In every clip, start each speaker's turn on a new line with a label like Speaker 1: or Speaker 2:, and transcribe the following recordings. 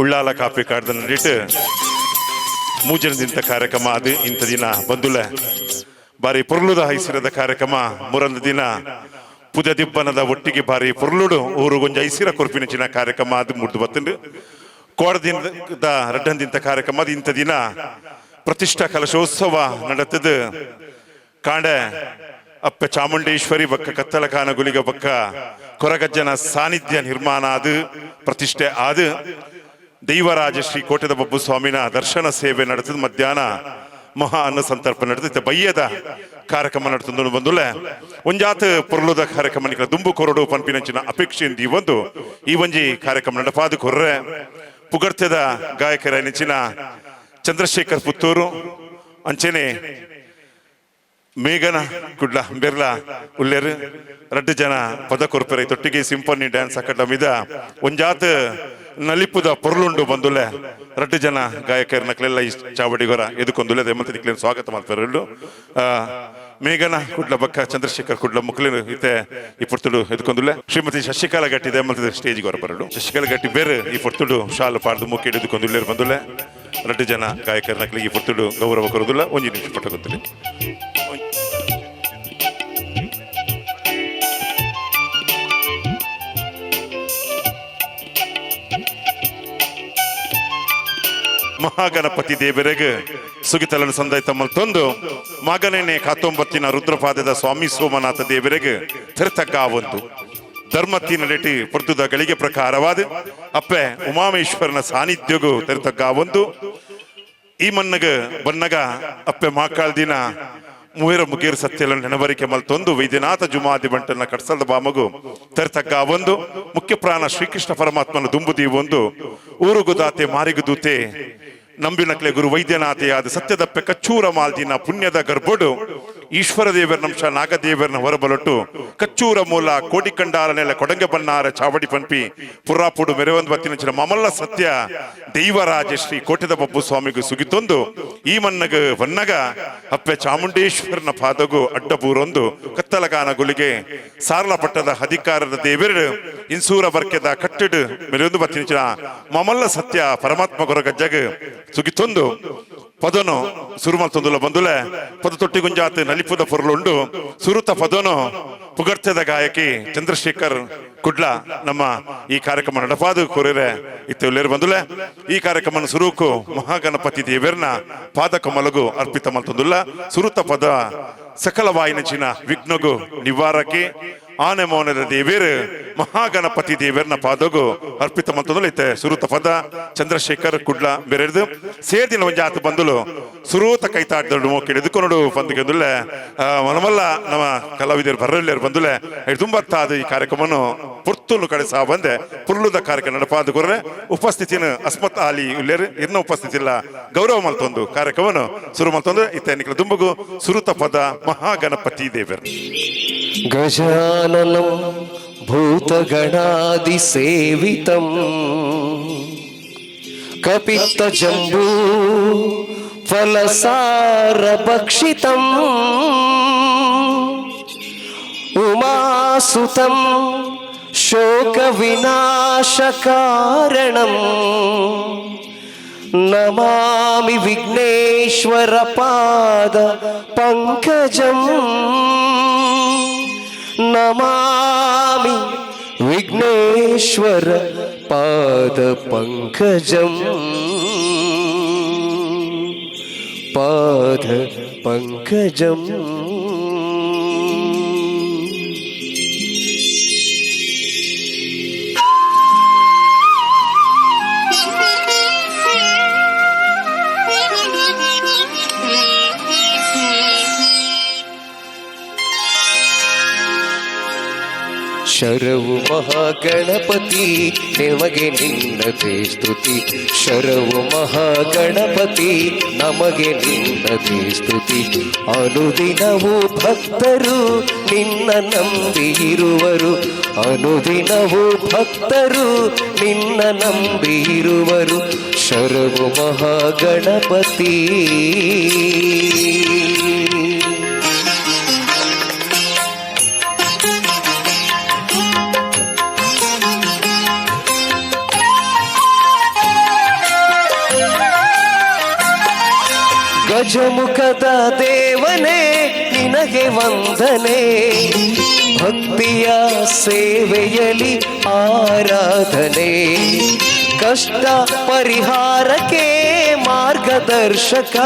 Speaker 1: ಉಳ್ಳಾಲ ಕಾಪಿ ಕಾಡ್ದ ನಡಿಟ್ ಮೂಜನ ದಿನದ ಕಾರ್ಯಕ್ರಮ ಅದು. ಇಂಥ ದಿನ ಬಂದುಲೆ ಬಾರಿ ಪೊರ್ಲುದ ಐಸಿರದ ಕಾರ್ಯಕ್ರಮ. ಮುರಂದ ದಿನ ಪುದ ದಿಬ್ಬನದ ಒಟ್ಟಿಗೆ ಬಾರಿ ಪೊರ್ಲುಡು ಊರುಗೊಂಜ ಐಸಿರ ಕೊರ್ಪಿನಚಿನ ಕಾರ್ಯಕ್ರಮ ಅದು ಮುಡ್ದು ಬತ್ತುಂಡು. ಕೋಡ ದಿನದ ರಡ್ಡನ್ ದಿನದ ಕಾರ್ಯಕ್ರಮ ಅದು. ಇಂಥ ದಿನ ಪ್ರತಿಷ್ಠಾ ಕಲಶೋತ್ಸವ ನಡೆತದು. ಕಾಂಡೆ ಅಪ್ಪ ಚಾಮುಂಡೇಶ್ವರಿ ಬಕ್ಕ ಕತ್ತಲಕಾನ ಗುಲಿಗ ಬಕ್ಕ ಕೊರಗಜ್ಜನ ಸಾನ್ನಿಧ್ಯ ನಿರ್ಮಾಣ ಅದು ಪ್ರತಿಷ್ಠೆ ಆದು ದೈವರಾಜ ಶ್ರೀ ಕೋಟೆದ ಬಬ್ಬು ಸ್ವಾಮಿನ ದರ್ಶನ ಸೇವೆ ನಡೆತದ. ಮಧ್ಯಾಹ್ನ ಮಹಾ ಅನ್ನ ಸಂತರ್ಪಣೆ ನಡೆದಿತ್ತು. ಬಯ್ಯದ ಕಾರ್ಯಕ್ರಮ ನಡೆತಂದು ಬಂದುಲೆ ಒಂಜಾತ ಪೊರ್ಲುದ ಕಾರ್ಯಕ್ರಮ ನಿಕಲ ದುಂಬು ಕೊರಡು ಪನ್ಪಿನಂಚಿನ ಅಪೇಕ್ಷೆಯಿಂದ ಈ ಒಂದು ಈ ಒಂಜಿ ಕಾರ್ಯಕ್ರಮ ನಡಪಾದು ಕೊರ್ರೆ ಪುಗರ್ತೆದ ಗಾಯಕರ ನೆಚ್ಚಿನ ಚಂದ್ರಶೇಖರ್ ಪುತ್ತೂರು ಅಂಚೆನೆ ಮೇಘನ ಕುಡ್ಲ ಬೆರ್ಲ ಉಲ್ಲೇರು ರಡ್ಡು ಜನ ಪದ ಕೊರ್ಪೆರೆ. ತೊಟ್ಟಿಗೆ ಸಿಂಫನಿ ಡ್ಯಾನ್ಸ್ ಅಕಾಡೆಮಿದ ಒಂಜಾತ ನಲಿಪುದ ಪೊರ್ಲುಂಡು ಬಂದುಲೆ. ರಡ್ಡು ಜನ ಗಾಯಕರ ನಕ್ಲೆಲ್ಲ ಈ ಚಾವಡಿಗೊರ ಎದುಕೊಂದುಲೆ ಮತ್ತೆ ನಿಕ್ಲೇನು ಸ್ವಾಗತ ಮಾಡ್ತಾರೆ. ಮೇಘನ ಕುಡ್ಲ ಬಕ್ಕ ಚಂದ್ರಶೇಖರ್ ಕುಡ್ಲ ಮುಕ್ಲೇನು ಇತ್ತೆ ಈ ಪೊರ್ತುಡು ಎದುಕೊಂದುಲೆ. ಶ್ರೀಮತಿ ಶಶಿಕಲಾ ಗಟ್ಟಿ ಮತ್ತೆ ಸ್ಟೇಜ್ ಗೊರ ಬರಡು. ಶಶಿಕಲಾ ಗಟ್ಟಿ ಬೇರೆ ಈ ಪೊರ್ತುಡು ಶಾಲು ಪಾಡ್ದು ಮುಕ್ಕಿ ಎದುಕೊಂದುಲ್ಲೇರು ಬಂದುಲೆ. ರಡ್ಡು ಜನ ಗಾಯಕರ ನಕ್ಲಿಗೆ ಈ ಪೊರ್ತುಡು ಗೌರವ ಕೊರುದಿಲ್ಲ. ಒಂಜಿ ನಿಮಿಷ ಪಟ್ಟ ಗೊತ್ತಿಲ್ಲ. ಮಹಾಗಣಪತಿ ದೇವರೆಗೆ ಸುಗಿತಲನ್ನು ಸಂದಾಯ್ತ ಮಲ್ತೊಂದು ಮಗನೇನೆ ಕಾತೊಂಬತ್ತಿನ ರುದ್ರಪಾದದ ಸ್ವಾಮಿ ಸೋಮನಾಥ ದೇವರೆಗೆ ತೆರತಗ್ಗಾವಂತು ಧರ್ಮತ್ತಿನಡೆಟಿ ಪೊರ್ತುದ ಗಳಿಗೆ ಪ್ರಕಾರವಾದ ಅಪ್ಪೆ ಉಮಾಮೇಶ್ವರನ ಸಾನ್ನಿಧ್ಯಗೂ ತೆರತಗ್ಗಾವಂತು. ಈ ಮನ್ನಗ ಬನ್ನಗ ಅಪ್ಪೆ ಮಾಕಾಳ್ ದಿನ ಮೂವರ ಮುಗೇರು ಸತ್ಯಲ ನೆನವರಿಕೆ ಮಲ್ತೊಂದು ವೈದ್ಯನಾಥ ಜುಮಾದಿ ಬಂಟನ ಕಡ್ಸಲ್ದ ಬಾಮಗು ತೆರತಗ್ಗ ಒಂದು ಮುಖ್ಯ ಪ್ರಾಣ ಶ್ರೀಕೃಷ್ಣ ಪರಮಾತ್ಮನ ದುಂಬುದಿ ಒಂದು ಊರುಗುದಾತೆ ಮಾರಿಗುದೂತೆ ನಂಬಿನಕ್ಲೆ ಗುರು ವೈದ್ಯನಾಥೆಯಾದ ಸತ್ಯದಪ್ಪೆ ಕಚ್ಚೂರ ಮಾಲ್ದಿನ ಪುಣ್ಯದ ಗರ್ಭಡು ಈಶ್ವರ ದೇವರ ನಂಶ ನಾಗದೇವರನ ಹೊರಬಲೊಟ್ಟು ಕಚ್ಚೂರ ಮೂಲ ಕೋಡಿಕಂಡಾಲ ನೆಲ ಕೊಡಂಗ ಬನ್ನಾರ ಚಾವಡಿ ಪಂಪಿ ಪುರಾಪುಡು ಮೆರವಂದು ಬತ್ತಿನ ಮಮಲ್ಲ ಸತ್ಯ ದೈವರಾಜ ಶ್ರೀ ಕೋಟೆದ ಬಬ್ಬು ಸ್ವಾಮಿಗೂ ಸುಗಿತೊಂದು ಈ ಮನ್ನಗ ವನ್ನಗ ಅಪ್ಪೆ ಚಾಮುಂಡೇಶ್ವರನ ಪಾದಗು ಅಡ್ಡಬೂರೊಂದು ಕತ್ತಲಗಾನ ಗುಲಿಗೆ ಸಾರಲ ಪಟ್ಟದ ಅಧಿಕಾರದ ದೇವರು ಇನ್ಸೂರ ಬರ್ಕೆದ ಕಟ್ಟಿಡು ಮೆರವಂದು ಬತ್ತಿನ ಮಮಲ್ಲ ಸತ್ಯ ಪರಮಾತ್ಮ ಗೊರಗಜ್ಜಗ ಸುಗಿತೊಂದು ಪದನು ಸುರುಮಲ್ತೊಂದುಲ ಬಂದುಲೆ. ಪದ ತೊಟ್ಟಿ ಗುಂಜಾತ್ ನಲಿಪುದ ಪೊರ್ಲುಂಡು. ಸುರುತ ಪದನು ಪುಗರ್ತೆದ ಗಾಯಕಿ ಚಂದ್ರಶೇಖರ್ ಕುಡ್ಲ ನಮ್ಮ ಈ ಕಾರ್ಯಕ್ರಮ ನಡಪಾದು ಕೋರಿರೆ ಇತ್ತೆಲ್ಲೇರು ಬಂದುಲೆ. ಈ ಕಾರ್ಯಕ್ರಮ ಸುರುಕು ಮಹಾಗಣಪತಿ ದೇವರನ ಪಾದ ಕಮಲಗು ಅರ್ಪಿತ ಮಲ್ತೊಂದುಲ್ಲ. ಸುರುತ ಪದ ಸಕಲ ವಾಯಿನಚಿನ ವಿಘ್ನಗು ನಿವಾರಕ್ಕೆ ಆನೆ ಮೌನದ ದೇವೇರು ಮಹಾಗಣಪತಿ ದೇವೇರ್ನ ಪಾದಗು ಅರ್ಪಿತ ಮಲ್ತೊಂದುಲ್ಲ. ಇತ್ತೆ ಸುರುತ ಪದ ಚಂದ್ರಶೇಖರ್ ಕುಡ್ಲ ಬೇರೆದು ಸೇರ್ದಿನ ಒಂಜಾತು ಬಂದುಲು ಸುರೂತ ಕೈತಾಡ್ದಡು ಮೋಕಿಡು ಎದುಕೊನಡು ಪಂದಿಗೆಂದುಲ್ಲೆ. ಮನಮಲ್ಲ ನಮ್ಮ ಕಲಾವಿದರು ಬರಲ್ಲೇರು ಬಂದುಲೆ. ತುಂಬತ್ತಾದ ಈ ಕಾರ್ಯಕ್ರಮನು ಪುರ್ತುಲು ಕಡೆ ಸಹ ಬಂದೆ ಪುರ್ಲುದ ಕಾರ್ಯಕ್ರಮ ನಡಪಾದ ಕೊರ್ರೆ ಉಪಸ್ಥಿತಿನ ಅಸ್ಮತ್ ಆಲಿ ಉಲ್ಲೇರು ಇರ್ನ ಉಪಸ್ಥಿತಿ ಇಲ್ಲ ಗೌರವ ಮಲ್ತೊಂದು ಕಾರ್ಯಕ್ರಮನು ಸುರು ಮಲ್ತೊಂದು. ಇತ್ತೆ ನಿಕ್ಲ ದುಂಬುಗು ಸುರುತ ಪದ ಮಹಾಗಣಪತಿ ದೇವರು.
Speaker 2: ಗಜಾನನಂ ಭೂತಗಣಾದಿಸೇವಿತಂ ಕಪಿತ್ತಜಂಬೂ ಫಲಸಾರಭಕ್ಷಿತಂ ಉಮಾಸುತಂ ಶೋಕವಿನಾಶಕಾರಣಂ ನಮಾಮಿ ವಿಘ್ನೇಶ್ವರ ಪಾದ ಪಂಕಜಂ, ನಮಾಮಿ ವಿಘ್ನೇಶ್ವರ ಪಾದ ಪಂಕಜಂ, ಪಾದ ಪಂಕಜಂ. ಶರವು ಮಹಾಗಣಪತಿ ನಿಮಗೆ ನಿನ್ನದೇ ಸ್ತುತಿ. ಶರವು ಮಹಾಗಣಪತಿ ನಮಗೆ ನಿನ್ನದೇ ಸ್ತುತಿ. ಅನುದಿನವೂ ಭಕ್ತರು ನಿನ್ನ ನಂಬಿ ಇರುವರು. ಅನುದಿನವೂ ಭಕ್ತರು ನಿನ್ನ ನಂಬಿ ಇರುವರು. ಶರವು ಮಹಾಗಣಪತಿ. ಗಜಮುಖದ ದೇವನೇ, ನಿನಗೆ ವಂದನೆ. ಭಕ್ತಿಯ ಸೇವೆಯಲಿ ಆರಾಧನೆ. ಕಷ್ಟ ಪರಿಹಾರಕ್ಕೆ ಮಾರ್ಗದರ್ಶಕ.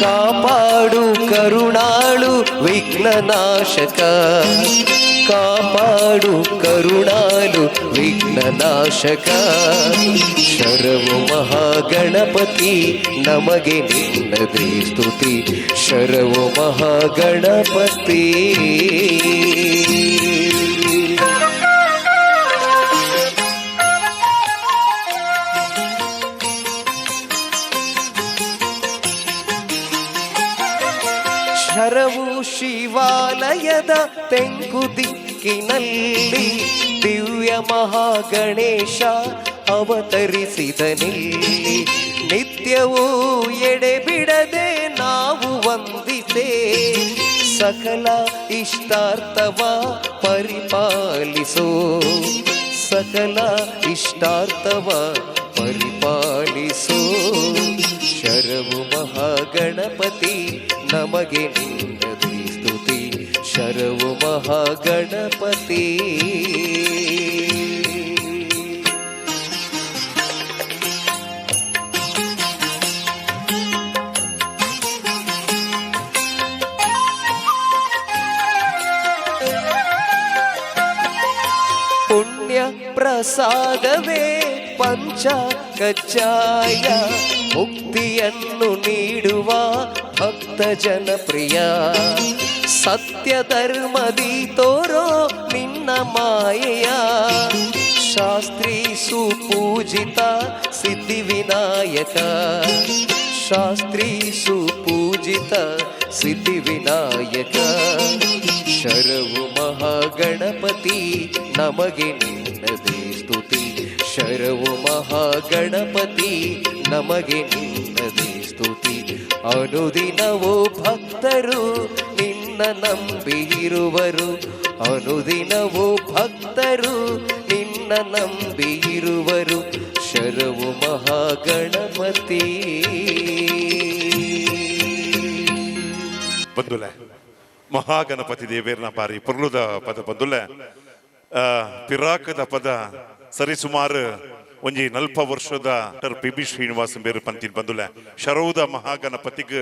Speaker 2: ಕಾಪಾಡು ಕರುಣಾಳು ವಿಘ್ನನಾಶಕ. ಕಾಪಾಡು ಕರುಣಾಳು ವಿಘ್ನನಾಶಕ. ಶರವು ಮಹಾಗಣಪತಿ, ನಮಗೆ ನಿನ್ನದೇ ಸ್ತುತಿ. ಶರವು ಮಹಾಗಣಪತಿ. ಶರವು ಶಿವಾಲಯದ ತೆಂಕು ದಿಕ್ಕಿನಲ್ಲಿ ದಿವ್ಯ ಮಹಾಗಣೇಶ ಅವತರಿಸಿದನಿಲ್ಲಿ. ನಿತ್ಯವೂ ಎಡೆಬಿಡದೆ ನಾವು ವಂದಿಸೆ, ಸಕಲ ಇಷ್ಟಾರ್ಥವ ಪರಿಪಾಲಿಸೋ. ಸಕಲ ಇಷ್ಟಾರ್ಥವ ಪರಿಪಾಲಿಸೋ. ಶರವು ಮಹಾಗಣಪತಿ, ನಮಗೆ ನಿನ್ನದೇ ಸ್ತುತಿ. ಶರವು ಮಹಾಗಣಪತಿ. ಪುಣ್ಯ ಪ್ರಸಾದವೇ ಪಂಚ ಕಜ್ಜಾಯ, ಮುಕ್ತಿಯನ್ನು ನೀಡುವ ಭಕ್ತ ಜನಪ್ರಿಯ. ಸತ್ಯ ಧರ್ಮದಿ ತೋರೋ ನಿನ್ನ ಮಾಯೆಯ. ಶಾಸ್ತ್ರಿ ಸುಪೂಜಿತ ಸಿದ್ಧಿವಿನಾಯಕ. ಶಾಸ್ತ್ರಿ ಸುಪೂಜಿತ ಸಿದ್ಧಿವಿನಾಯಕ. ಶರವು ಮಹಾಗಣಪತಿ, ನಮಗೆ ನಿನ್ನದೇ ಸ್ತುತಿ. ಶರವು ಮಹಾಗಣಪತಿ, ನಮಗೆ ನಿನ್ನದೇ ಸ್ತುತಿ. ಅನುದಿನವೂ ಭಕ್ತರು ನಿನ್ನ ನಂಬಿರುವರು. ಅನುದಿನವೂ ಭಕ್ತರು ನಿನ್ನ ನಂಬಿರುವರು. ಶರವು ಮಹಾಗಣಪತಿ.
Speaker 1: ಬಂದುಲೆ, ಮಹಾಗಣಪತಿ ದೇವೇರ್ನ ಬಾರಿ ಪೊರ್ಲುದ ಪದ ಬಂದುಲೆ. ಪಿರಾಕದ ಪದ. ಸರಿಸುಮಾರು ಒಂಜಿ ನಲ್ಪ ವರ್ಷದ ಡಾಕ್ಟರ್ ಪಿ ಬಿ ಶ್ರೀನಿವಾಸ ಬೇರು ಪಂತಿನ ಬಂದುಲೆ. ಶರೌದ ಮಹಾಗಣಪತಿಗ್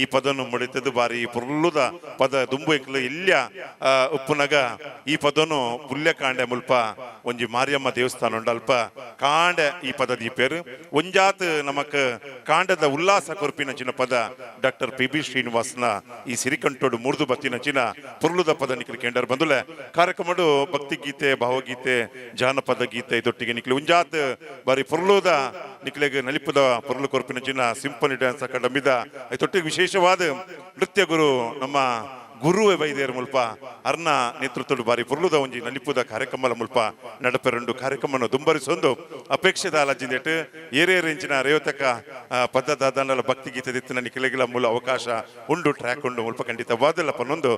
Speaker 1: ಈ ಪದನು ಮುಡಿತದ್ದು. ಬಾರಿ ಪೊರ್ಲುದ ಪದ. ದುಂಬು ಎಂಕ್ಲು ಇಲ್ಯ ಉಪ್ಪುನಗ ಈ ಪದನು ಪುಲ್ಯ ಕಾಂಡೆ ಮುಲ್ಪ ಒಂಜಿ ಮಾರಿಯಮ್ಮ ದೇವಸ್ಥಾನ ಉಂಡು, ಅಲ್ಪ ಕಾಂಡೆ ಈ ಪದ ದೀಪೇರು. ಒಂಜಾತ್ ನಮಕ್ ಕಾಂಡದ ಉಲ್ಲಾಸ ಕೊರ್ಪಿನಂಚಿನ ಪದ. ಡಾಕ್ಟರ್ ಪಿ ಬಿ ಶ್ರೀನಿವಾಸನ ಈ ಸಿರಿಕಂಠೋಡು ಮೂರ್ದು ಬತ್ತಿನಂಚಿನ ಪೊರ್ಲುದ ಪದ ನಿಕ್ಲು ಕೇಂಡರ್ ಬಂದುಲೆ. ಕಾರ್ಯಕ್ರಮಡು ಭಕ್ತಿಗೀತೆ, ಭಾವಗೀತೆ, ಜಾನಪದ ಗೀತೆ ಇದೊಟ್ಟಿಗೆ ನಿಕ್ಲು ಉಂಜಾತ್ ಬಾರಿ ಪೊರ್ಲುದ ನಿಕ್ಲೆಗ್ ನಲಿಪುದ ಪೊರ್ಲು ಕೊರ್ಪಿನಂಚಿನ ಸಿಂಫನಿ ಡ್ಯಾನ್ಸ್ ಅಕಾಡೆಮಿದ ಇದೊಟ್ಟಿಗೆ ವಿಶೇಷವಾದ ನೃತ್ಯ ಗುರು ನಮ್ಮ ಗುರುವೆ ಬೈದೇರ್ ಮುಲ್ಪ ಅರ್ನ ನೇತೃತ್ವದ ಬಾರಿ ಪೊರ್ಲುದ ಒಂಜಿ ನಲಿಪುದ ಕಾರ್ಯಕ್ರಮದ ಮುಲ್ಪ ನಡಪೆರಂಡು. ಕಾರ್ಯಕ್ರಮವನ್ನು ದುಂಬರಿಸೊಂದು ಅಪೇಕ್ಷೆದ ಅಲಜಿಂದೆಟ್ ಏರೇರಿಂಚಿನ ರೇವತಕ ಪದ ದಾದಾನಲ ಭಕ್ತಿ ಗೀತೆ ದಿತ್ತಿನ ನಿಖಿಲೆಗಿಲ ಮೂಲ ಅವಕಾಶ ಉಂಡು, ಟ್ರ್ಯಾಕ್ ಉಂಡು ಮುಲ್ಪ. ಖಂಡಿತವಾದಲ್ಲ ಪನ್ನೊಂದು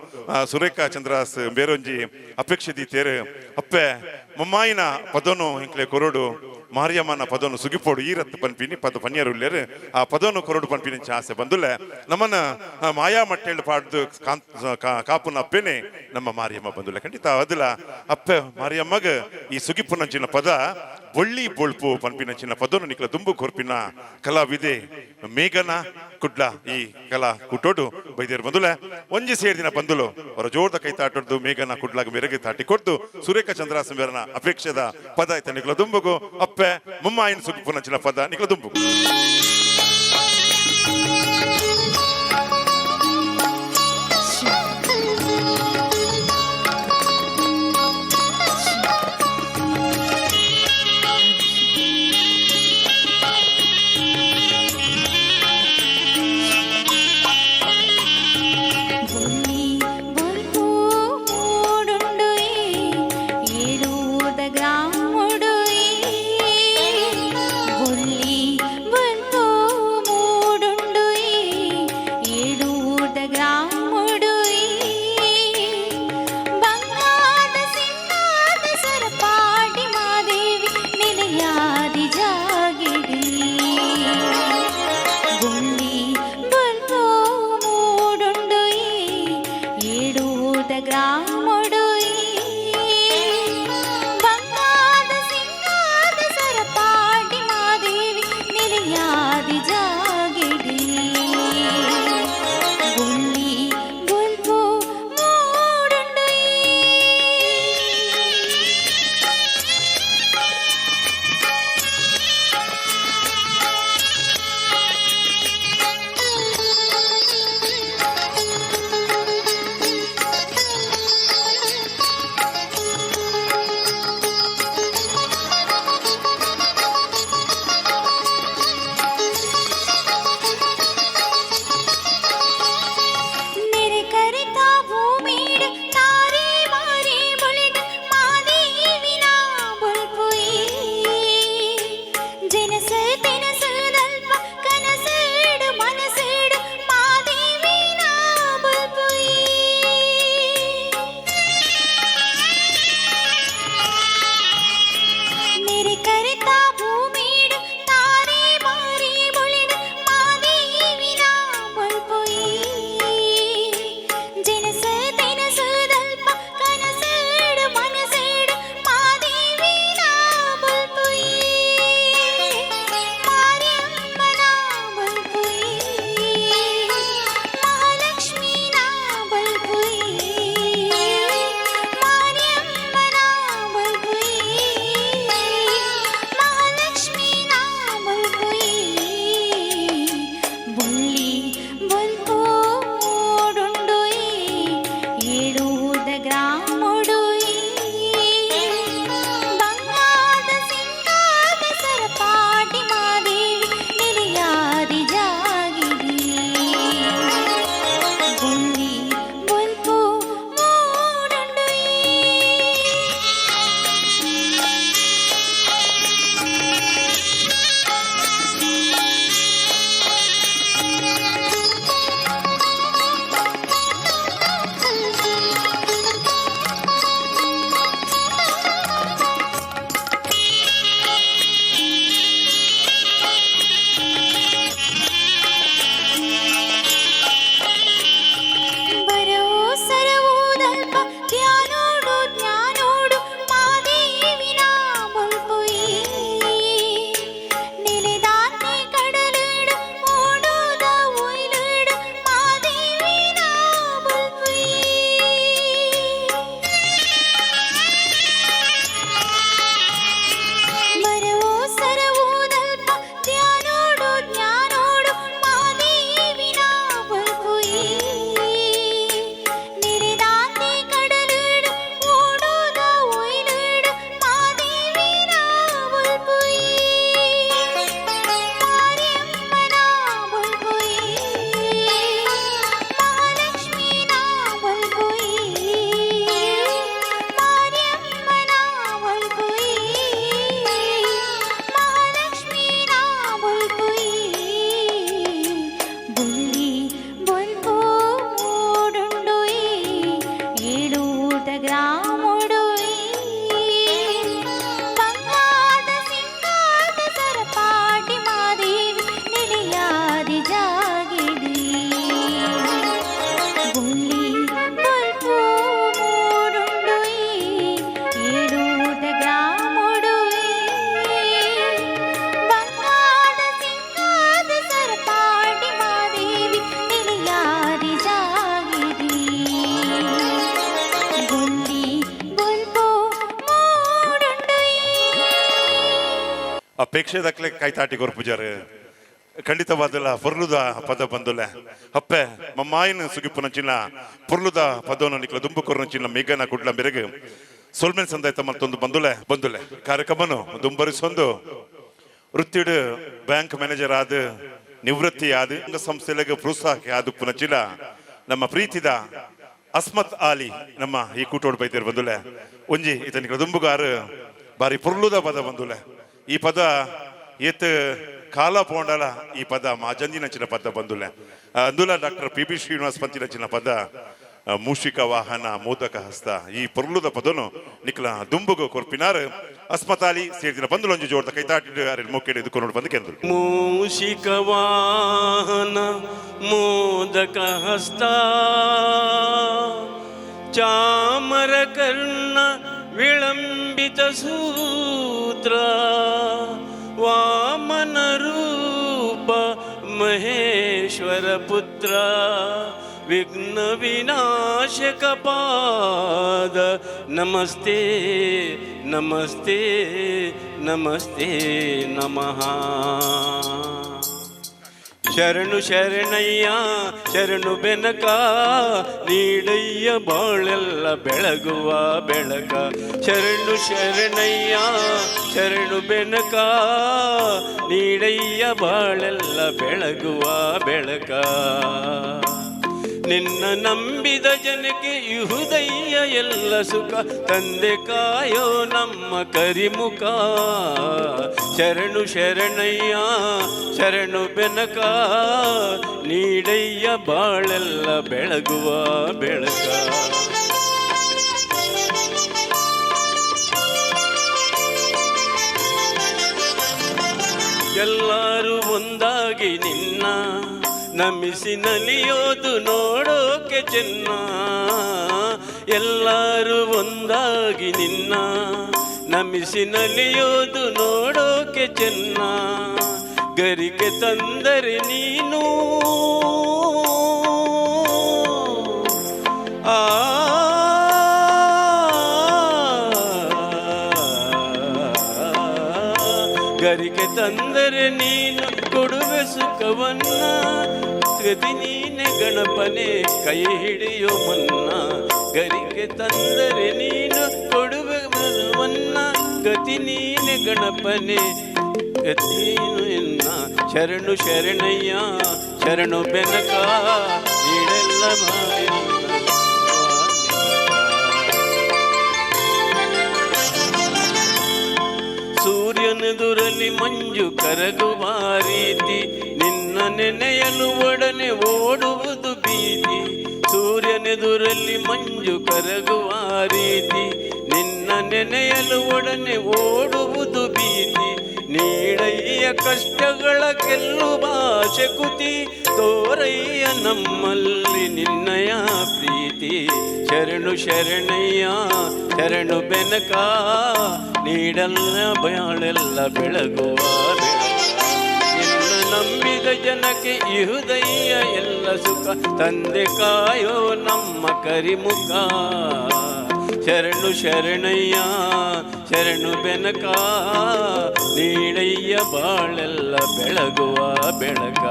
Speaker 1: ಸುರೇಖಾ ಚಂದ್ರಾಸ್ ಬೇರೊಂಜಿ ಅಪೇಕ್ಷೆ ದೀತೇರು. ಅಪ್ಪೆ ಮಮ್ಮಾಯಿನ ಪದನು ಇಂಕ್ಲೆ ಕೊರಡು, ಮಾರಿಯಮ್ಮನ ಪದನು ಸುಗಿಪೋಡು ಈ ರತ್ತು ಪನ್ಪಿನಿ ಪದ ಪನ್ಯರು ಉಲ್ಲೇರು. ಆ ಪದನು ಕೊರಡು ಪನ್ಪಿನಿ ಆಸೆ ಬಂದುಲ್ಲೆ. ನಮ್ಮನ್ನ ಮಾಯಾ ಮಟ್ಟೇಳು ಪಾಡ್ದು ಕಾಪುನ ಅಪ್ಪೆನೆ ನಮ್ಮ ಮಾರಿಯಮ್ಮ ಬಂದುಲ್ಲ. ಖಂಡಿತ ಅದಲ್ಲ ಅಪ್ಪೆ ಮಾರಿಯಮ್ಮಗ ಈ ಸುಗಿಪುನಂಚಿನ ಪದ, ಬೊಳ್ಳಿ ಬೊಳ್ಪು ಪನ್ಪಿನಂಚಿನ ಪದನು ನಿಕ್ಲ ದುಂಬು ಕೊರ್ಪಿನ ಕಲಾವಿದೆ ಮೇಘನ ಕುಡ್ಲ ಈ ಕಲಾ ಕುಟೋಡು ಬೈದೇರು ಬಂದುಲ. ಒಂಜಿ ಸೇರಿದಿನ ಬಂದುಲು ಅವರ ಜೋರ್ದ ಕೈ ತಾಟೊಡ್ದು ಮೇಘನ ಕುಡ್ಲಾಗ ಮೆರಗೆ ತಾಟಿ ಕೊಡ್ದು ಸುರೇಖ ಚಂದ್ರಾಸ ಮೇರನ ಅಪೇಕ್ಷೆದ ಪದ ಆಯ್ತ ನಿಕ್ಲ ದುಂಬುಗು. ಅಪ್ಪೆ ಮುಮ್ಮಾಯಿನ ಸುಗಿಪುನಂಚಿನ ಪದ ನಿಕ್ಲ ದುಂಬುಗು.
Speaker 3: ಬೊಳ್ಳಿ ಬೊಲ್ಪು ಮೂಡುಂಡುಯೆ, ಏಳೂದ ಗ್ರಾಮುಡುಯೆ. ಬೊಳ್ಳಿ ಬೊಲ್ಪು
Speaker 1: ಅಪೇಕ್ಷೆ ದಕ್ಲೆ ಕೈತಾಟಿ ಕೊರ್ಪುಜಾರು. ಖಂಡಿತವಾದಲ್ಲ ಪೊರ್ಲುದ ಪದ ಬಂದುಲೆ. ಅಪ್ಪೆ ಮಮ್ಮಾಯಿನ ಸುಗಿಪುನಂಚಿನ ಪೊರ್ಲುದ ಪದವನ್ನು ನಿಕ್ಲ ದುಂಬು ಕೊರ್ನಂಚಿನ ಮೇಘನ ಕುಡ್ಲ ಮೆರೆಗ್ ಸೊಲ್ಮೆನ್ ಸಂದಾಯ್ತ ಮತ್ತೊಂದು ಬಂದುಲೆ. ಬಂದುಲೆ ಕಾರ್ಯಕ್ರಮನು ದುಂಬರಿಸೊಂದು ವೃತ್ತಿಡು ಬ್ಯಾಂಕ್ ಮ್ಯಾನೇಜರ್ ಆದ, ನಿವೃತ್ತಿ ಆದ, ಸಂಸ್ಥೆಲೆಗ್ ಪ್ರೋತ್ಸಾಹಕ್ಕೆ ಆದ ಪುನಚಿನ ನಮ್ಮ ಪ್ರೀತಿದ ಅಸ್ಮತ್ ಆಲಿ ನಮ್ಮ ಈ ಕೂಟೋಡು ಬೈದಿರ್ ಬಂದುಲೆ. ಒಂಜಿ ಇತನಿಕ್ಲ ದುಂಬುಗಾರು ಬಾರಿ ಪೊರ್ಲುದ ಪದ ಬಂದುಲೆ. ಈ ಪದ ಏತ್ ಕಾಲ ಪೋಂಡಲ ಈ ಪದ ಮಾಜಂದಿನಂಚಿನ ಪದ ಬಂದುಲೆ. ಅಂದುಲ ಡಾಕ್ಟರ್ ಪಿ ಬಿ ಶ್ರೀನಿವಾಸ್ ಪಂತಿನಂಚಿನ ಪದ, ಮೂಷಿಕ ವಾಹನ ಮೋದಕ ಹಸ್ತ. ಈ ಪೊರ್ಲುದ ಪದನು ನಿಕ್ಲ ದುಂಬುಗು ಕೊರ್ಪಿನಾರ್ ಅಸ್ಮತಾಲಿ ಸೇರಿದಿನ ಬಂದುಲೊಂಜಿ ಜೋಡ್ದ ಕೈತಾಟಿ ಮೊಕ್ಕೆಡೆ ಎದುಕೊಂಡು ಬಂದು ಕೆಂದು.
Speaker 4: ಮೂಷಿಕ ವಾಹನ ಮೋದಕ ಹಸ್ತ, ಚಾಮರ ಕರ್ಣ ವಿಳಂಬಿತ ಸೂತ್ರ, ವಾಮನ ರೂಪ ಮಹೇಶ್ವರ ಪುತ್ರ, ವಿಘ್ನ ವಿನಾಶಕ ಪಾದ ನಮಸ್ತೆ ನಮಸ್ತೆ ನಮಸ್ತೆ ನಮಃ. ಶರಣು ಶರಣಯ್ಯ ಶರಣು ಬೆನಕ, ನೀಡಯ್ಯ ಬಾಳೆಲ್ಲ ಬೆಳಗುವ ಬೆಳಕ. ಶರಣು ಶರಣಯ್ಯ ಶರಣು ಬೆನಕ, ನೀಡಯ್ಯ ಬಾಳೆಲ್ಲ ಬೆಳಗುವ ಬೆಳಕ. ನಿನ್ನ ನಂಬಿದ ಜನಕ್ಕೆ ಇಹುದಯ್ಯ ಎಲ್ಲ ಸುಖ, ತಂದೆ ಕಾಯೋ ನಮ್ಮ ಕರಿಮುಖ. ಶರಣು ಶರಣಯ್ಯ ಶರಣು ಬೆನಕ, ನೀಡಯ್ಯ ಬಾಳೆಲ್ಲ ಬೆಳಗುವ ಬೆಳಕ. ಎಲ್ಲರೂ ಒಂದಾಗಿ ನಿನ್ನ ನಮಿಸಿ ನಲಿಯೋದು ನೋಡೋಕೆ ಚೆನ್ನ. ಎಲ್ಲರೂ ಒಂದಾಗಿ ನಿನ್ನ ನಮಿಸಿ ನಲಿಯೋದು ನೋಡೋಕೆ ಚೆನ್ನ. ಗರಿಗೆ ತಂದರೆ ನೀನು ಆ ಗರಿಗೆ ತಂದರೆ ನೀನು ಕೊಡುವೆ ಸುಖವನ್ನ. ಗತಿ ನೀನೆ ಗಣಪನೆ ಕೈ ಹಿಡಿಯೋ ಮುನ್ನ. ಗರಿಗೆ ತಂದರೆ ನೀನು ಕೊಡುವೆ ಮನ್ನ. ಗತಿ ನೀನೆ ಗಣಪನೆ ಗತೀನು ಎನ್ನ. ಶರಣು ಶರಣಯ್ಯ ಶರಣು ಬೆನಕ, ನೀಡೆಲ್ಲ ಬಾಳೆಲ್ಲ. ಸೂರ್ಯನೆದುರಲಿ ಮಂಜು ಕರಗುವ ರೀತಿ, ನಿನ್ನ ನೆನೆಯಲು ಒಡನೆ ಓಡುವುದು ಭೀತಿ. ಸೂರ್ಯನೆದುರಲಿ ಮಂಜು ಕರಗುವ ರೀತಿ, ನಿನ್ನ ನೆನೆಯಲು ಒಡನೆ ಓಡುವುದು ಭೀತಿ. ನೀಡಯ್ಯ ಕಷ್ಟಗಳ ಗೆಲ್ಲುವ ಶಕುತಿ, ತೋರಯ್ಯ ನಮ್ಮಲ್ಲಿ ನಿನ್ನಯ ಪ್ರೀತಿ. ಶರಣು ಶರಣಯ್ಯ ಶರಣು ಬೆನಕ, ನೀಡಲ್ಲ ಬಾಳೆಲ್ಲ ಬೆಳಗುವ ಬೆಳಕ. ನಿನ್ನ ನಂಬಿದ ಜನಕ್ಕೆ ಇಹುದಯ್ಯ ಎಲ್ಲ ಸುಖ, ತಂದೆ ಕಾಯೋ ನಮ್ಮ ಕರಿಮುಖ. ಶರಣು ಶರಣಯ್ಯ ಶರಣು ಬೆನಕ, ನೀಡಯ್ಯ ಬಾಳೆಲ್ಲ ಬೆಳಗುವ ಬೆಳಕ.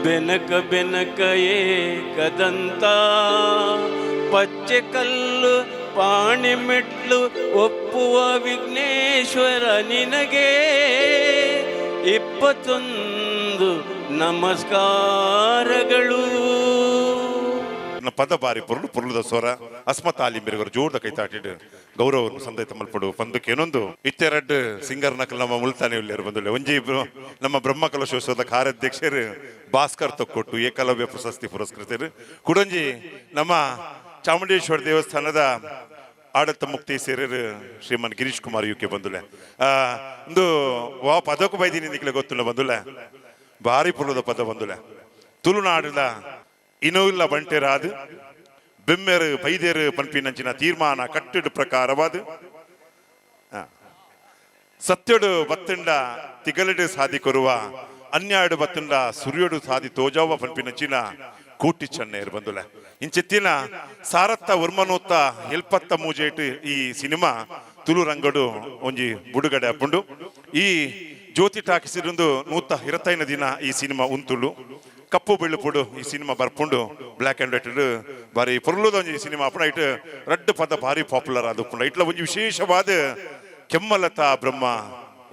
Speaker 4: ಬೆನಕ ಬೆನಕ ಏಕದಂತ, ಪಚ್ಚೆ ಕಲ್ಲು ಪಾಣಿ ಮೆಟ್ಲು ಒಪ್ಪುವ ವಿಘ್ನೇಶ್ವರ ನಿನಗೆ 21 ನಮಸ್ಕಾರಗಳು.
Speaker 1: ಪದ ಬಾರಿ ಪೊರ್ಲು ಪೊರ್ಲುದ ಸ್ವರ. ಅಸ್ಮತ್ ಆಲಿ ಮೆರೆಗರು ಜೋರ್ದ ಕೈ ತಾಟಿಡು ಗೌರವವನ್ನು ಸಂದೈತ ಮಲ್ಪಡು ಪಂದಕ್ಕೆ ಏನೊಂದು ಇತ್ತೆರಡು ಸಿಂಗರ್ ನಕಲ್ ನಮ್ಮ ಮುಲ್ತಾನೆ ಉಲ್ಲೇರು ಬಂದುಲ್ಲೆ. ಒಂಜಿ ನಮ್ಮ ಬ್ರಹ್ಮ ಕಲಶೋತ್ಸವದ ಕಾರ್ಯಾಧ್ಯಕ್ಷರು ಭಾಸ್ಕರ್ ತೊಕ್ಕೊಟ್ಟು, ಏಕಲವ್ಯ ಪ್ರಶಸ್ತಿ ಪುರಸ್ಕೃತರು. ಕುಡಂಜಿ ನಮ್ಮ ಚಾಮುಂಡೇಶ್ವರ ದೇವಸ್ಥಾನದ ಆಡಳಿತ ಮುಕ್ತಿ ಸೇರಿರು ಶ್ರೀಮಾನ್ ಗಿರೀಶ್ ಕುಮಾರ್ ಯುಕೆ ಬಂದುಲೆ. ಒಂದು ವಾ ಪದಕ್ಕೂ ಬೈದೀನಿ ನಿಕ್ಲೆ ಗೊತ್ತಿಲ್ಲ ಬಂದುಲೆ. ಭಾರಿ ಪುರ್ಲದ ಪದ ಬಂದುಲೆ. ತುಳುನಾಡಿದ ಇನ್ನೂ ಇಲ್ಲ ಬಂಟೆರಾದು ಬೆಮ್ಮೆರು ಬೈದೇರು ಪನ್ಪಿನಂಚಿನ ತೀರ್ಮಾನ ಕಟ್ಟಿಡು ಪ್ರಕಾರವಾದ ಸತ್ಯಡು ಬತ್ತಂಡ ತಿಗಲಡು ಸಾದಿ ಕೊರುವ, ಅನ್ಯಾಡು ಬತ್ತಂಡ ಸುರಿಯೋಡು ಸಾದಿ ತೋಜಾವ ಪನ್ಪಿನಂಚಿನ ಕೂಟಿ ಚೆನ್ನೆಯರು ಬಂದುಲೆ. ಇಂಚಿತ್ತಿನ ಸಾರತ್ತ ಉರ್ಮನೂತ್ತ ಎಲ್ಪತ್ತ ಮೂಜೇಟು ಈ ಸಿನಿಮಾ ತುಳು ರಂಗಡು ಒಂಜಿ ಬುಡುಗಡೆ ಅಪ್ಪುಂಡು. ಈ ಜ್ಯೋತಿ ಟಾಕಿಸಿರುಂದು 125 ದಿನ ಈ ಸಿನಿಮಾ ಉಂತುಳು ಕಪ್ಪು ಬೆಳ್ಳುಪುಡು ಈ ಸಿನಿಮಾ ಬರ್ಪುಂಡು black and white ಬಾರಿ ಪೊರ್ಲುದ ಒಂಜಿ ಸಿನಿಮಾ ಅಪ್ಪಣ ಇಟ್ಟು ರಡ್ಡು ಪದ ಭಾರಿ ಪಾಪ್ಯುಲರ್ ಆದ ಇಟ್ಲ ಒಂಜಿ ವಿಶೇಷವಾದ ಕೆಮ್ಮಲತಾ ಬ್ರಹ್ಮ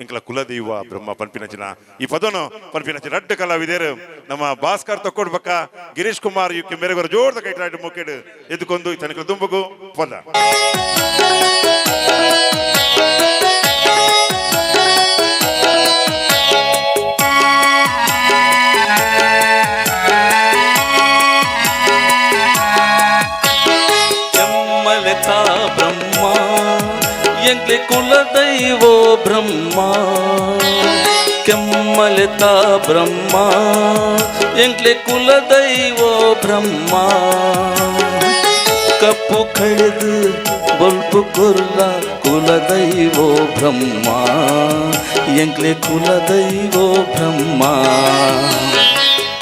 Speaker 1: ಇಂಕ್ಲ ಕುಲದೈವ ಬ್ರಹ್ಮ ಪನ್ಪಿನಚಿನ ಈ ಪದನು ಪನ್ಪಿನಚಿನ ರಡ್ಡು ಕಲಾವಿದರು ನಮ್ಮ ಭಾಸ್ಕರ್ ತಕ್ಕೊಡ್ಬಕ್ಕ ಗಿರೀಶ್ ಕುಮಾರ್ ಯುಕ್ಕೆ ಮೇರೆಗೋರ ಜೋರ್ದ ಕೈಟಾಡಿ ಮೊಕ್ಕೆಡು ಎದ್ದುಕೊಂಡು ತನಕ ದುಂಬಗು ಪದ.
Speaker 5: ಕೆಮ್ಮಲೆತ ಬ್ರಹ್ಮ ಎಂಕ್ಲೆ ಕುಲದೈವೋ ಬ್ರಹ್ಮ ಕೆಮ್ಮಲೆತ ಬ್ರಹ್ಮ ಎಂಕ್ಲೆ ಕುಲದೈವೋ ಬ್ರಹ್ಮ ಕಪ್ಪು ಕಳೆದು ಬೊಲ್ಪು ಕುರ್ಲ ಕುಲದೈವೋ ಬ್ರಹ್ಮ ಎಂಕ್ಲೆ ಕುಲದೈವೋ ಬ್ರಹ್ಮ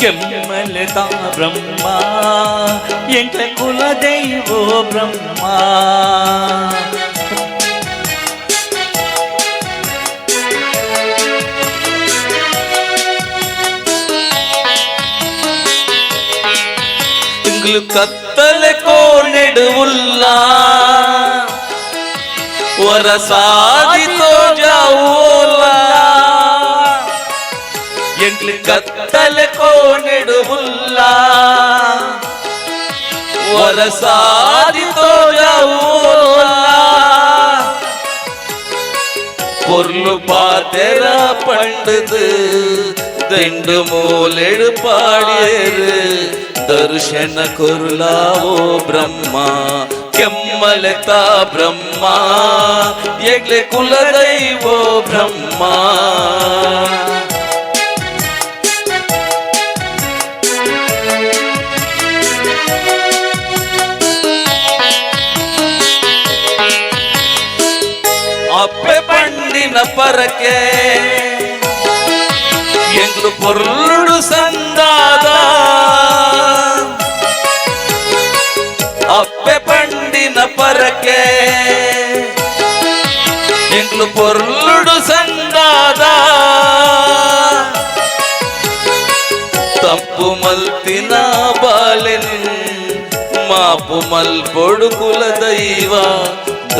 Speaker 6: ಕೆಮ್ಮಲೆತ ಬ್ರಹ್ಮ ಎಂಕ್ಲೆ ಕುಲದೈವೋ ಬ್ರಹ್ಮ.
Speaker 5: ತಿಂಗಳು ಕತ್ತಲೆ ಕೋನೆಡುವುಲ್ಲ ವರಸಾದಿತೋ ಜಾವೋಲ ಎಂಕ್ಲು ಕತ್ತಲೆ ಕೋನೆಡುವುಲ್ಲ ವರಸಾದಿತೋ ಜಾವೋಲ பொருளு பாத்தெர பண்டுது தெண்டு மூலெடு பாடியரு ದರ್ಶನ ಕೊರುಲಾವೋ ಬ್ರಹ್ಮ ಕೆಮ್ಮಲೆತ ಬ್ರಹ್ಮ ಎಗ್ಲೆ ಕುಲದೈವೋ ಬ್ರಹ್ಮ. ಅಪ್ಪೆ ಪಂಡಿನ ಪರಕೆ ಎಂಗ್ಲು ಪೊರ್ಲುಡು ಸಂದಾದ ಅಪ್ಪೆ ಪಂಡಿನ ಪರಕೆ ಎಂಗ್ಲು ಪೊರ್ಲುಡು ಸಂದಾದ ತಪ್ಪು ಮಲ್ತಿನ ಬಾಲೆನ್ ಮಾಪು ಮಲ್ಪೊಡು ಕುಲದೈವ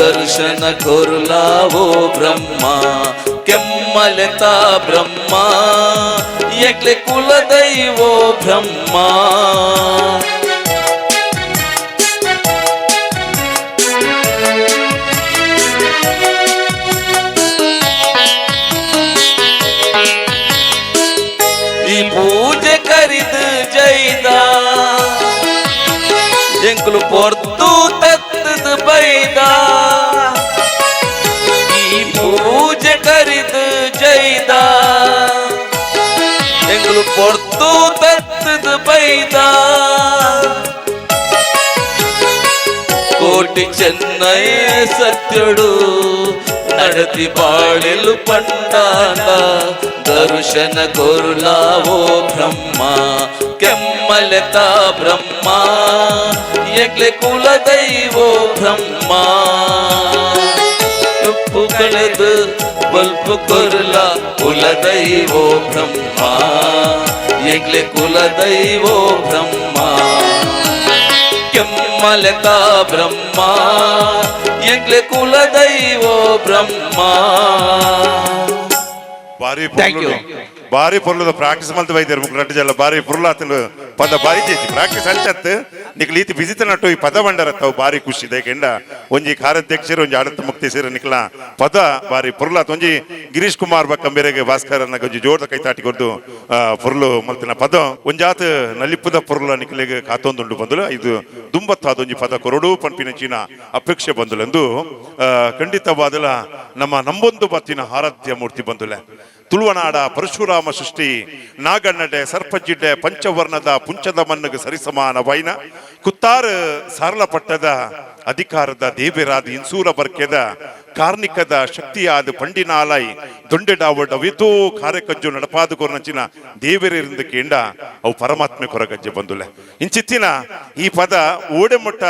Speaker 5: ದರ್ಶನ ಕೊರುಲಾವೋ ಬ್ರಹ್ಮ ಕೆಮ್ಮಲೆತ ಬ್ರಹ್ಮ ಎಕ್ಲೆ ಕುಲದೈವೋ ಬ್ರಹ್ಮ. ಈ ಪೂಜೆ ಕರಿದು ಜೈದ ಎಂಕ್ಲು ಪೊರ್ತು ತತ್ತದ ಬೈದ ಈ ಪೂಜೆ ಕರಿದು ಜೈದ ಎಂಕ್ಲು ಪೊರ್ತು ತತ್ತದ ಬೈದ ಕೋಟಿ ಚೆನ್ನಯ ಸತ್ಯಡು ನಡತಿ ಬಾಳೆಲು ಪಂಡಾನ ದರ್ಶನ ಕೊರುಲಾವೋ ಬ್ರಹ್ಮ ಕೆಮ್ಮಲೆತ ಬ್ರಹ್ಮ ಎಗ್ಲೆ ಕುಲದೈವೋ ಬ್ರಹ್ಮ. ಉಪ್ಪು ಕಳೆದು ಬಲ್ಪು ಕೊರುಲ ಕುಲದೈವೋ ಬ್ರಹ್ಮ ಎಗ್ಲೆ ಕುಲದೈವೋ ಬ್ರಹ್ಮ ಕೆಮ್ಮಲೆತ ಬ್ರಹ್ಮ ಎಂಕ್ಲೆ ಕುಲದೈವೋ ಬ್ರಹ್ಮ.
Speaker 1: ಬಾರಿ ಪೊರ್ಲು ಬಾರಿ ಪೊರ್ಲುದ ಪ್ರಾಕ್ಟೀಸ್ ಮಲ್ತ ಬೈದೇರು ಮುಕ್ಳು ರಡ್ಡು ಜಲ್ಲ ಬಾರಿ ಪೊರ್ಲಾತಲು ಪದ ಬಾರಿ ಚೇಚಿ ಪ್ರಾಕ್ಟೀಸ್ ಅಂಚತ್ತು ನಿಕ್ಲು ಈತಿ ಬಿಸಿತ ನಟ್ಟು ಈ ಪದ ಬಂಡರತ್ತವು ಬಾರಿ ಖುಷಿ ದೇಕೆಂಡ ಒಂಜಿ ಕಾರ್ಯಾಧ್ಯಕ್ಷರು ಒಂಜಿ ಆಡತ್ತ ಮುಕ್ತಿ ಸೇರ ನಿಕ್ಲ ಪದ ಬಾರಿ ಪೊರ್ಲಾತ್ ಒಂಜಿ ಗಿರೀಶ್ ಕುಮಾರ್ ಬಕ್ಕ ಮೇರೆಗೆ ಭಾಸ್ಕರನ ಒಂಜಿ ಜೋರ್ದ ಕೈ ತಾಟಿ ಕೊದ್ದು ಪೊರ್ಲು ಮಲ್ತಿನ ಪದ ಒಂಜಾತ್ ನಲಿಪುದ ಪೊರ್ಲ ನಿಕ್ಲೆಗ್ ಕಾತೊಂದುಂಡು ಬಂದುಲು ಇದು ದುಂಬತ್ತಾದ ಒಂಜಿ ಪದ ಕೊರಡು ಪನ್ಪಿನ ಚೀನ ಅಪೇಕ್ಷೆ ಬಂದುಲೆಂದು ಖಂಡಿತವಾದಲ ನಮ್ಮ ನಂಬೊಂದು ಬತ್ತಿನ ಆರಾಧ್ಯ ಮೂರ್ತಿ ಬಂದುಲೆ ತುಳುವನಾಡ ಪರಶುರಾಮ ಸೃಷ್ಟಿ ನಾಗಣ್ಣಡೆ ಸರ್ಪಜಿಡ್ಡೆ ಪಂಚವರ್ಣದ ಪುಂಚದ ಮಣ್ಣಗೆ ಸರಿಸಮಾನ ವೈನ ಕುತ್ತಾರು ಸಾರಲ ಪಟ್ಟದ ಅಧಿಕಾರದ ದೇವಿರಾದ ಇನ್ಸೂರ ಬರ್ಕೆದ ಕಾರ್ಣಿಕದ ಶಕ್ತಿಯಾದ ಪಂಡಿನಾಲೈ ದೊಂಡೆಡಾವಡ್ ಅವಿತೋ ಕಾರ್ಯಕಜ್ಜು ನಡಪಾದ ಕೊರನಚಿನ ದೇವರಿಂದ ಕೇಂಡ ಅವು ಪರಮಾತ್ಮೆ ಕೊರಗಜ್ಜೆ ಬಂದುಲೆ ಇಂಚಿತ್ತಿನ ಈ ಪದ ಓಡೆಮೊಟ್ಟ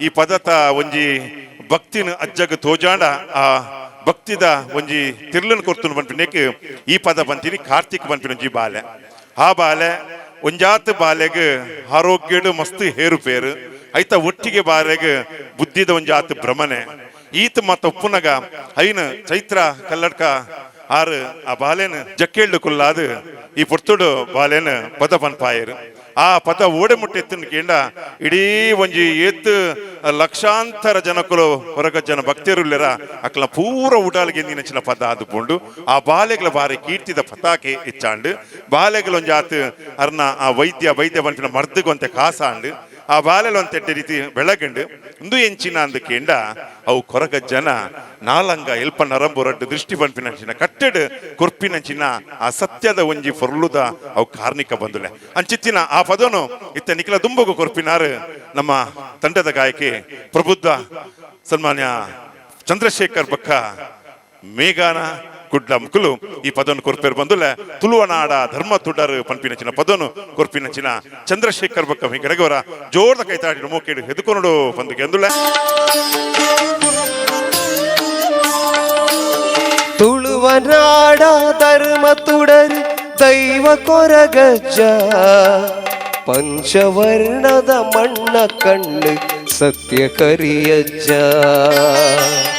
Speaker 1: ಈ ಪದತ ಒಂಜಿ ಭಕ್ತಿನ ಅಜ್ಜಗ ತೋಜಾಂಡ ಆ ಭಕ್ತಿದ ಒಂಜಿ ತಿರ್ಲನ್ ಕೊರ್ತುನು ಪನ್ಪಿನೇಕ್ ಈ ಪದ ಬಂತೀನಿ ಕಾರ್ತಿಕ್ ಪನ್ಪಿನ ಒಂಜಿ ಬಾಲೆ. ಆ ಬಾಲೆ ಒಂಜಾತ್ ಬಾಲೆಗ್ ಆರೋಗ್ಯಡು ಮಸ್ತ್ ಹೇರುಪೇರು ಐತ ಒಟ್ಟಿಗೆ ಬಾಲೆಗ್ ಬುದ್ಧಿದ ಒಂಜಾತ್ ಭ್ರಮಣೆ ಈತ ಮತ್ತ ಒಪ್ಪುನಗ ಐನ ಚೈತ್ರ ಕಲ್ಲಡ್ಕ ಆರು ಆ ಬಾಲೆನ ಜಕ್ಕೇಳ್ಡು ಕುಲ್ಲಾದು ಈ ಪೊರ್ತುಡು ಬಾಲೆನ ಪದ ಪನ್ಪಾಯರು. ಆ ಪದ ಓಡೆ ಮುಟ್ಟೆತ್ತಿನ ಕೇಂಡ ಇಡೀ ಒಂಜಿ ಏತ್ ಲಕ್ಷಾಂತರ ಜನಕುಲು ಹೊರಗ ಜನ ಭಕ್ತರುಲ್ಲೆರ ಅಕ್ಲ ಪೂರ ಉಡಾಲ್ಗೆ ನೆಚ್ಚಿನ ಪದ ಅದು ಪೋಂಡು. ಆ ಬಾಲೆಗಳ ಬಾರಿ ಕೀರ್ತಿದ ಪತಾಕೆ ಇಚ್ಚಾಂಡು ಬಾಲೆಗಳ ಒಂಜಾತ್ ಅರ್ನ ಆ ವೈದ್ಯ ವೈದ್ಯ ಪನ್ಪಿನ ಮರ್ದಗೊಂತೆ ಕಾಸಾಂಡು ಆ ಬಾಲೆಲ ಒಂತೆಡ್ಡೆ ರೀತಿ ಬೆಳಗಂಡು ಇಂದು ಎಂಚಿನ ಅಂದ ಕೇಂಡ ಅವು ಕೊರಗ ಜನ ನಾಲಂಗ ಎಲ್ಪ ನರಂಬು ರಡ್ಡು ದೃಷ್ಟಿ ಪನ್ಪಿನಂಚಿನ ಕಟ್ಟೆಡ್ ಕೊರ್ಪಿನಂಚಿನ ಆ ಸತ್ಯದ ಒಂಜಿ ಪೊರ್ಲುದ ಅವು ಕಾರ್ಣಿಕ ಬಂದುಲೆ ಅಂಚಿತ್ತಿನ ಆ ಪದನು ಇತ್ತ ನಿಖಿಲ ದುಂಬಗು ಕೊರ್ಪಿನಾರು ನಮ್ಮ ತಂಡದ ಗಾಯಕಿ ಪ್ರಬುದ್ಧ ಸನ್ಮಾನ್ಯ ಚಂದ್ರಶೇಖರ್ ಬಕ್ಕ ಮೇಘಾನ ಕುಡ್ಲ ಮುಕುಲು ಈ ಪದವನ್ನು ಕೊರ್ಪೇರು ಬಂದುಲೆ ತುಳುವನಾಡ ಧರ್ಮ ತುಡರು ಪನ್ಪಿನಚಿನ ಪದನು ಕೊರ್ಪಿನಚಿನ ಚಂದ್ರಶೇಖರ್ ಬಕ್ಕ ಹಿಂಗರಗವರ ಜೋರದ ಕೈತಾಡಿ ಮೋಕೇಡು ಹೆದುಕೊನಡು ಬಂದು ಗೆಂದುಲೆ.
Speaker 2: ತುಳುವನಾಡ ಧರ್ಮ ತುಡರು ದೈವ ಕೊರಗಜ್ಜ ಪಂಚವರ್ಣದ ಮಣ್ಣ ಕಣ್ಣು ಸತ್ಯ ಕರಿಯಜ್ಜ.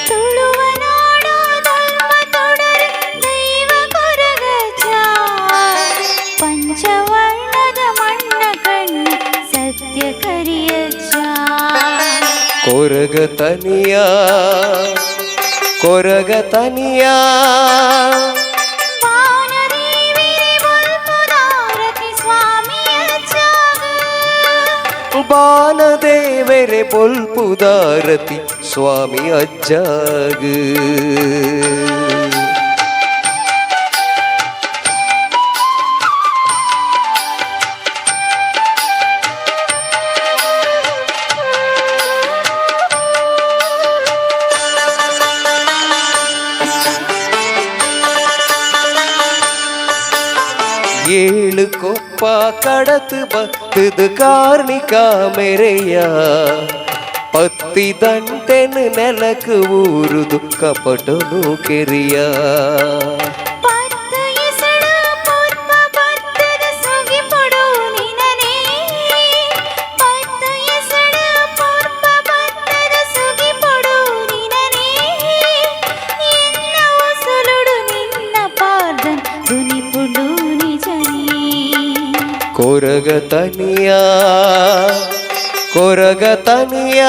Speaker 3: ತುಳುವನಾಡ ಧರ್ಮ ತೊಡರು ದೈವ ಕೊರಗಜ್ಜ ಪಂಚವರ್ಣದ ಮಣ್ಣ ಕಣ್ಣು ಸತ್ಯ ಕರಿಯಜ್ಜ.
Speaker 2: ಕೊರಗ ತನಿಯ ಕೊರಗ ತನಿಯ
Speaker 3: ಬಾನದೇವಿರೆ ಬೊಲ್ಪುದಾರತಿ ಸ್ವಾಮಿಯಜ್ಜಾಗ
Speaker 2: ಬಾನದೇವರೆ ಬೊಲ್ಪುದಾರತಿ ಸ್ವಾಮಿ ಅಜ್ಜಾಗ. ಏಳು ಕೊಪ್ಪ ಕಡತು ಬತ್ತದು ಕಾರ್ಣಿಕ ಮೆರೆಯ ಪತ್ತಿ ದಂಟೆನು ನೆಲಕು ಊರುದು ಕಪಟನು ಕೆರಿಯ.
Speaker 3: ಪತ್ತು ಎಸಡು ಪುರ್ಪ ಬತ್ತದ ಸುಗಿಪುಡು ನಿನನೇ ಪತ್ತು ಎಸಡು ಪುರ್ಪ ಬತ್ತದ ಸುಗಿಪುಡು ನಿನನೇ ಎನ್ನ ಉಸುಲುಡು ನಿನ್ನ ಪಾದನ್ ದುನಿಪುಡು ನಿಜನೇ.
Speaker 2: ಕೊರಗ ತನಿಯ ಕೊರಗ ತನಿಯ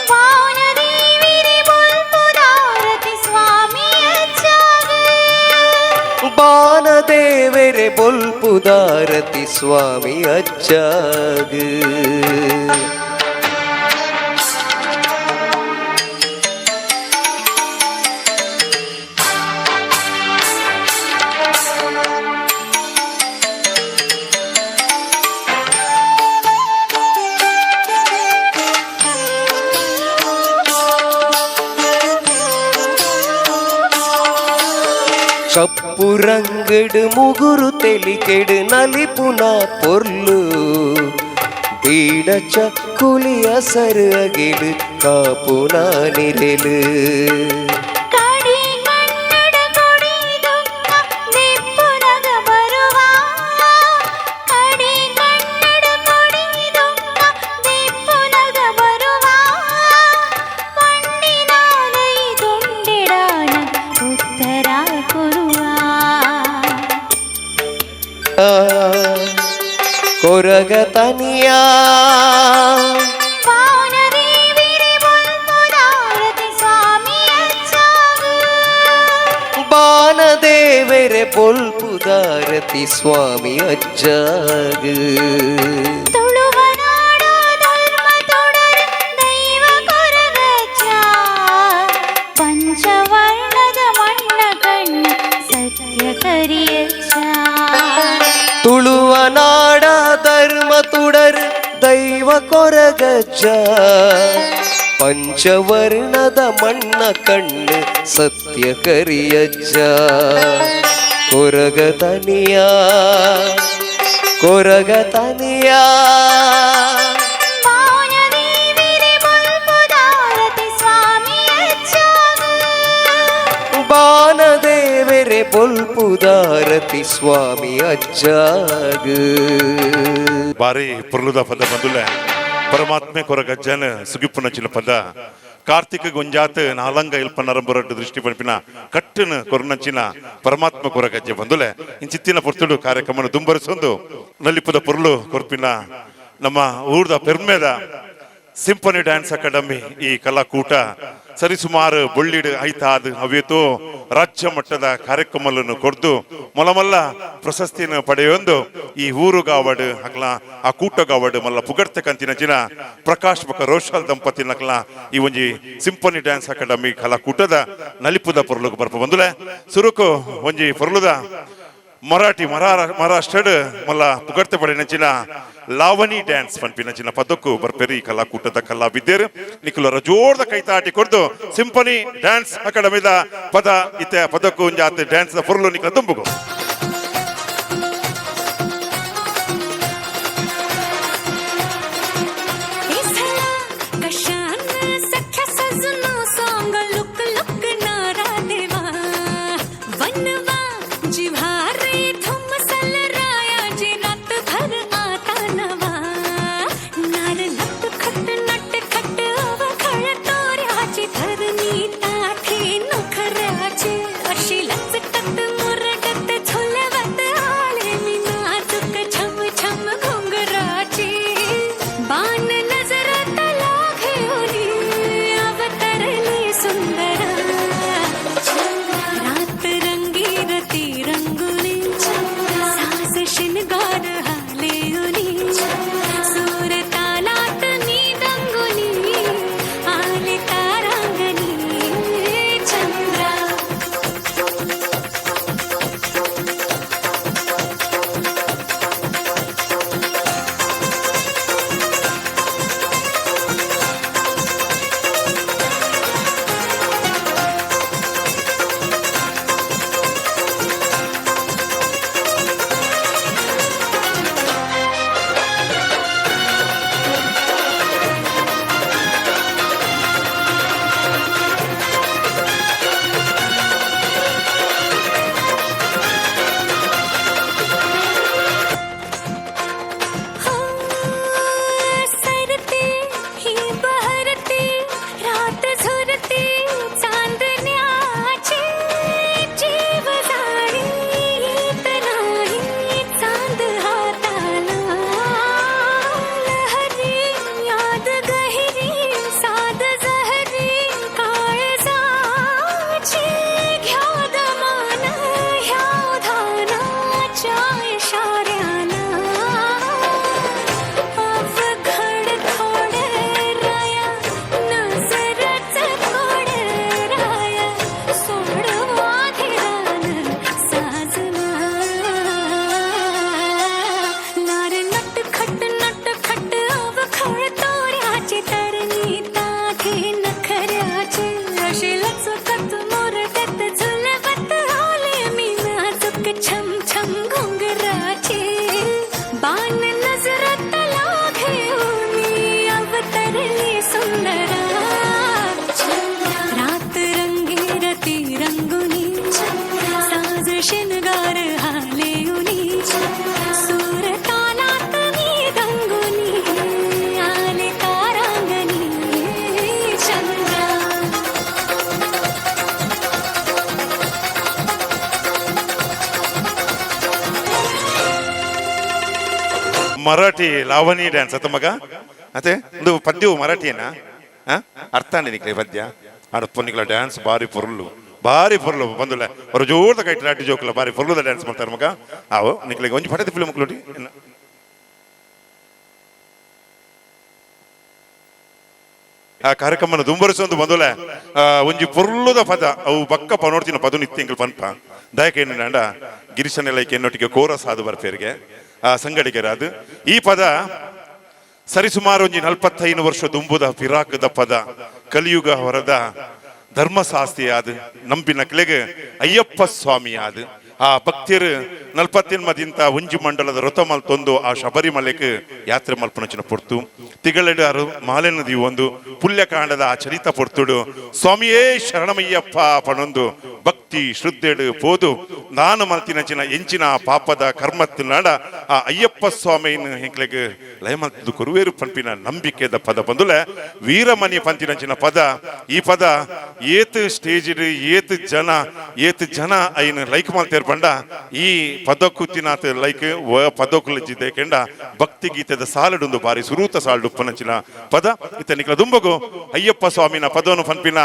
Speaker 3: ಬಾನದೇವಿರೆ ಬೊಲ್ಪುದಾರತಿ ಸ್ವಾಮಿಯಜ್ಜಾಗ
Speaker 2: ಬಾನದೇವರೆ ಬೊಲ್ಪುದಾರತಿ ಸ್ವಾಮಿ ಅಜ್ಜಾಗ. ಕಪ್ಪು ರಂಗಡು ಮುಗುರು ತೆಲಿಕೆಡು ನಲಿಪುನ ಪೊರ್ಲು ಬೀಡ ಚಕ್ಕುಲಿ ಅಸರು ಅಗಿಲು ಕಾಪುನ ನಿರೆಲು.
Speaker 3: ಕಡಿ ಕನ್ನಡ ಕೊಡಿ ದುಃಖ ನೆಪ್ಪುನಗ ಬರುವ ಕಡಿ ಕನ್ನಡ ಕೊಡಿ ದುಃಖ ನೆಪ್ಪುನಗ ಬರುವ ಪಂಡಿನಾಲೈ ತುಂಡಿಡಾನ ಉತ್ತರ ಕೊರುವ.
Speaker 2: ಕೊರಗ ತನಿಯ
Speaker 3: ಬಾನದೇವಿರೆ ಬೊಲ್ಪುದಾರತಿ ಸ್ವಾಮಿಯಜ್ಜಾಗ
Speaker 2: ಬಾನದೇವರೆ ಬೊಲ್ಪುದಾರತಿ ಸ್ವಾಮಿ ಅಜ್ಜಾಗ.
Speaker 3: ತುಳುವನಾಡ ಧರ್ಮ ತೊಡರು ದೈವ ಕೊರಗಜ್ಜ ಪಂಚವರ್ಣದ ಮಣ್ಣ ಕಣ್ಣು ಸತ್ಯ ಕರಿಯಜ್ಜ.
Speaker 2: ತುಳುವನಾಡ ಧರ್ಮ ತುಡರ್ ದೈವ ಕೊರಗಜ್ಜ ಪಂಚವರ್ಣದ ಮಣ್ಣ ಕಣ್ಣು ಸತ್ಯ ಕರಿಯಜ್ಜ. ಕೊರಗ ತನಿಯ ಕೊರಗ ತನಿಯ
Speaker 3: ಬಾನದೇವಿರೆ ಬೊಲ್ಪುದಾರತಿ ಸ್ವಾಮಿಯಜ್ಜಾಗ
Speaker 2: ಆರತಿ ಸ್ವಾಮಿ ಅಜ್ಜಾಗ.
Speaker 1: ಬಾರಿ ಪೊರ್ಲುದ ಪದ ಬಂದುಲೆ. ಪರಮಾತ್ಮೆ ಕೊರಗಜ್ಜನ ಸುಗಿಪ್ಪುನಂಚಿನ ಪದ. ಕಾರ್ತಿಕ ಗೊಂಜಾತ್ ನಾಲಂಗ ಇಲ್ಪ ನರಂಬರಡ್ಡು ದೃಷ್ಟಿ ಪನ್ಪಿನ ಕಟ್ಟನ ಕೊರನಂಚಿನ ಪರಮಾತ್ಮ ಕೊರಗಜ್ಜೆ ಬಂದುಲೆ. ಇಂಚಿತ್ತಿನ ಪೊರ್ತುಡು ಕಾರ್ಯಕ್ರಮನ ದುಂಬರಿಸೊಂದು ನಲಿಪುದ ಪೊರ್ಲು ಕೊರ್ಪಿನ ನಮ್ಮ ಊರ್ದ ಪೆರ್ಮೆದ ಸಿಂಫನಿ ಡ್ಯಾನ್ಸ್ ಅಕಾಡೆಮಿ ಈ ಕಲಾಕೂಟ ಸರಿಸುಮಾರು ಬೊಳ್ಳಿಡು ಐತಾದ್ ಅವೇತೋ ರಾಜ್ಯ ಮಟ್ಟದ ಕಾರ್ಯಕ್ರಮಗಳನ್ನು ಕೊರ್ದು ಮೊಲಮಲ್ಲ ಪ್ರಶಸ್ತಿಯನ್ನು ಪಡೆಯೊಂದು ಈ ಊರುಗಾವಡು ಅಕ್ಲ ಆ ಕೂಟಗಾವಡು ಮಲ್ಲ ಪುಗರ್ತೆ ಕಂತಿನ ಜಿನ ಪ್ರಕಾಶ್ ಬೊಕ ರೋಷಾಲ್ ದಂಪತಿ ನಕ್ಲ ಈ ಒಂಜಿ ಸಿಂಫನಿ ಡ್ಯಾನ್ಸ್ ಅಕಾಡೆಮಿ ಕಲಾಕೂಟದ ನಲಿಪುದ ಪೊರ್ಲುಗು ಬರ್ಪ ಬಂದುಲೆ. ಸುರುಕು ಒಂಜಿ ಪೊರ್ಲುದ ಮರಾಠಿ ಮಹಾರಾಷ್ಟ್ರಡ್ ಮಲ್ಲ ಪುಗರ್ತೆ ಪಡೆನಂಚಿನ ಲಾವಣಿ ಡ್ಯಾನ್ಸ್ ಪನ್ಪಿನಂಚಿನ ಪದಕ್ಕೂ ಬರ್ಪೆರಿ ಕಲಾಕೂಟದ ಕಲಾವಿದ್ಯರು. ನಿಕುಲರ ಜೋರ್ದ ಕೈತಾಟಿ ಕೊಡ್ದು ಸಿಂಫನಿ ಡ್ಯಾನ್ಸ್ ಅಕಾಡೆಮಿದ ಪದ ಇತ್ತೆ ಪದಕ್ಕೂ ಒಂಜಾತ್ ಡ್ಯಾನ್ಸ್ ಪೊರ್ಲು ನಿಕಲ ತುಂಬುಗು.
Speaker 7: कशान सख्या सजना सांग लुक लुक नारा देवा वनवा जिव्हारे धुमसल राया जी रात भर आता नवा नार नट खट नट खट अवघड तोऱ्याची धरणी ताठे नखऱ्याची अशी लचकत मुरडत झुलवत आले मी नाजूक छम छम घुंगराची बाण नजरात घेऊनी अवतरली सुंदरा. रात रंगीरती रंगुनी सास शिनगार हालेउनी सूर तालात मी दंगुनी आले तारांगणी चंद्रा. हो सरते ही बहरते रात झुरते चांदण्याची जीव जाणी येत नाही चांद हाताला लहरी याद गहिरी साध जहरी काळजाची घ्या दमान ह्या धानाच्या इशाऱ्याला अवघड थोड राया नजरच कोड राया सोडवा धीरान साजना नार नट खट नट खट अवघड तोऱ्याची तरणी ताठे नखऱ्याची अशी लचकत मुरडत झुलवत आले मी नाजूक छम छम घुंगराची बाण नजरात घेऊनी अवतरली सुंदरा. रात रंगीरती रंगुनी साज शिनगार हालेउनी सूर तालात मी दंगुनी आले तारांगणी चंद्रा.
Speaker 1: ಮರಾಠಿ ಲಾವಣಿ ಡ್ಯಾನ್ಸ್ ಅತ್ತ ಮಗ ಅತ್ತೆ ಒಂದು ಪದ್ಯವು ಮರಾಠಿಯೇನಾ? ಅರ್ಥ ನಿಕ್ಲೆ ಪದ್ಯ ಆಡ ಪೊನ್ನಿಗಳ ಡ್ಯಾನ್ಸ್ ಬಾರಿ ಪೊರ್ಲು ಬಾರಿ ಪೊರ್ಲು ಬಂದುಲ್ಲ. ಅವ್ರ ಜೋರ್ದ ಕೈ ರಾಟಿ ಜೋಕುಲ ಬಾರಿ ಪೊರ್ಲುದ ಡ್ಯಾನ್ಸ್ ಮಾಡ್ತಾರೆ ಮಗ. ಆವು ನಿಕ್ಲೆಗೆ ಒಂಜಿ ಪಟದ ಫಿಲ್ಮ್ ಮಕ್ಳುಟಿ. ಆ ಕಾರ್ಯಕ್ರಮನ ದುಂಬರಿಸೊಂದು ಬಂದುಲೆ ಒಂಜಿ ಪೊರ್ಲುದ ಪದ ಅವು ಬಕ್ಕ ಪನೋಡ್ತಿನ ಪದ ನಿತ್ಯಂಕಲ್ ಪನ್ಪ ದಯಕೇಂಡ ಗಿರೀಶನೆಲ್ಲ ಎನ್ನೊಟ್ಟಿಗೆ ಕೋರ ಸಾಧು ಬರ್ಪೇರಿಗೆ ಆ ಸಂಗಡಿಗರಾದು ಈ ಪದ ಸರಿಸುಮಾರು ಒಂಜಿ 45 ವರ್ಷ ದುಂಬುದ ಪಿರಾಕದ ಪದ. ಕಲಿಯುಗ ಹೊರದ ಧರ್ಮಶಾಸ್ತ್ರಿಯಾದ ನಂಬಿನ ಕ್ಲೆಗ್ ಅಯ್ಯಪ್ಪ ಸ್ವಾಮಿಯಾದ ಆ ಭಕ್ತಿಯರು ನಲ್ಪತ್ತೆನ್ಮದಿಂತ ಒಂಜಿ ಮಂಡಲದ ರಥ ಮಲ್ತೊಂದು ಆ ಶಬರಿಮಲೆಕ್ ಯಾತ್ರೆ ಮಲ್ಪನಚಿನ ಪೊರ್ತು ತಿಗಳೆಡಾರು ಮಾಲೆ ನದಿ ಒಂದು ಪುಲ್ಯಕಾಂಡದ ಆ ಚರಿತ ಪೊರ್ತುಡು ಸ್ವಾಮಿಯೇ ಶರಣಮಯ್ಯಪ್ಪ ಪಣೊಂದು ಭಕ್ತಿ ಭಕ್ತಿ ಶ್ರದ್ಧೆಡು ಪೋದು ನಾನು ಮಲ್ತಿನಂಚಿನ ಎಂಚಿನ ಪಾಪದ ಕರ್ಮತ್ತಿನಾಡ ಆ ಅಯ್ಯಪ್ಪ ಸ್ವಾಮಿನ ಎಂಕ್ಲೆಗ್ ಲಯಮಲ್ತದ್ದು ಕೊರುವೇರು ಪನ್ಪಿನ ನಂಬಿಕೆದ ಪದ ಬಂದುಲೆ ವೀರಮಣಿ ಪಂತಿನಂಚಿನ ಪದ. ಈ ಪದ ಏತ್ ಸ್ಟೇಜ್ ಏತ್ ಜನ ಏತ್ ಜನ ಐನ್ ಲೈಕ್ ಮಲ್ತೇರ್ ಪಂಡ ಈ ಪದಕ್ಕುತ್ತಿನಾತ್ ಲೈಕ್ ಪದಕ್ಕುಲಜ್ಜಿದೆ ಕೆಂಡ ಭಕ್ತಿ ಗೀತೆದ ಸಾಲುಡುಂದು ಬಾರಿ ಸುರೂತ ಸಾಲುಡು ಉಪ್ಪನಂಚಿನ ಪದ. ಇತ್ತ ನಿಕ್ಲ ದುಂಬಗು ಅಯ್ಯಪ್ಪ ಸ್ವಾಮಿನ ಪದವನ್ನು ಪನ್ಪಿನ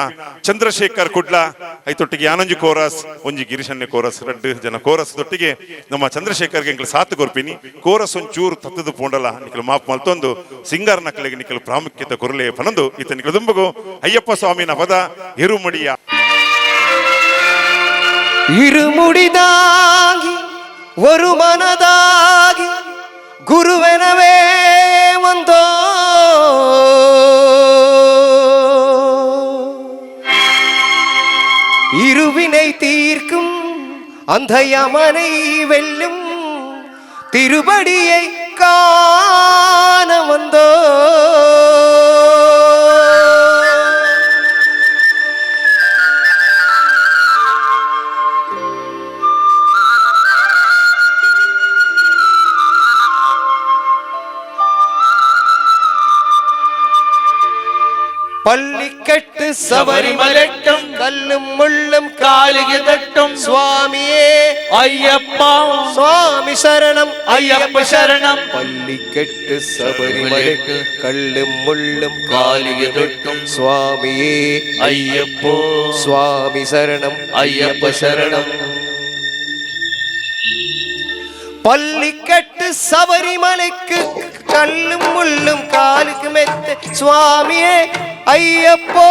Speaker 1: ಚಂದ್ರಶೇಖರ್ ಕುಡ್ಲ ಐತೊಟ್ಟಿಗೆ ಯಾನೊಂಜಿ ಕೋರಸ್ ಒಂಜಿ ಗಿರಿಶನ್ಯ ಕೋರಸ್ ರಡ್ಡು ಜನ ಕೋರಸ್ ದೊಟ್ಟಿಗೆ ನಮ್ಮ ಚಂದ್ರಶೇಖರ್ಗೆ ಎಂಕ್ಲ ಸಾತು ಕೊರ್ಪಿನಿ. ಕೋರಸ್ ಒಂಚೂರು ತತ್ತದು ಪೋಂಡಲ ನಿಕ್ಲ ಮಾಪ್ ಮಲ್ತೊಂದು ಸಿಂಗಾರ್ ನಕ್ಲೆಗೆ ನಿಕ್ಲ ಪ್ರಾಮುಖ್ಯತೆ ಕೊರಲೆ ಪನೊಂದು ಇತ್ತ ನಿಕ್ಲ ದುಂಬಗು ಅಯ್ಯಪ್ಪ ಸ್ವಾಮಿನ ಪದ ಇರುಮುಡಿಯ.
Speaker 2: இருமுடிதாங்கி ஒரு மனதாகி குருவெனவே வந்தோ இருவினை தீர்க்கும் அந்த யமனை வெல்லும் திருபடியை காண வந்தோ. பள்ளிக்கட்டு
Speaker 5: ശബരിമലട്ടും
Speaker 2: கல்லும் முள்ளும்
Speaker 5: കാലിക തട്ടും
Speaker 2: சுவாமியே
Speaker 5: അയ്യപ്പ
Speaker 2: சுவாமி சரணம்
Speaker 5: അയ്യപ്പ ശരണം.
Speaker 2: பள்ளிக்கட்டு சபரிமலைக்கு கல்லும் முள்ளும்
Speaker 5: കാലിക തൊട്ടും
Speaker 2: சுவாமியே
Speaker 5: അയ്യപ്പോ
Speaker 2: சுவாமி சரணம்
Speaker 5: അയ്യപ്പ ശരണം.
Speaker 2: பள்ளிக்கட்டு சபரிமலைக்கு கல்லும் முள்ளும் காலுக்கு மெத்த சுவாமியே ஐயப்போ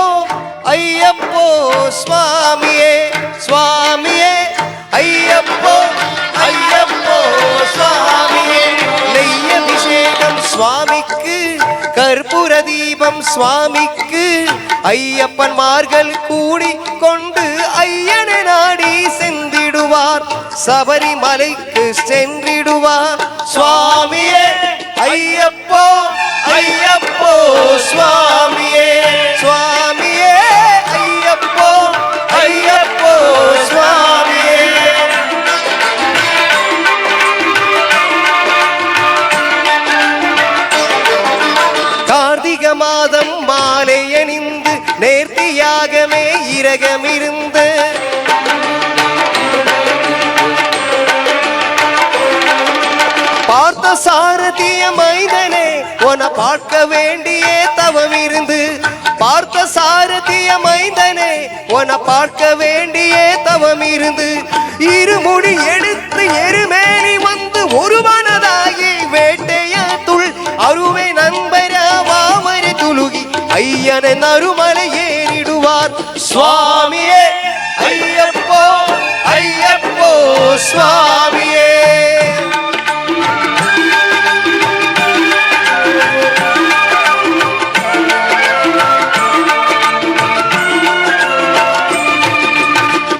Speaker 2: ஐயப்போ சுவாமியே சுவாமியே ஐயப்போ ஐயப்போ சுவாமியே. நெய் அபிஷேகம் சுவாமிக்கு, கற்பூர தீபம் சுவாமிக்கு, ஐயப்பன்மார்கள் கூடி கொண்டு ஐயனை நாடி சென்றிடுவார், சபரிமலைக்கு சென்றிடுவார். சுவாமியே ஐயப்போ ஐயப்போ சுவாமியே சுவாமியே ஐயப்போ ஐயப்போ சுவாமியே. கார்த்திக மாதம் மாலை அணிந்து நேர்த்தியாகவே இரகமிருந்து பார்த்த சாரதிய மைதனே உன பார்க்க வேண்டிய தவம் இருந்து, பார்த்த சாரதிய மைந்தனே உன பார்க்க வேண்டிய தவம் இருந்து, இருமுடி எடுத்து எருமேனி வந்து ஒரு மனதாகி வேட்டைய துள் அருவை நண்பராவாமரை துலுகி ஐயனை நறுமலை ஏறிடுவார். சுவாமியே ஐயப்போ ஐயப்போ சுவாமியே.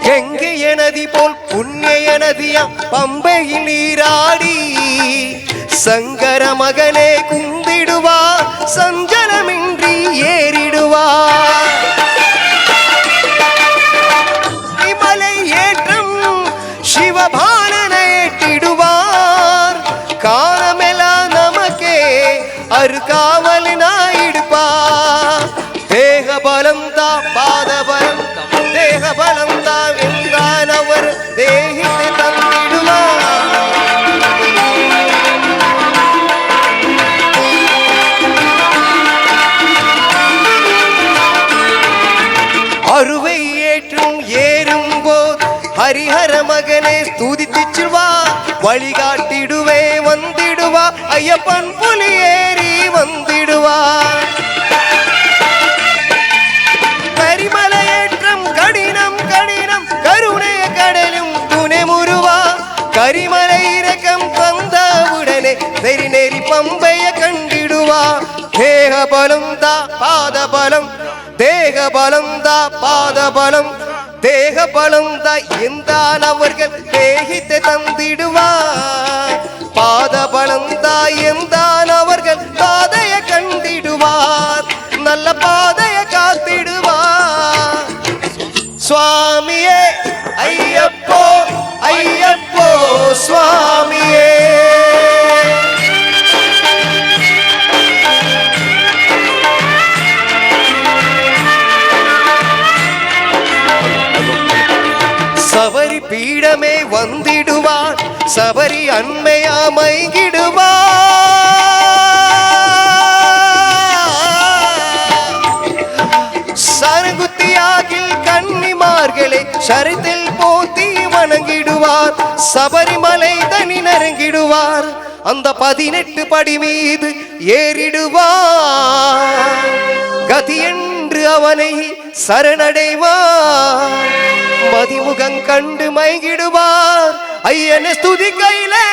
Speaker 2: கங்கைய நதி போல் புண்ணிய நதியாம் பம்பையில் நீராடி சங்கர மகனே குந்திடுவார், சஞ்சலமின்றி ஏறிடுவார். மலை ஏற்றம் சிவபாலனை ஏற்றிடுவார், காலமெல்லாம் நமக்கே அருகாவலினாயிடுப்பார். தேக பலம் தா பாத பலம் தேக பலம் தா என்றான் அவர் தேகித்து தந்திடுவார். அருவை ஏற்றும் ஏறும் போது ஹரிஹர மகனே ஸ்துதித்து செல்வா, வழிகாட்டிடுவே வந்திடுவா, ஐயப்பன் புலி ஏறி வந்திடுவா. கரிமலையேற்றம் கடினம் கடினம் கருணைய கடலும் துணை முருவா, கரிமலை இறக்கம் தந்தவுடனே நெறி நெறி பம்பைய கண்டிடுவா. தேக பலம் தா பாத பலம் தேக பலம் தா பாத பலம் தேக பலம் தா என்றால் அவர்கள் தேகித்தை தந்திடுவார். பாத பலம் தா என்றால் அவர்கள் பாதைய கண்டிடுவார், நல்ல பாதைய காத்திடுவார். சுவாமியே ஐ ಸ್ವಾಮಿಯೇ. சபரி பீடமே வந்திடுவார், சபரி அண்மையா மயங்கிடுவார். சரங்குத்தியாகில் கன்னிமார்களை சரித்தில் போத்தி வணங்கிடுவார், சபரிமலை தனி நெருங்கிடுவார், அந்த 18 படி மீது ஏறிடுவார், கதி என்று அவனை சரணடைவார், மதிமுகம் கண்டு மயங்கிடுவார், ஐயனை ஸ்துதி கையிலே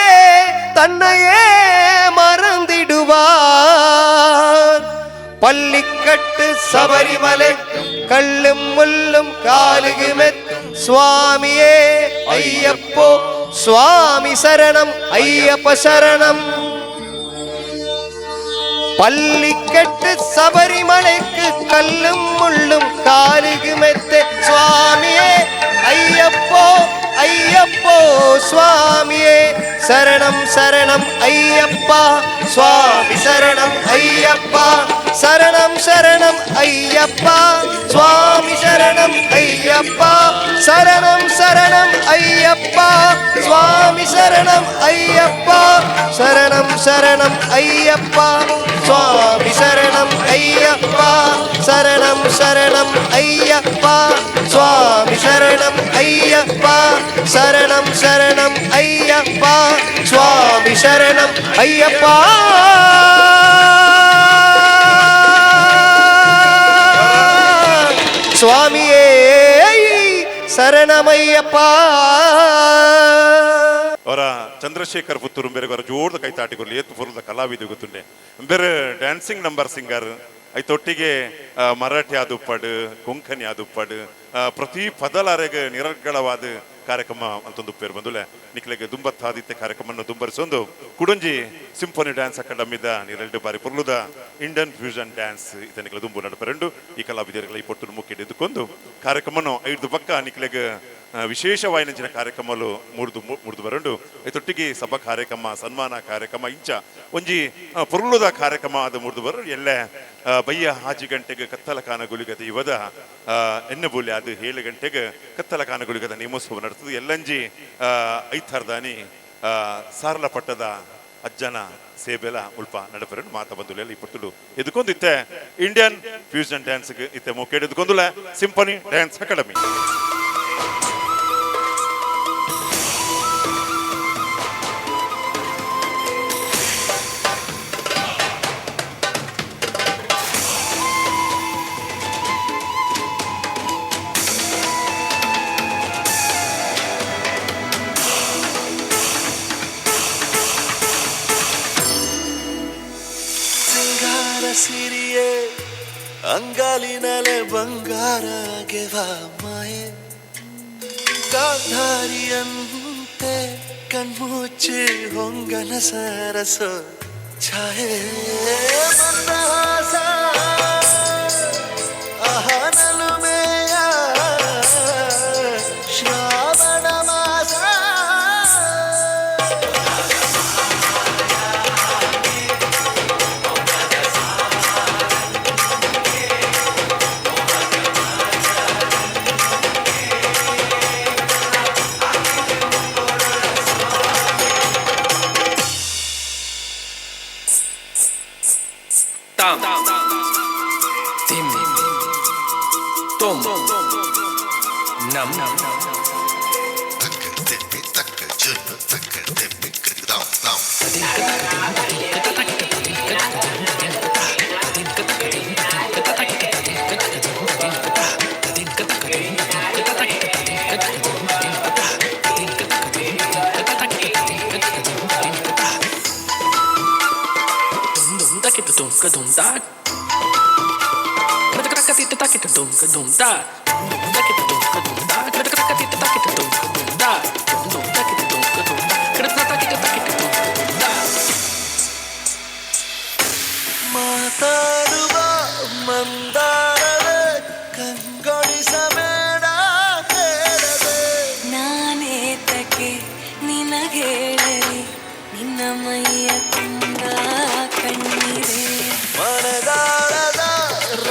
Speaker 2: தன்னையே மறந்திடுவார். பள்ளிக்கட்டு சபரிமலை கல்லும் முள்ளும் காலுகுமெத் சுவாமியே ஐயப்போ சுவாமி சரணம் ஐயப்ப சரணம். பள்ளிக்கட்டு சபரிமலைக்கு கல்லும் முள்ளும் காலுகுமெத்த சுவாமியே ஐயப்போ ஐயப்போ சுவாமியே சரணம் சரணம் ஐயப்பா சுவாமி சரணம் ஐயப்பா சரணம் சரணம் ஐயப்பா சுவாமி சரணம் ஐயப்பா சரணம் சரணம் ஐயப்பா சுவாமி சரணம் ஐயப்பா சரணம் சரணம் ஐயப்பா சுவாமி சரணம் ஐயப்பா சரணம் சரணம் ஐயப்பா சுவாமி சரணம் ஐயப்பா சரணம் சரணம் ஐயப்பா சுவாமி சரணம் ஐயப்பா. சுவாமியே சரணமையப்பா.
Speaker 1: ಅವರ ಚಂದ್ರಶೇಖರ್ ಪುತ್ತೂರು ಬೇರೆ ಅವರ ಜೋರ್ದ ಕೈ ತಾಟಿಕೊರ್ಲಿ ಏತ್ ಪುರದ ಕಲಾವಿದ ಗೊತ್ತುಂಡೆ ಬೇರೆ ಡ್ಯಾನ್ಸಿಂಗ್ ನಂಬರ್ ಸಿಂಗರ್ ಐತೊಟ್ಟಿಗೆ ಮರಾಠಿ ಆದುಪ್ಪಡು ಕೊಂಕಣಿ ಆದುಪ್ಪಡು ಪ್ರತಿ ಪದಲಾರೆಗೆ ನಿರರ್ಗಳವಾದ ಕಾರ್ಯಕ್ರಮ ಅಂತಂದು ಪೇರು ಬಂದುಲೆ ನಿಕ್ಲೆಗೆ ದುಂಬತ್ತಾದಿತ್ಯ ಕಾರ್ಯಕ್ರಮವನ್ನು ದುಂಬರಿಸೊಂದು ಕುಡಂಜಿ ಸಿಂಫೋನಿ ಡ್ಯಾನ್ಸ್ ಅಕಾಡೆಮಿದ ನೀರೆಲ್ಡು ಬಾರಿ ಪುರ್ಲುದ ಇಂಡಿಯನ್ ಫ್ಯೂಷನ್ ಡ್ಯಾನ್ಸ್ ಇತ ನಿಕ್ಲೆ ದುಂಬು ನಡಪರೆಂಡು ಈ ಕಲಾವಿದರುಗಳ ಈ ಪೊಟ್ಟು ಮುಖ್ಯ ಎದ್ದುಕೊಂಡು ಕಾರ್ಯಕ್ರಮನು ಐದು ಪಕ್ಕ ನಿಕ್ಲೆಗೆ ವಿಶೇಷವಾಯಿನಂಚಿನ ಕಾರ್ಯಕ್ರಮಲು ಮೂರ್ದು ಮೂರ್ದು ಬರಂಡು ಐತೊಟ್ಟಿಗೆ ಸಭಾ ಕಾರ್ಯಕ್ರಮ ಸನ್ಮಾನ ಕಾರ್ಯಕ್ರಮ ಇಂಚ ಒಂಜಿ ಪೊರ್ಲುದ ಕಾರ್ಯಕ್ರಮ ಅದು ಮೂರ್ದು ಬರು ಎಲ್ಲೆ ಬಯ್ಯ 6 ಗಂಟೆಗೆ ಕತ್ತಲ ಕಾನಗುಲಿಗದ ಇವದ ಎಣ್ಣೆ ಬೂಲಿ ಅದು 7 ಗಂಟೆಗೆ ಕತ್ತಲ ಕಾನಗುಲಿಗದ ನೇಮೋತ್ಸವ ನಡ್ತದೆ. ಎಲ್ಲಂಜಿ ಐಥರ್ದಾನಿ ಸಾರ್ಲ ಪಟ್ಟದ ಅಜ್ಜನ ಸೇಬೆಲ ಉಲ್ಪ ನಡಪರನ್ನು ಮಾತ ಬಂದುಲೆಲ್ಲ ಈ ಪೊರ್ತುಡು ಎದುಕೊಂದು ಇತ್ತೆ ಇಂಡಿಯನ್ ಫ್ಯೂಷನ್ ಡ್ಯಾನ್ಸ್ ಇತ್ತೆ ಮೊಕ್ಕೇಡು ಎದುಕೊಂದುಲ ಸಿಂಫನಿ ಡ್ಯಾನ್ಸ್ ಅಕಾಡೆಮಿ.
Speaker 8: ಸಿಂಗಾರ ಸಿರಿಯೇ ಅಂಗಾಲಿನಲೆ ಬಂಗಾರ ಗೆವ ಮಾಯೆ ಗಾಂಧಾರಿಯಂತೆ ಕಣ್ಮುಚ್ಚಿ ಹೊಂಗನ ಸರಸ ಛಾಯೆ ಮಂದಹಾಸ ಅಹನಲುಮೆಯ ಶ್ರಾವಣ ಮಾಸ.
Speaker 9: ताम तिम तुम नम
Speaker 8: ಮಾತಾಡುವ ಮಂದಾರವೇ ಕಂಗೊಳಿಸಬೇಡ ಹೇಳದೆ.
Speaker 7: ನಾನೇತಕ್ಕೆ ನಿನಗೇಳದೆ.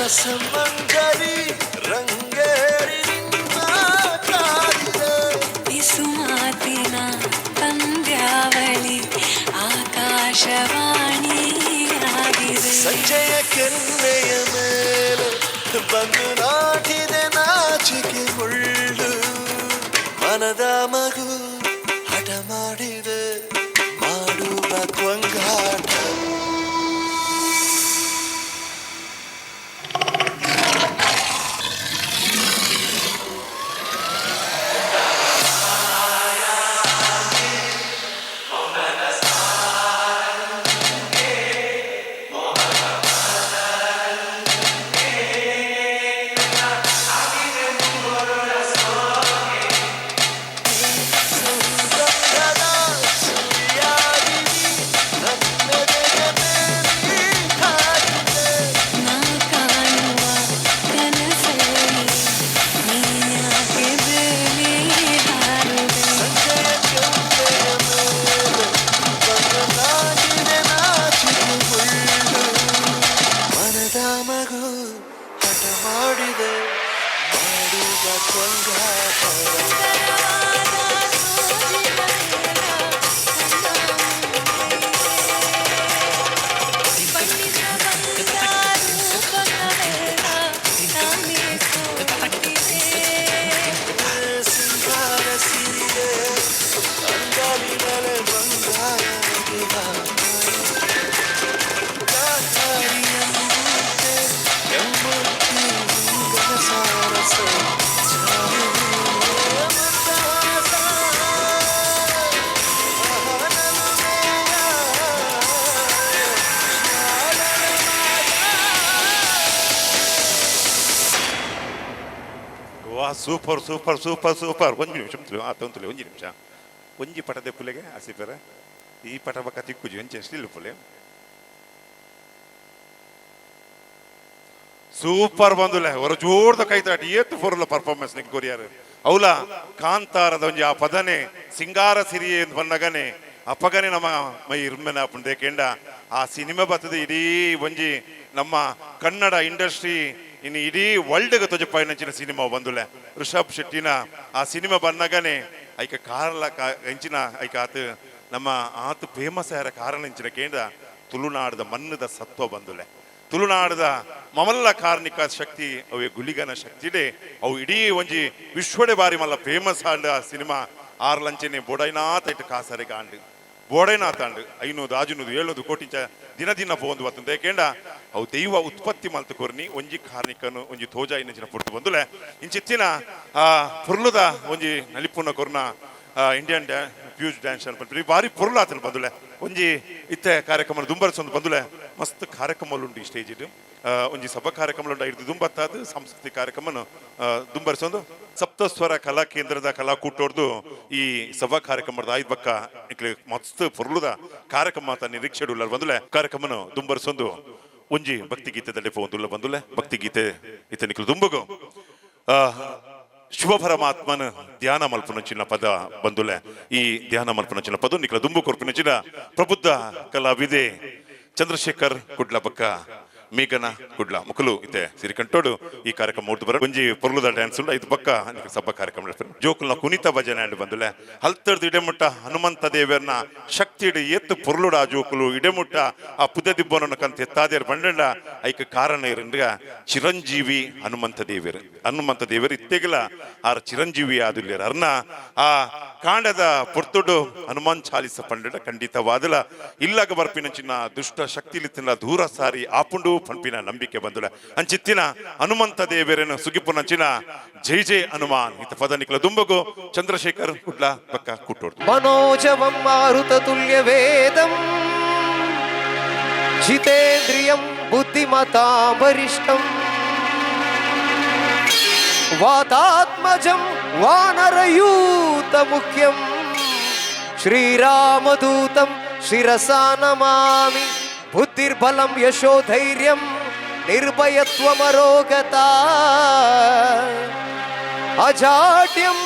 Speaker 8: ರಸಮಂಜರಿ ರಂಗೇರಿ ನಿನ್ನ ಕಾದಿದೆ.
Speaker 7: ಬಿಸುಮಾತಿನ ಪಂದ್ಯಾವಳಿ ಆಕಾಶವಾಣಿಯಾಗಿದೆ.
Speaker 8: ಸಂಜೆಯ ಕೆನ್ನೆಯ ಮೇಲೆ ಬಂದು ನಾಟಿದೆ ನಾಚಿಕೆ ಮುಳ್ಳು. ಮನದ ಮಗು ಹಠ ಮಾಡಿದೆ ಮಾಡುವ ಕೊಂಗಾಟ. ಸುಗಂಧದ ಸುಳಿಯಾಗಿ ನನ್ನೆದೆಗೆ ಬೇಲಿ ಹಾಕಿದೆ.
Speaker 7: ನಾ ಕಾಣುವ ಕನಸಲ್ಲಿ ನೀನ್ಯಾಕೆ ಬೇಲಿ ಹಾರುವೆ?
Speaker 8: ಸಂಜೆಯ ಕೆನ್ನೆಯ ಮೇಲೆ ಬಂದು ನಾಟಿದೆ ನಾಚಿಕೆ ಮುಳ್ಳು. ಮನದ ಮಗು ಹಠ ಮಾಡಿದೆ ಮಾಡುವ ಕೊಂಗಾಟ. ಸಿಂಗಾರ ಸೀರೆ ಅಂಗಾಲಿನಲೆ ಬಂಗಾರ ಗಾಂಧಾರಿಯಂತೆ ಕೆಮ್ಮುತ್ತಿ ಸಾರಸ.
Speaker 1: ವಾ, ಸೂಪರ್ ಸೂಪರ್ ಸೂಪರ್ ಸೂಪರ್! ಒಂಜಿ ನಿಮಿಷ ಆತ ಒಂತುಲೆ, ಒಂಜಿ ನಿಮಿಷ. ಒಂಜಿ ಪಟದ ಪುಲೆಗೆ ಆಸಿಪೆರ ಈ ಪಟ ಬಕ್ಕ ತಿಕ್ಕುಜಿ, ಒಂಚೆ ಸ್ಟಿಲ್ ಪುಲೆ. ಸೂಪರ್ ಬಂದುಲೆ! ಹೊರ ಜೋರ್ದ ಕೈ ತಾಟಿ. ಏತ್ ಫೋರ್ಲ ಪರ್ಫಾರ್ಮೆನ್ಸ್ ನಿಕ್ ಕೊರಿಯಾರು. ಅವಲ ಕಾಂತಾರದ ಒಂಜಿ ಆ ಪದನೆ ಸಿಂಗಾರ ಸಿರಿಯೆ ಅಂತ ಬಂದಾಗನೆ ಅಪ್ಪಗನೆ ನಮ್ಮ ಮೈ ಇರ್ಮೆನ ಆಪುಂಡು. ಆ ಸಿನಿಮಾ ಬರ್ತದೆ, ಇಡೀ ಒಂಜಿ ನಮ್ಮ ಕನ್ನಡ ಇಂಡಸ್ಟ್ರಿ ಇನ್ನು ಇಡೀ ವರ್ಲ್ಡ್ಗೆ ತೊಜಪಾಯಿನಂಚಿನ ಸಿನಿಮಾ ಬಂದುಲೆ. ಋಷಭ್ ಶೆಟ್ಟಿನ ಆ ಸಿನಿಮಾ ಬಂದಾಗನೆ ಐಕ ಕಾರ್ಲ ಎಂಚಿನ ಐಕ ಆತ ನಮ್ಮ ಆತ ಫೇಮಸ್ ಆರ ಕಾರಣ ಎಂಚಿನ ಕೇಂದ್ರ ತುಳುನಾಡದ ಮಣ್ಣದ ಸತ್ವ ಬಂದುಲೆ. ತುಳುನಾಡದ ಮಮಲ್ಲ ಕಾರ್ಣಿಕ ಶಕ್ತಿ ಅವೆ ಗುಲಿಗನ ಶಕ್ತಿಡೆ ಅವು ಇಡೀ ಒಂಜಿ ವಿಶ್ವಡೆ ಬಾರಿ ಮಲ್ಲ ಫೇಮಸ್ ಆಂಡ್. ಆ ಸಿನಿಮಾ ಆರ್ಲಂಚನೆ ಬೋಡೈನಾಥ ಇಟ್ಟು ಕಾಸರಿಗೆ ಆಂಡ್, ಬೋಡೈನಾಥ ಆಂಡ್. 500, 600, 700 ಕೋಟಿ ದಿನ ದಿನ ಪೋಂದು ಬತ್ತಂದ. ಏಕೆಂಡ ಅವು ದೈವ ಉತ್ಪತ್ತಿ ಮಲ್ತು ಕೊರ್ನಿ ಒಂಜಿ ಕಾರ್ಣಿಕನು ಒಂಜಿ ತೋಜಾಯಿನಂಚಿನ ಪುರ್ತು ಬಂದುಲೆ. ಇಂಚಿತ್ತಿನ ಆ ಪುರ್ಲುದ ಒಂಜಿ ನಲಿಪುನ ಕೊರ್ನ ಇಂಡಿಯನ್ ಡ್ಯಾ ಫ್ಯೂಸ್ ಡ್ಯಾನ್ಸ್ ಅನ್ಪಂಪಿ ಬಾರಿ ಪೊರ್ಲಾತನ ಬಂದುಲೆ. ಒಂಜಿ ಇತ್ತೆ ಕಾರ್ಯಕ್ರಮ ದುಂಬರ್ಸೊಂದು ಬಂದುಲೆ. ಮಸ್ತ್ ಕಾರ್ಯಕ್ರಮ ಉಂಡು ಈ ಸ್ಟೇಜ್. ಒಂಜಿ ಸಭಾ ಕಾರ್ಯಕ್ರಮ ಉಂಡು. ಐದು ದುಂಬತ್ತಾದ ಸಾಂಸ್ಕೃತಿಕ ಕಾರ್ಯಕ್ರಮನು ದುಂಬರ್ಸೊಂದು ಸಪ್ತಸ್ವರ ಕಲಾ ಕೇಂದ್ರದ ಕಲಾಕೂಟೋರ್ದು ಈ ಸಭಾ ಕಾರ್ಯಕ್ರಮದ ಐದು ಬಕ್ಕ ಇಕ್ಲೆ ಮಸ್ತ್ ಪೊರ್ಲುದ ಕಾರ್ಯಕ್ರಮ ಅಂತ ನಿರೀಕ್ಷೆ ಉಳ್ಳಾರ್ ಬಂದುಲೆ. ಕಾರ್ಯಕ್ರಮನು ದುಂಬರ್ಸೊಂದು ಒಂಜಿ ಭಕ್ತಿ ಗೀತೆದಲ್ಲಿ ಪೋಂದುಲ್ಲ ಬಂದುಲೆ. ಭಕ್ತಿ ಗೀತೆ ಇತ್ತೆ ನಿಕ್ಲು ದುಂಬಗು. ಶಿವ ಪರಮಾತ್ಮನ ಧ್ಯಾನ ಮಲ್ಪುನಂಚಿನ ಪದ ಬಂದುಲೆ. ಈ ಧ್ಯಾನ ಮಲ್ಪುನಂಚಿನ ಪದ ನಿಕ್ಲ ದುಂಬು ಕೊರ್ಪುನಂಚಿನ ಪ್ರಬುದ್ಧ ಕಲಾವಿದೆ ಚಂದ್ರಶೇಖರ್ ಕುಡ್ಲ ಬಕ್ಕ ಮೇಘನ ಕುಡ್ಲ ಮುಕುಲು ಇತ್ತೆ ಸಿರಿಕಂಟೋಡು ಈ ಕಾರ್ಯಕ್ರಮ ಮೂರ್ತು ಬರ. ಒಂಜಿ ಪೊರ್ಲುದ ಡ್ಯಾನ್ಸ್ ಉಂಡು. ಐದು ಪಕ್ಕ ನಿಕ್ಲ ಸಭಾ ಕಾರ್ಯಕ್ರಮ ನಡಪುಂಡು. ಜೋಕುಲ್ನ ಕುಣಿತ ಭಜನೆ ಅಂಡ್ ಬಂದುಲೆ. ಹಲ್ತರ್ದು ಇಡೆಮುಟ್ಟ ಹನುಮಂತ ದೇವರ್ನ ಶಕ್ತಿ ಇಡು ಏತ್ತು ಪೊರ್ಲುಡ. ಆ ಜೋಕುಲು ಇಡೆಮುಟ್ಟ ಆ ಪುದ ದಿಬ್ಬನನ್ನು ಕಂತ ಎತ್ತಾದೇರ್ ಬಂಡಂಡ ಐಕ ಕಾರಣ ಇರಂಡ್ಗ ಚಿರಂಜೀವಿ ಹನುಮಂತ ದೇವರು. ಹನುಮಂತ ದೇವರು ಇತ್ತೆಗಲ ಆರ್ ಚಿರಂಜೀವಿ ಆದುಲ್ಲೇರ್. ಅರ್ನ ಆ ಕಾಂಡದ ಪೊರ್ತುಡು ಹನುಮಾನ್ ಚಾಲಿಸ ಪಂಡಡ ಖಂಡಿತವಾದಲ ಇಲ್ಲಾಗ ಬರ್ಪಿನ ಚಿನ್ನ ದುಷ್ಟ ಶಕ್ತಿಲಿತ್ತಿನ ದೂರ ಸಾರಿ ಆಪುಂಡು ಪಂಪಿನ ನಂಬಿಕೆ ಬಂದುಲ. ಅಂಚಿತ್ತಿನ ಹನುಮಂತ ದೇವರನ್ನು ಸುಗಿಪುನಂಚಿನ ಜೈ ಜೈ ಹನುಮಾನ್ ಇತ ಪದ ನಿಕ್ಲ ದುಂಬಗು ಚಂದ್ರಶೇಖರ್ ಕುಡ್ಲ ಪಕ್ಕ ಕುಟ್ಟೋಡ್ದು.
Speaker 2: మనోజవం మారుతతుల్యవేదం జితేంద్రియం బుద్ధిమతాం వరిష్టం వాతాత్మజం వానరయూతముఖ్యం శ్రీరామదూతం శిరసా నమామి. బుద్ధిర్బలం యశోధైర్యం నిర్భయత్వమరోగత అజాడ్యం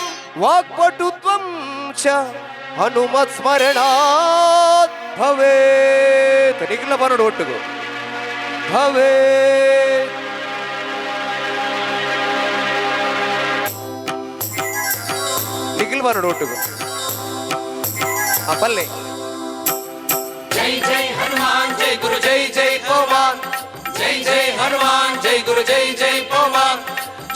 Speaker 2: వాక్పటుత్వం చ హనుమత్ స్మరణాత్ భవేత్. నిఖిల పనుడు ఒట్టుకు భవేత్. ಬರೋಡು ಒಟ್ಟಿಗೆ ಆ ಪಲ್ಲೆ.
Speaker 5: ಜೈ ಜೈ ಹನುಮಾನ್, ಜೈ ಗುರು, ಜೈ ಜೈ ಪವನ್. ಜೈ ಜೈ ಹನುಮಾನ್, ಜೈ ಗುರು, ಜೈ ಜೈ ಪವನ್.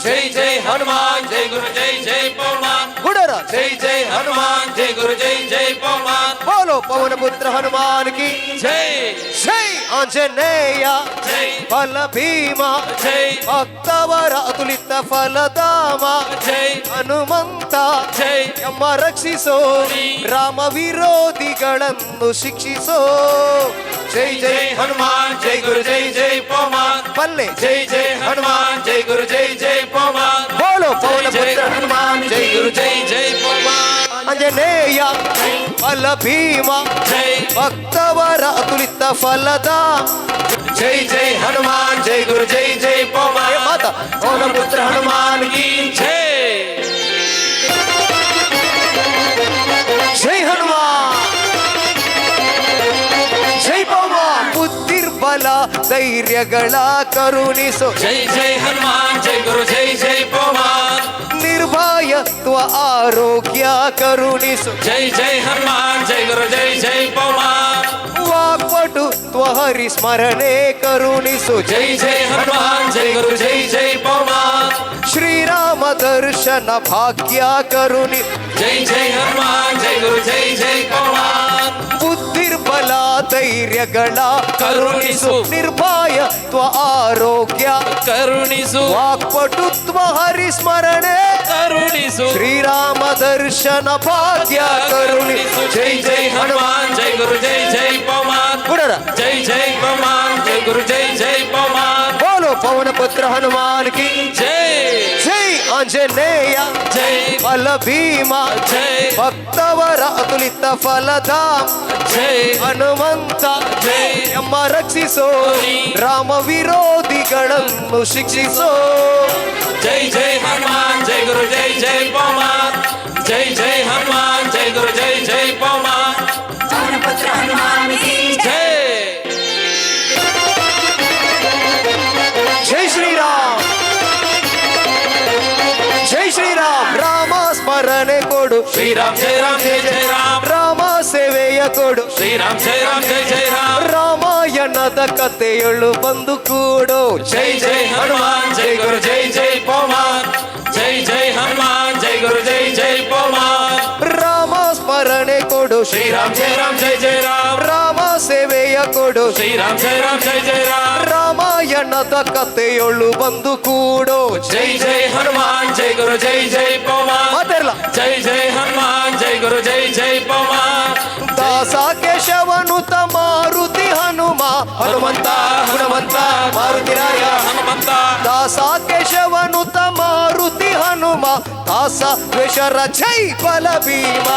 Speaker 5: ಜೈ ಜೈ ಹನುಮಾನ್, ಜೈ ಗುರು, ಜೈ ಜೈ ಪವನ್.
Speaker 2: ಗುಡರ.
Speaker 5: ಜೈ ಜೈ ಹನುಮಾನ್, ಜೈ ಗುರು, ಜೈ ಜೈ ಪವನ್.
Speaker 2: ಬೋಲೋ ಪವನ ಪುತ್ರ ಹನುಮಾನ್ ಕಿ
Speaker 5: ಜೈ.
Speaker 2: ಜೈ. ಆಂಜನೇಯ
Speaker 5: ಜೈ.
Speaker 2: ಫಲ ಭೀಮ
Speaker 5: ಜೈ.
Speaker 2: ಭಕ್ತವರ ಅತುಲಿತ ಫಲಧಾಮ
Speaker 5: ಜೈ.
Speaker 2: ಹನುಮಂತ
Speaker 5: ಜೈ.
Speaker 2: ಎಮ್ಮ ರಕ್ಷಿಸೋ, ರಾಮ ವಿರೋಧಿಗಳನ್ನು ಶಿಕ್ಷಿಸೋ. ಜೈ
Speaker 5: ಜೈ
Speaker 2: ಜೈ
Speaker 5: ಹನುಮಾನ್, ಜೈ ಗುರು, ಜೈ ಜೈ ಪವನ್.
Speaker 2: ಪಲ್ಲೆ.
Speaker 5: ಜೈ ಜೈ ಹನುಮಾನ್, ಜೈ ಗುರು, ಜೈ ಜೈ ಪವನ್.
Speaker 2: ಬೋಲೋ ಪವನ
Speaker 5: ಜೈ
Speaker 2: ಪುತ್ರ ಹನುಮಾನ್,
Speaker 5: ಜೈ ಗುರು, ಜೈ ಜೈ ಪವನ್.
Speaker 2: ಆಂಜನೇಯ ಫಲ ಭೀಮ
Speaker 5: ಜೈ.
Speaker 2: ಭಕ್ತವರ ಅತುಲಿತ ಫಲಧಾಮ.
Speaker 5: ಜೈ ಜೈ ಹನುಮಾನ್, ಜೈ ಗುರು, ಜೈ ಜೈ ಪವನ್.
Speaker 2: ಮಾತ ಪವನ ಪುತ್ರ ಹನುಮಾನ್
Speaker 5: ಕಿ ಜೈ.
Speaker 2: ಜೈ ಹನುಮಾನ್, ಜೈ ಪವನ್. ಬುದ್ಧಿರ್ಬಲ ಧೈರ್ಯಗಳ ಕರುಣಿಸು.
Speaker 5: ಜೈ ಜೈ ಹನುಮಾನ್, ಜೈ ಗುರು, ಜೈ ಜೈ ಪವನ್.
Speaker 2: ನಿರ್ಭಯತ್ವ ಆರೋಗ್ಯ ಕರುಣಿಸು.
Speaker 5: ಜೈ ಜೈ ಹನುಮಾನ್, ಜೈ ಗುರು, ಜೈ ಜೈ ಪವನ್.
Speaker 2: ವಾಕ್ಪಟುತ್ವ ಹರಿ ಸ್ಮರಣೆ ಕರುಣಿಸು.
Speaker 5: ಜೈ ಜೈ ಹನುಮಾನ್, ಜೈ ಗುರು, ಜೈ ಜೈ ಪವನ್.
Speaker 2: ಶ್ರೀರಾಮ ದರ್ಶನ ಭಾಗ್ಯ ಕರುಣಿ.
Speaker 5: ಜೈ ಜೈ ಹನುಮಾನ್, ಜೈ ಗುರು, ಜೈ ಜೈ ಪವನ್.
Speaker 2: ಬುದ್ಧಿರ್ಬಲ ಧೈರ್ಯಗಳ
Speaker 5: ಕರುಣಿಸು.
Speaker 2: ನಿರ್ಭಯತ್ವ ಆರೋಗ್ಯ
Speaker 5: ಕರುಣಿಸು.
Speaker 2: ವಾಕ್ಪಟುತ್ವ ಹರಿ ಸ್ಮರಣೆ
Speaker 5: ಕರುಣಿಸು.
Speaker 2: ಶ್ರೀರಾಮ ದರ್ಶನ ಭಾಗ್ಯ ಕರುಣಿಸು.
Speaker 5: ಜೈ ಜೈ ಹನುಮಾನ್, ಜೈ ಗುರು, ಜೈ ಜೈ ಪವನ್.
Speaker 2: ಗುಡರ.
Speaker 5: ಜೈ ಜೈ ಪವನ್, ಜೈ ಗುರು, ಜೈ ಜೈ ಪವನ್.
Speaker 2: ಬೋಲೋ ಪವನ ಪುತ್ರ ಹನುಮಾನ್ ಕಿ
Speaker 5: ಜೈ.
Speaker 2: ಜೈ. ಆಂಜನೇಯ
Speaker 5: ಜೈ.
Speaker 2: ಫಲ ಭೀಮ
Speaker 5: ಜೈ.
Speaker 2: ಭಕ್ತವರ ಅತುಲಿತ ಫಲಧಾಮ
Speaker 5: ಜೈ.
Speaker 2: ಹನುಮಂತ
Speaker 5: ಜೈ.
Speaker 2: ಎಮ್ಮ ರಕ್ಷಿಸೋ, ರಾಮ ವಿರೋಧಿಗಳನ್ನು ಶಿಕ್ಷಿಸೋ.
Speaker 5: ಜೈ ಜೈ ಹನುಮಾನ್, ಜೈ ಗುರು, ಜೈ ಜೈ ಪವನ್. ಜೈ ಜೈ ಹನುಮಾನ್, ಜೈ ಗುರು, ಜೈ ಜೈ ಪವನ್. ಜೈ.
Speaker 2: ಜೈ ಶ್ರೀರಾಮ್, ಜೈ ಶ್ರೀರಾಮ್. ರಾಮ ಸ್ಮರಣೆ ಕೊಡು.
Speaker 5: ಶ್ರೀರಾಮ್ ಜೈ ರಾಮ್, ಜೈ ಜೈ ರಾಮ್.
Speaker 2: ರಾಮ ಸೇವೆಯ ಕೊಡು.
Speaker 5: ಶ್ರೀರಾಮ್ ಜೈ ರಾಮ್, ಜೈ ಜೈ ರಾಮ್.
Speaker 2: ರಾಮಾಯಣದ ಕಥೆಯಳು ಬಂದು ಕೂಡು.
Speaker 5: ಜೈ ಜೈ ಹನುಮಾನ್, ಜೈ ಗುರು, ಜೈ ಜೈ ಪವನ್. ಜೈ ಜೈ ಹನುಮಾನ್, ಜೈ ಗುರು, ಜೈ ಜೈ ಪವನ್.
Speaker 2: ರಾಮ ಸ್ಮರಣೆ ಕೊಡು.
Speaker 5: ಶ್ರೀರಾಮ್ ಜೈ ರಾಮ್, ಜೈ ಜೈ ರಾಮ್.
Speaker 2: ರಾಮ ಸೇವೆಯ ಕೊಡು.
Speaker 5: ಶ್ರೀರಾಮ್ ಜೈ ರಾಮ್, ಜೈ ಜೈ ರಾಮ್.
Speaker 2: ರಾಮಾಯಣದ ಕಥೆಯೊಳು ಬಂದು ಕೂಡು.
Speaker 5: ಜೈ ಜೈ ಹನುಮಾನ್, ಜೈ ಗುರು, ಜೈ ಜೈ ಪವನ್.
Speaker 2: ಮಾತಾಡಲ್ಲ.
Speaker 5: ಜೈ ಜೈ ಹನುಮಾನ್, ಜೈ ಗುರು, ಜೈ ಜೈ ಪವನ್.
Speaker 2: ದಾಸ ಕೇಶವನುತ ಮಾರುತಿ ಹನುಮ, ಹನುಮಂತ ಗುಣವಂತ ಮಾರುತಿರಾಯ.
Speaker 5: ಹನುಮಂತ.
Speaker 2: ದಾಸ ಕೇಶವನುತ ಮಾರುತಿ ಹನುಮ, ದಾಸ ದ್ವೇಷರ ಜೈ ಬಲ ಭೀಮ.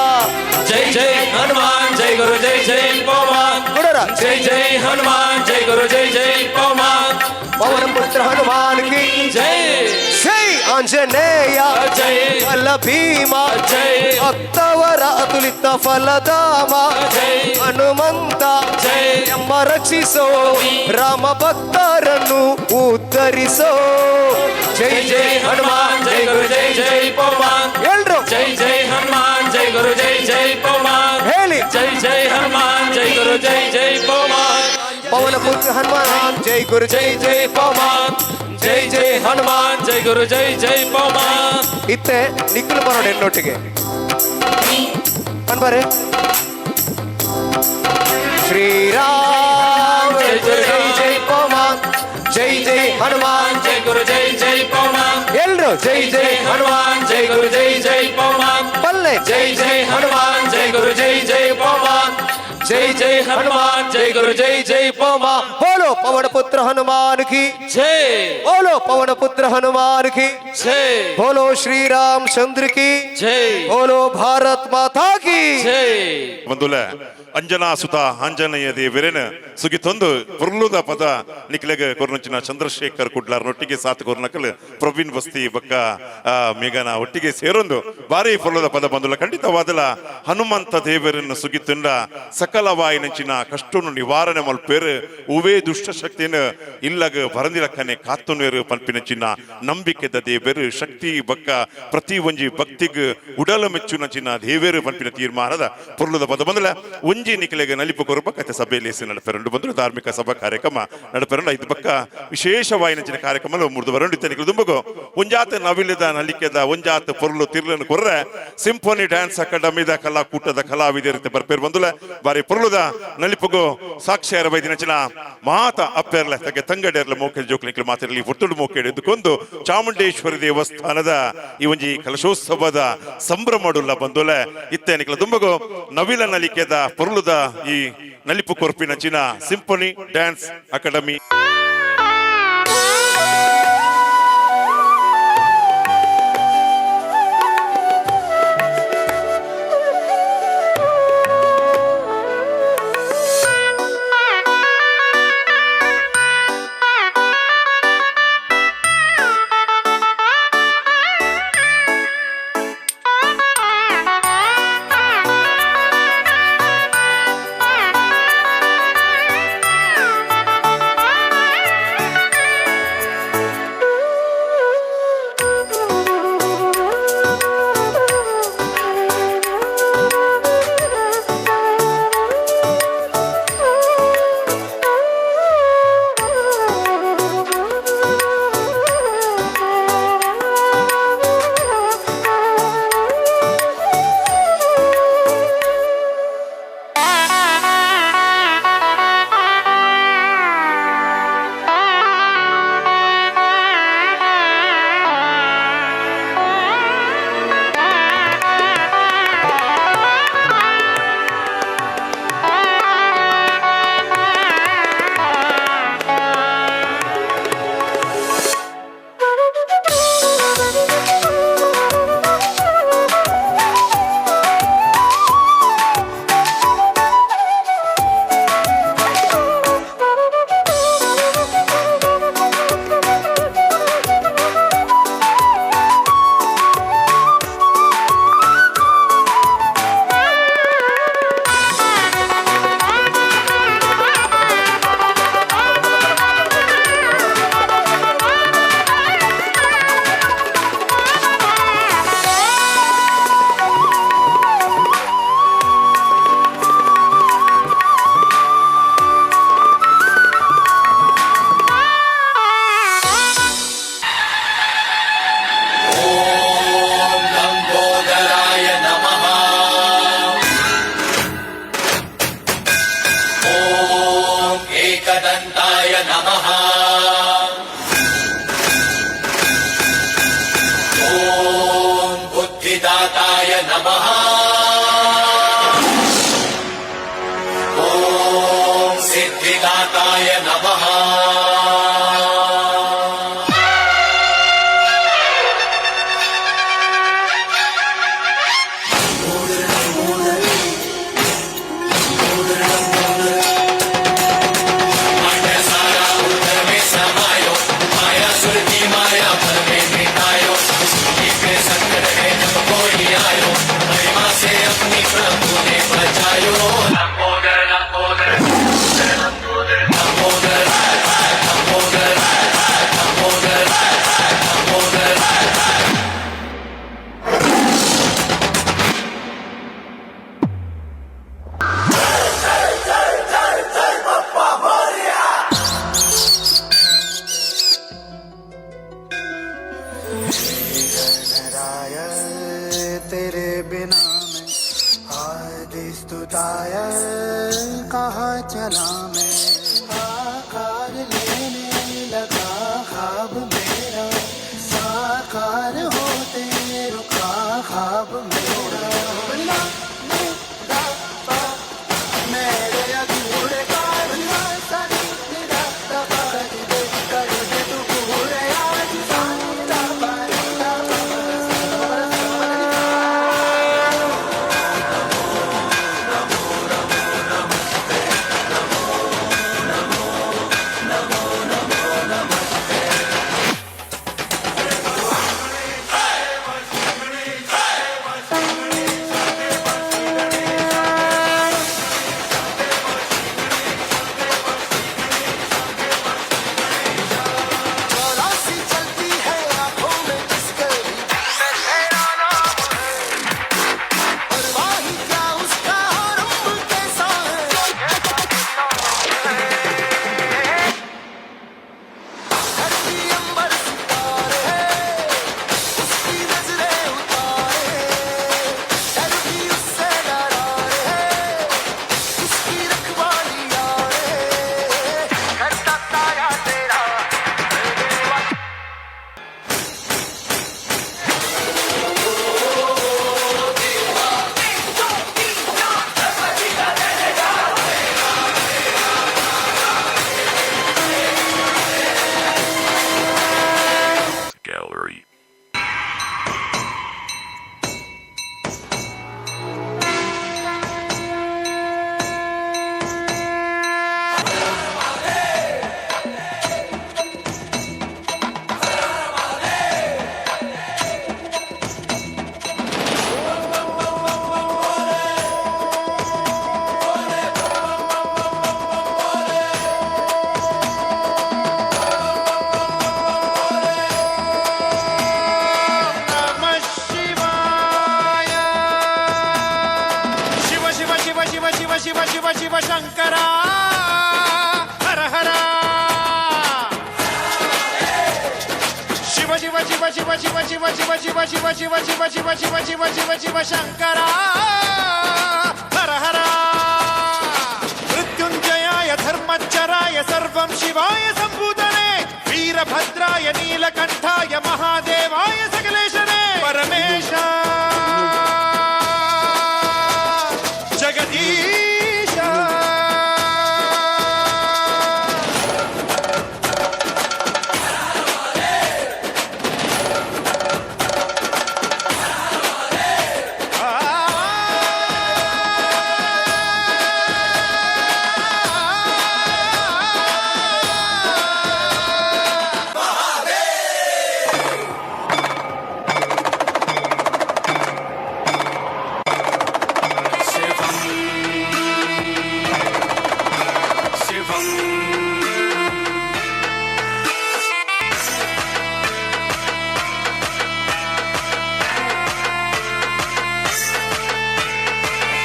Speaker 5: ಜೈ ಜೈ ಹನುಮಾನ್, ಜೈ ಗುರು, ಜೈ ಜೈ ಪವನ್.
Speaker 2: ಗುಡರ.
Speaker 5: ಜೈ ಜೈ ಹನುಮಾನ್, ಜೈ ಗುರು, ಜೈ ಜೈ ಪವನ್.
Speaker 2: ಪವನ ಪುತ್ರ ಹನುಮಾನ್ ಕಿ
Speaker 5: ಜೈ.
Speaker 2: ಜೈ. ಆಂಜನೇಯ
Speaker 5: ಜೈ.
Speaker 2: ಫಲ ಭೀಮ
Speaker 5: ಜೈ.
Speaker 2: ಭಕ್ತವರ ಅತುಲಿತ ಫಲಧಾಮ
Speaker 5: ಜೈ.
Speaker 2: ಹನುಮಂತ
Speaker 5: ಜೈ.
Speaker 2: ಎಮ್ಮ ರಕ್ಷಿಸೋ, ರಾಮ ಭಕ್ತರನ್ನು ಉದ್ಧರಿಸೋ. ಜೈ
Speaker 5: ಜೈ ಜೈ ಹನುಮಾನ್, ಜೈ ಗುರು, ಜೈ ಜೈ ಪವನ್.
Speaker 2: ಎಲ್ರು.
Speaker 5: ಜೈ ಜೈ ಹನುಮಾನ್, ಜೈ ಗುರು, ಜೈ ಜೈ ಪವನ್.
Speaker 2: ಹೇಳಿ.
Speaker 5: ಜೈ ಜೈ ಹನುಮಾನ್, ಜೈ ಗುರು, ಜೈ ಜೈ ಪವನ್.
Speaker 2: ಪವನ ಪುತ್ರ ಹನುಮಾನ್, ಜೈ ಗುರು, ಜೈ
Speaker 5: ಜೈ ಜೈ ಪವನ್. ಜೈ ಜೈ ಹನುಮಾನ್, ಜೈ ಗುರು, ಜೈ ಜೈ ಪವನ್.
Speaker 2: ಇತ್ತೆ ನಿಖಿಲ್ ಬರೋಣ ಎನ್ನೊಟ್ಟಿಗೆ ಅನ್ಬಾರೆ. ಶ್ರೀರಾಮ್ ಜೈ ಜೈ ಜೈ ಪವನ್, ಜೈ ಜೈ ಹನುಮಾನ್.
Speaker 5: ಜೈ ಗುರು, ಜೈ ಜೈ ಪವನ್.
Speaker 2: ಎಲ್ರು ಜೈ
Speaker 5: ಜೈ ಜೈ ಹನುಮಾನ್, ಜೈ ಗುರು, ಜೈ ಜೈ ಪವನ್.
Speaker 2: ಪಲ್ಲೆ.
Speaker 5: ಜೈ ಜೈ ಹನುಮಾನ್, ಜೈ ಗುರು, ಜೈ ಜೈ ಪವನ್. ಜೈ ಜೈ ಹನುಮಾನ್, ಜೈ ಗುರು, ಜೈ ಜೈ ಪವನ್.
Speaker 2: ಬೋಲೋ ಪವನ ಪುತ್ರ ಹನುಮಾನ್ ಕಿ
Speaker 5: ಜೈ.
Speaker 2: ಬೋಲೋ ಪವನ ಪುತ್ರ ಹನುಮಾನ್ ಕಿ
Speaker 5: ಜೈ.
Speaker 2: ಬೋಲೋ ಶ್ರೀರಾಮ್ ಚಂದ್ರ ಕಿ
Speaker 5: ಜೈ.
Speaker 2: ಬೋಲೋ ಭಾರತ್ ಮಾತಾ ಕಿ
Speaker 5: ಜೈ.
Speaker 1: ಬಂದುಲ. ಅಂಜನಾ ಸುತ ಆಂಜನೇಯ ದೇವರೇನ ಸುಗಿತೊಂದು ಪುರ್ಲುದ ಪದ ನಿಕ್ಲೆಗ್ ಕೊರ್ನಂಚಿನ ಚಂದ್ರಶೇಖರ್ ಕುಡ್ಲಾರ್ ಒಟ್ಟಿಗೆ ಸಾತ್ ಕೊರ್ನಕಲ್ ಪ್ರವೀಣ್ ಬಸ್ತಿ ಬಕ್ಕ ಮೇಘನ ಒಟ್ಟಿಗೆ ಸೇರೊಂದು ಬಾರಿ ಪುರ್ಲುದ ಪದ ಬಂದುಲ್ಲ. ಖಂಡಿತವಾದಲ ಹನುಮಂತ ದೇವರನ್ನು ಸುಗಿತುಂಡ ಸಕಲವಾಯಿನಂಚಿನ ಕಷ್ಟನು ನಿವಾರಣೆ ಮಲ್ಪೇರು, ಉವೇ ದುಷ್ಟ ಶಕ್ತಿನ ಇಲ್ಲಗ ಬರಂದಿರಕ್ಕನೆ ಕಾತುನೇರು ಪನ್ಪಿನಂಚಿನ ನಂಬಿಕೆದ ದೇವರು, ಶಕ್ತಿ ಬಕ್ಕ ಪ್ರತಿ ಒಂಜಿ ಭಕ್ತಿಗ್ ಉಡಲ ಮೆಚ್ಚುನಂಚಿನ ದೇವೇರು ಪನ್ಪಿನ ತೀರ್ಮಾನದ ಪೊರ್ಲುದ ಪದ ಬಂದಲ. ಒಂಜಿ ನಿಕಲೆಗ್ ನಲಿಪು ಕೊರಬ ಕತೆ ಸಭೆಯಲ್ಲಿ ನಡಪೆರಂಡು ಬಂದ್ರು ಧಾರ್ಮಿಕ ಸಭಾ ಕಾರ್ಯಕ್ರಮ ನಡಪೆರಂಡು. ಐದು ಬಕ್ಕ ವಿಶೇಷವಾಯಿನಂಚಿನ ಕಾರ್ಯಕ್ರಮ ಮುರಿದು ಬರಂಡು. ಇತ್ತ ದುಂಬಗು ಒಂಜಾತ ನವಿಲದ ನಲಿಕೆದ ಒಂಜಾತ ಪೊರ್ಲು ತಿರ್ಲನ್ನು ಕೊರ್ರೆ ಸಿಂಫೋನಿ ಡ್ಯಾನ್ಸ್ ಅಕಾಡೆಮಿದ ಕಲಾಕೂಟದ ಕಲಾವಿದರಿತೆ ಬರ್ಪೇರು ಬಂದುಲ. ಬಾರಿ ಪೊರ್ಲುದ ನಲಿಪುಗು ಸಾಕ್ಷಿಯರ ಬೈದಿನಂಚಿನ ಮಾತ ಅಪ್ಪೆರ್ಲ ತಗೆ ತಂಗಡೆರ್ಲ ಮೋಕೆಲ್ ಜೋಕ್ಲಿಕ್ಲು ಮಾತಿರಲಿ ಪುತ್ತುಡು ಮೋಕೆಡ್ ಎದ್ದುಕೊಂಡು ಚಾಮುಂಡೇಶ್ವರಿ ದೇವಸ್ಥಾನದ ಈ ಒಂಜಿ ಕಲಶೋತ್ಸವದ ಸಂಭ್ರಮಡುಲ್ಲ ಬಂದುಲೆ. ಇತ್ತೆ ನಿಕ್ಲ ದುಂಬಗು ನವಿಲ ನಲಿಕೆದ ಪೊರ್ಲುದ ಈ ನಲಿಪು ಕೊರ್ಪಿನಂಚಿನ ಸಿಂಫೋನಿ ಡ್ಯಾನ್ಸ್ ಅಕಾಡೆಮಿ.
Speaker 5: लम्बोदराय नमः। ॐ एकदन्ताय नमः। ॐ बुद्धिदाताय नमः। ॐ सिद्धिदाताय नमः। समायो, मायासुर की माया भर में मिटायो। पे संकट है जब कोई आयो, महिमा से अपनी प्रभु ने बचायो। लंबोदर लंबोदर लंबोदर लंबोदर लंबोदर लंबोदर लंबोदर।
Speaker 8: गणराय तेरे बिना मैं आदि स्तुताय कहाँ चला मैं। आकार लेने लगा ख्वाब मेरा, साकार होते रुका ख्वाब मेरा। मेरे अधूरे कर दे तू पूरे आज। सा ता पा ता पा सा।
Speaker 10: ಶಿವ ಶಂಕರ ಹರ ಹರ. ಶಿವ ಶಿವ ಶಿವ ಶಿವ ಶಿವ ಶಿವ ಶಿವ ಶಿವ ಶಿವ ಶಿವ ಶಿವ ಶಿವ ಶಿವ ಶಿವ ಶಿವ ಶಿವ ಶಂಕರ ಹರ ಹರ. ಮೃತ್ಯುಂಜಯಾಯ ಧರ್ಮಚ್ಚರಾಯ ಸರ್ವಂ ಶಿವಾಯ ಸಂಭೂತನೆ ವೀರಭದ್ರಾಯ ನೀಲಕಂಠಾಯ ಮಹಾದೇವಾಯ ಸಕಲೇಶನೇ ಪರಮೇಶ ಜಗದೀಶ.
Speaker 9: ಶಿವಂ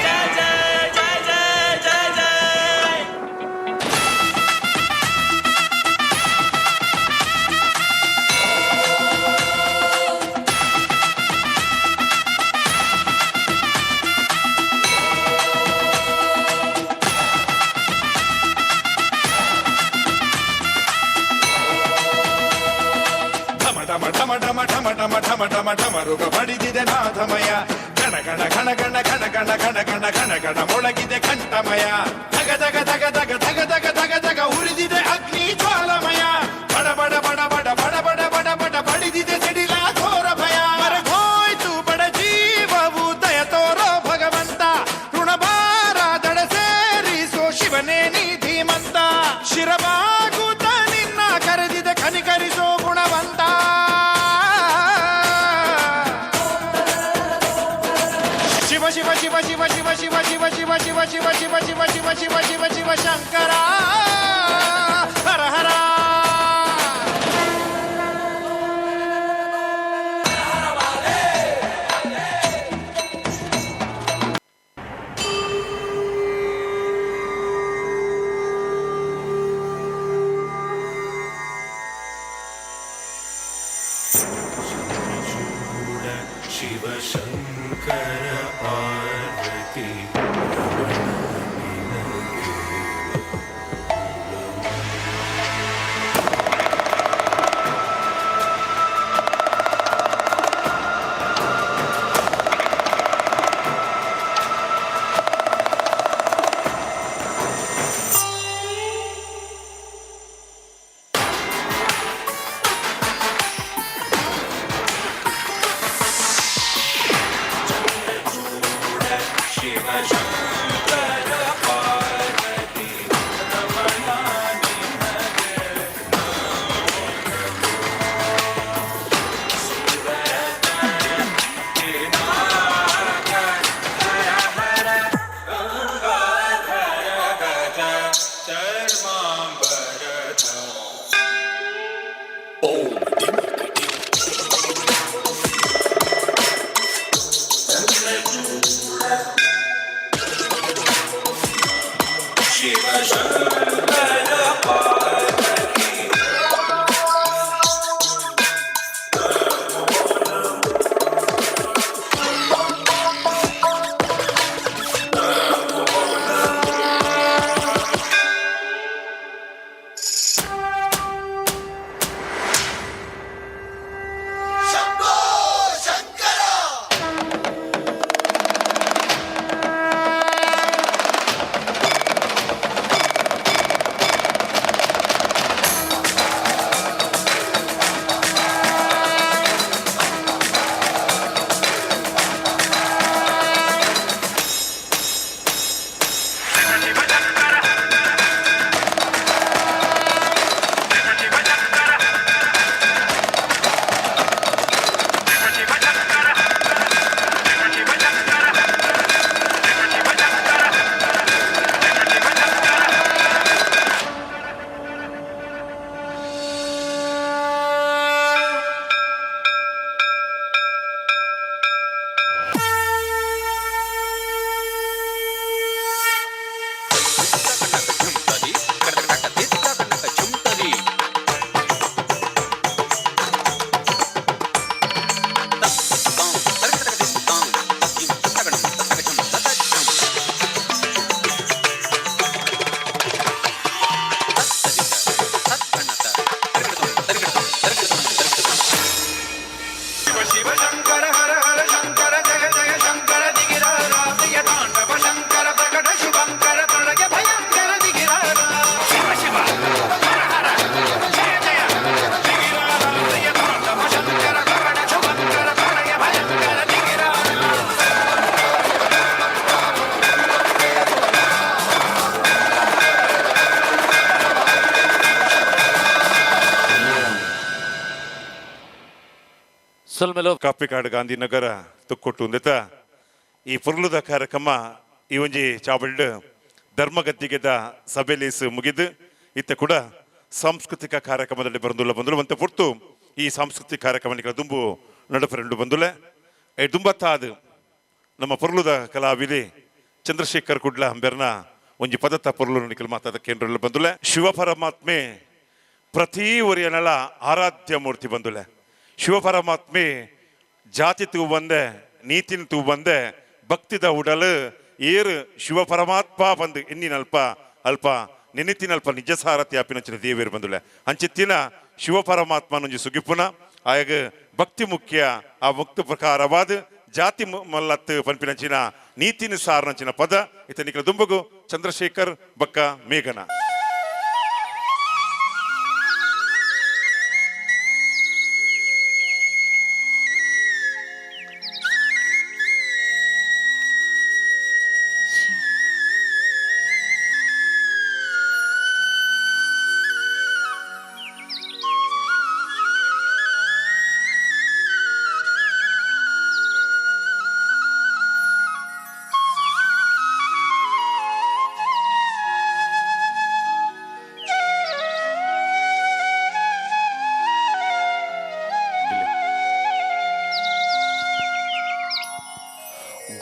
Speaker 6: ಜಯ ಜಯ ಜಯ ಜಯ ಜಯ.
Speaker 10: ಢಮ ಢಮ ಢಮ ಢಮ ಢಮ ಢಮ ಢಮ ಢಮ ಢಮರುಗ ಬಡಿದಿದೆ ನಾಥಮಯ. ಗಣ ಗಣ ಗಣ ಗಣ ಗಣ ಗಣ ಗಣ ಗಣ ಗಣ ಗಣ ಮೊಳಗಿದೆ ಕಂಠಮಯ. ಧಗ ಧಗ ಧಗ ಧಗ ಧಗ ಧಗ ಧಗ ಧಗ ಉರಿದಿದೆ ಅಗ್ನಿ ಜ್ವಾಲಮಯ. ಬಡ ಬಡ ಬಡ ಬಡ ಬಡ ಬಡ ಬಡ ಬಡ ಬಡಿದಿದೆ ಸಿಡಿಲ ಘೋರ ಭಯ. ಮರಗೋಯ್ತು ಬಡ ಜೀವವು, ದಯ ತೋರೋ ಭಗವಂತ. ಋಣಭಾರ ದಡ ಸೇರಿಸೋ ಶಿವನೇ ನೀ ಧೀಮಂತ. ಶಿರಬಾಗುತ ನಿನ್ನ ಕರೆದಿದೆ, ಕನಿಕರಿಸೋ ಗುಣವಂತ. ಶಿವ ಶಿವ ಶಿವ ಶಿವ ಶಿವ ಶಿವ ಶಿವ ಶಿವ ಶಿವ ಶಿವ ಶಿವ ಶಿವ ಶಿವ ಶಿವ ಶಿವ ಶಿವ ಶಂಕರ ಹರ ಹರ.
Speaker 9: ಶಿವಶಂಕರ ಪಾರ್ವತಿ. ಶಿವ.
Speaker 5: ಸೊಲ್ಮೆಲು.
Speaker 1: ಕಾಪಿಕಾಡು ಗಾಂಧಿನಗರ ತುಕ್ಕೊಟ್ಟು ಉಂದೆತ ಈ ಪೊರ್ಲುದ ಕಾರ್ಯಕ್ರಮ ಈ ಒಂಜಿ ಚಾವಲ್ಡ್ ಧರ್ಮಗದ್ದಿಗೆದ ಸಭೆಲೇಸ್ ಮುಗಿದು ಇತ್ತೆ ಕೂಡ ಸಾಂಸ್ಕೃತಿಕ ಕಾರ್ಯಕ್ರಮದಲ್ಲಿ ಬರಂದುಲ್ಲ ಬಂದುಲ್ಲ. ಒಂತೆ ಪೊರ್ತು ಈ ಸಾಂಸ್ಕೃತಿಕ ಕಾರ್ಯಕ್ರಮ ದುಂಬು ನಡಪರೆಂಡು ಬಂದುಲ್ಲ. ದುಂಬತ್ತಾದು ನಮ್ಮ ಪೊರ್ಲುದ ಕಲಾವಿದೆ ಚಂದ್ರಶೇಖರ್ ಕುಡ್ಲ ಅಂಬೆರ್ನ ಒಂಜಿ ಪದತ್ತ ಪೊರ್ಲು ನಿಕಲ್ ಮಾತಾದ ಕೇಂದ್ರ ಬಂದುಲ್ಲ. ಶಿವ ಪರಮಾತ್ಮೆ ಪ್ರತಿ ಒರಿಯನಲ ಆರಾಧ್ಯ ಮೂರ್ತಿ ಬಂದುಲೆ. ಶಿವ ಪರಮಾತ್ಮೆ ಜಾತಿ ತೂ ಬಂದೆ, ನೀತಿನ ತೂ ಬಂದೆ, ಭಕ್ತಿದ ಉಡಲು ಏರು ಶಿವ ಪರಮಾತ್ಮ ಬಂದು ಎನ್ನಿನಲ್ಪ ಅಲ್ಪ ನೆನೆತಿನಲ್ಪ ನಿಜ ಸಾರಥಿ ಅಪಿನಂಚಿನ ದೇವೇರು ಬಂದುಲೆ. ಅಂಚಿತ್ತಿನ ಶಿವ ಪರಮಾತ್ಮನೊಂಜಿ ಸುಗಿಪುನ ಆಯಾಗ ಭಕ್ತಿ ಮುಖ್ಯ, ಆ ಭಕ್ತಿ ಪ್ರಕಾರವಾದ ಜಾತಿ ಮಲ್ಲತ್ತು ಪನ್ಪಿನಂಚಿನ ನೀತಿನ ಸಾರನಂಚಿನ ಪದ ಇತ ನಿಖಲ ದುಂಬಗು ಚಂದ್ರಶೇಖರ್ ಬಕ್ಕ ಮೇಘನ.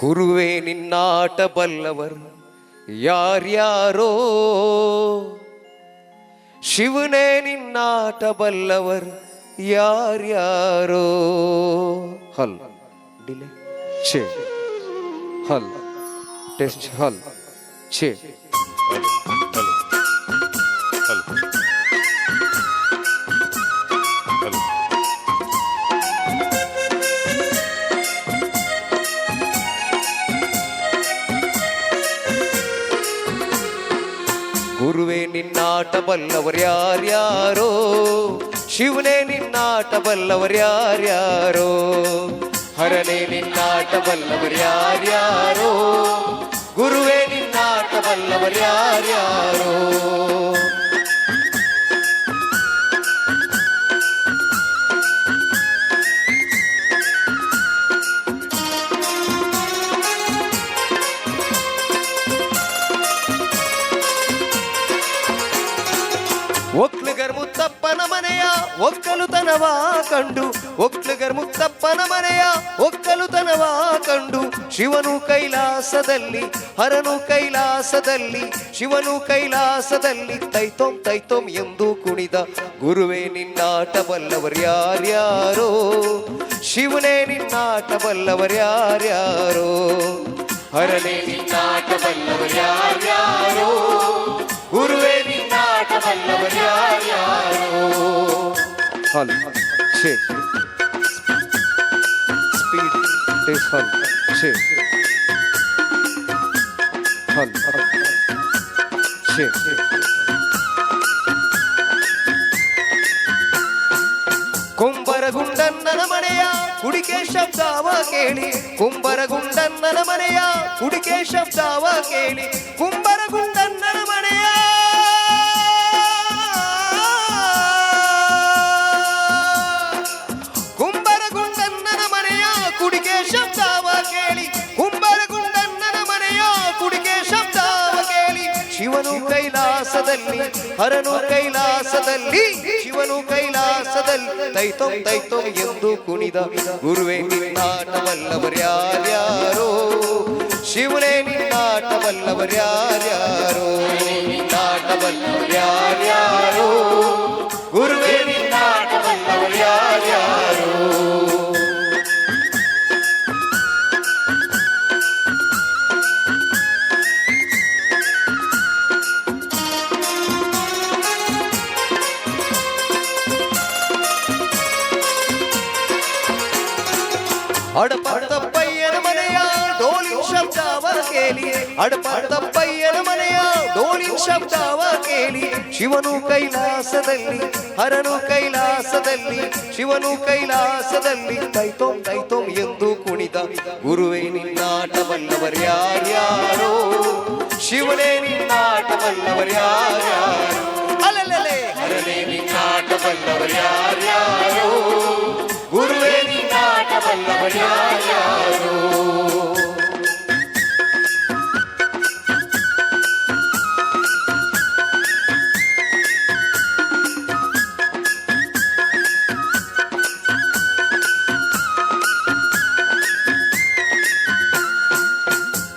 Speaker 2: ಗುರುವೇ ನಿನ್ನಾಟ ಬಲ್ಲವರು ಯಾರ್ಯಾರೋ, ಶಿವನೇ ನಿನ್ನಾಟ ಬಲ್ಲವರು ಯಾರ್ಯಾರೋ. ಹಲ್ ಡಿಲೆ ಛೇ ಹಲ್ ಟೆಸ್ಟ್ ಹಲ್ ಛೇ
Speaker 1: ಹಲ್ ಹಲ್ ಹಲ್.
Speaker 2: ಗುರುವೇ ನಿನ್ನಾಟ ಬಲ್ಲವರು ಯಾರ್ಯಾರೋ, ಶಿವನೇ ನಿನ್ನಾಟ ಬಲ್ಲವರು ಯಾರ್ಯಾರೋ, ಹರನೇ ನಿನ್ನಾಟ ಬಲ್ಲವರು ಯಾರ್ಯಾರೋ, ಗುರುವೇ ನಿನ್ನಾಟ ಬಲ್ಲವರು ಯಾರ್ಯಾರೋ. ಒಕ್ಲುಗರ್ ಮುತ್ತಪ್ಪನ ಮನೆಯ ಒಕ್ಕಲುತನವ ಕಂಡು, ಒಕ್ಲುಗರ್ ಮುತ್ತಪ್ಪನ ಮನೆಯ ಒಕ್ಕಲುತನವ ಕಂಡು, ಶಿವನು ಕೈಲಾಸದಲ್ಲಿ ಹರನು ಕೈಲಾಸದಲ್ಲಿ, ಶಿವನು ಕೈಲಾಸದಲ್ಲಿ ತೈತೋಂ ತೈತೋಂ ಎಂದು ಕುಣಿದ ಗುರುವೇ ನಿನ್ನಾಟ ಬಲ್ಲವರು ಯಾರ್ಯಾರೋ, ಶಿವನೇ ನಿನ್ನಾಟ ಬಲ್ಲವರು ಯಾರ್ಯಾರೋ, ಹರನೇ ನಿನ್ನಾಟ ಬಲ್ಲವರು ಯಾರ್ಯಾರೋ, ಗುರುವೇ ನಿನ್ನಾಟ ಬಲ್ಲವರು ಯಾರ್ಯಾರೋ. ಹಲ್ ಛೇ ಸ್ಪೀಡ್ ಟೆಸ್ಟ್ ಹಲ್ ಛೇ ಹಲ್ ಛೇ. ಕುಂಬರಗುಂಡನ್ನನ ಮನೆಯ ಕುಡಿಕೆ ಶಬ್ದವ ಕೇಳಿ, ಕುಂಬರಗುಂಡನ್ನನ ಮನೆಯ ಕುಡಿಕೆ ಶಬ್ದವ ಕೇಳಿ, ಕುಂಬರಗುಂಡನ್ನನ ಮನೆಯ ಕುಂಬರಗುಂಡನ್ನನ ಮನೆಯ ಕುಡಿಕೆ ಶಬ್ದವ ಕೇಳಿ, ಕುಂಬರಗುಂಡನ್ನನ ಮನೆಯ ಕುಡಿಕೆ ಶಬ್ದವ ಕೇಳಿ, ಶಿವನು ಕೈಲಾಸದಲ್ಲಿ ಹರನು ಕೈಲಾಸದಲ್ಲಿ, ಶಿವನು ಕೈಲಾಸದಲ್ಲಿ ತೈತೋಂ ತೈತೋಂ ಎಂದು ಕುಣಿದ ಗುರುವೇ ನಿನ್ನಾಟ ಬಲ್ಲವರು ಯಾರ್ಯಾರೋ, ಶಿವನೇ ನಿನ್ನಾಟ ಬಲ್ಲವರು ಯಾರ್ಯಾರೋ, ನಿನ್ನಾಟ ಬಲ್ಲವರು ಯಾರ್ಯಾರೋ, ಗುರುವೇ ನಿನ್ನಾಟ ಬಲ್ಲವರು ಯಾರ್ಯಾರೋ. ಅಡಪತ್ತಪ್ಪಯ್ಯನ ಮನೆಯ ಡೋಲಿನ ಶಬ್ದವ ಕೇಳಿ, ಅಡಪತ್ತಪ್ಪಯ್ಯನ ಮನೆಯ ಡೋಲಿನ ಶಬ್ದವ ಕೇಳಿ, ಶಿವನು ಕೈಲಾಸದಲ್ಲಿ ಹರನು ಕೈಲಾಸದಲ್ಲಿ, ಶಿವನು ಕೈಲಾಸದಲ್ಲಿ ತೈತೋಂ ತೈತೋಂ ಎಂದು ಕುಣಿದ ಗುರುವೇ ನಿನ್ನಾಟ ಬಲ್ಲವರು ಯಾರ್ಯಾರೋ, ಶಿವನೇ ನಿನ್ನಾಟ ಬಲ್ಲವರು ಯಾರ್ಯಾರೋ, ಅಲಲಲೆ ಹರನೇ ನಿನ್ನಾಟ ಬಲ್ಲವರು ಯಾರ್ಯಾರೋ, ಗುರುವೇ ನಿನ್ನಾಟ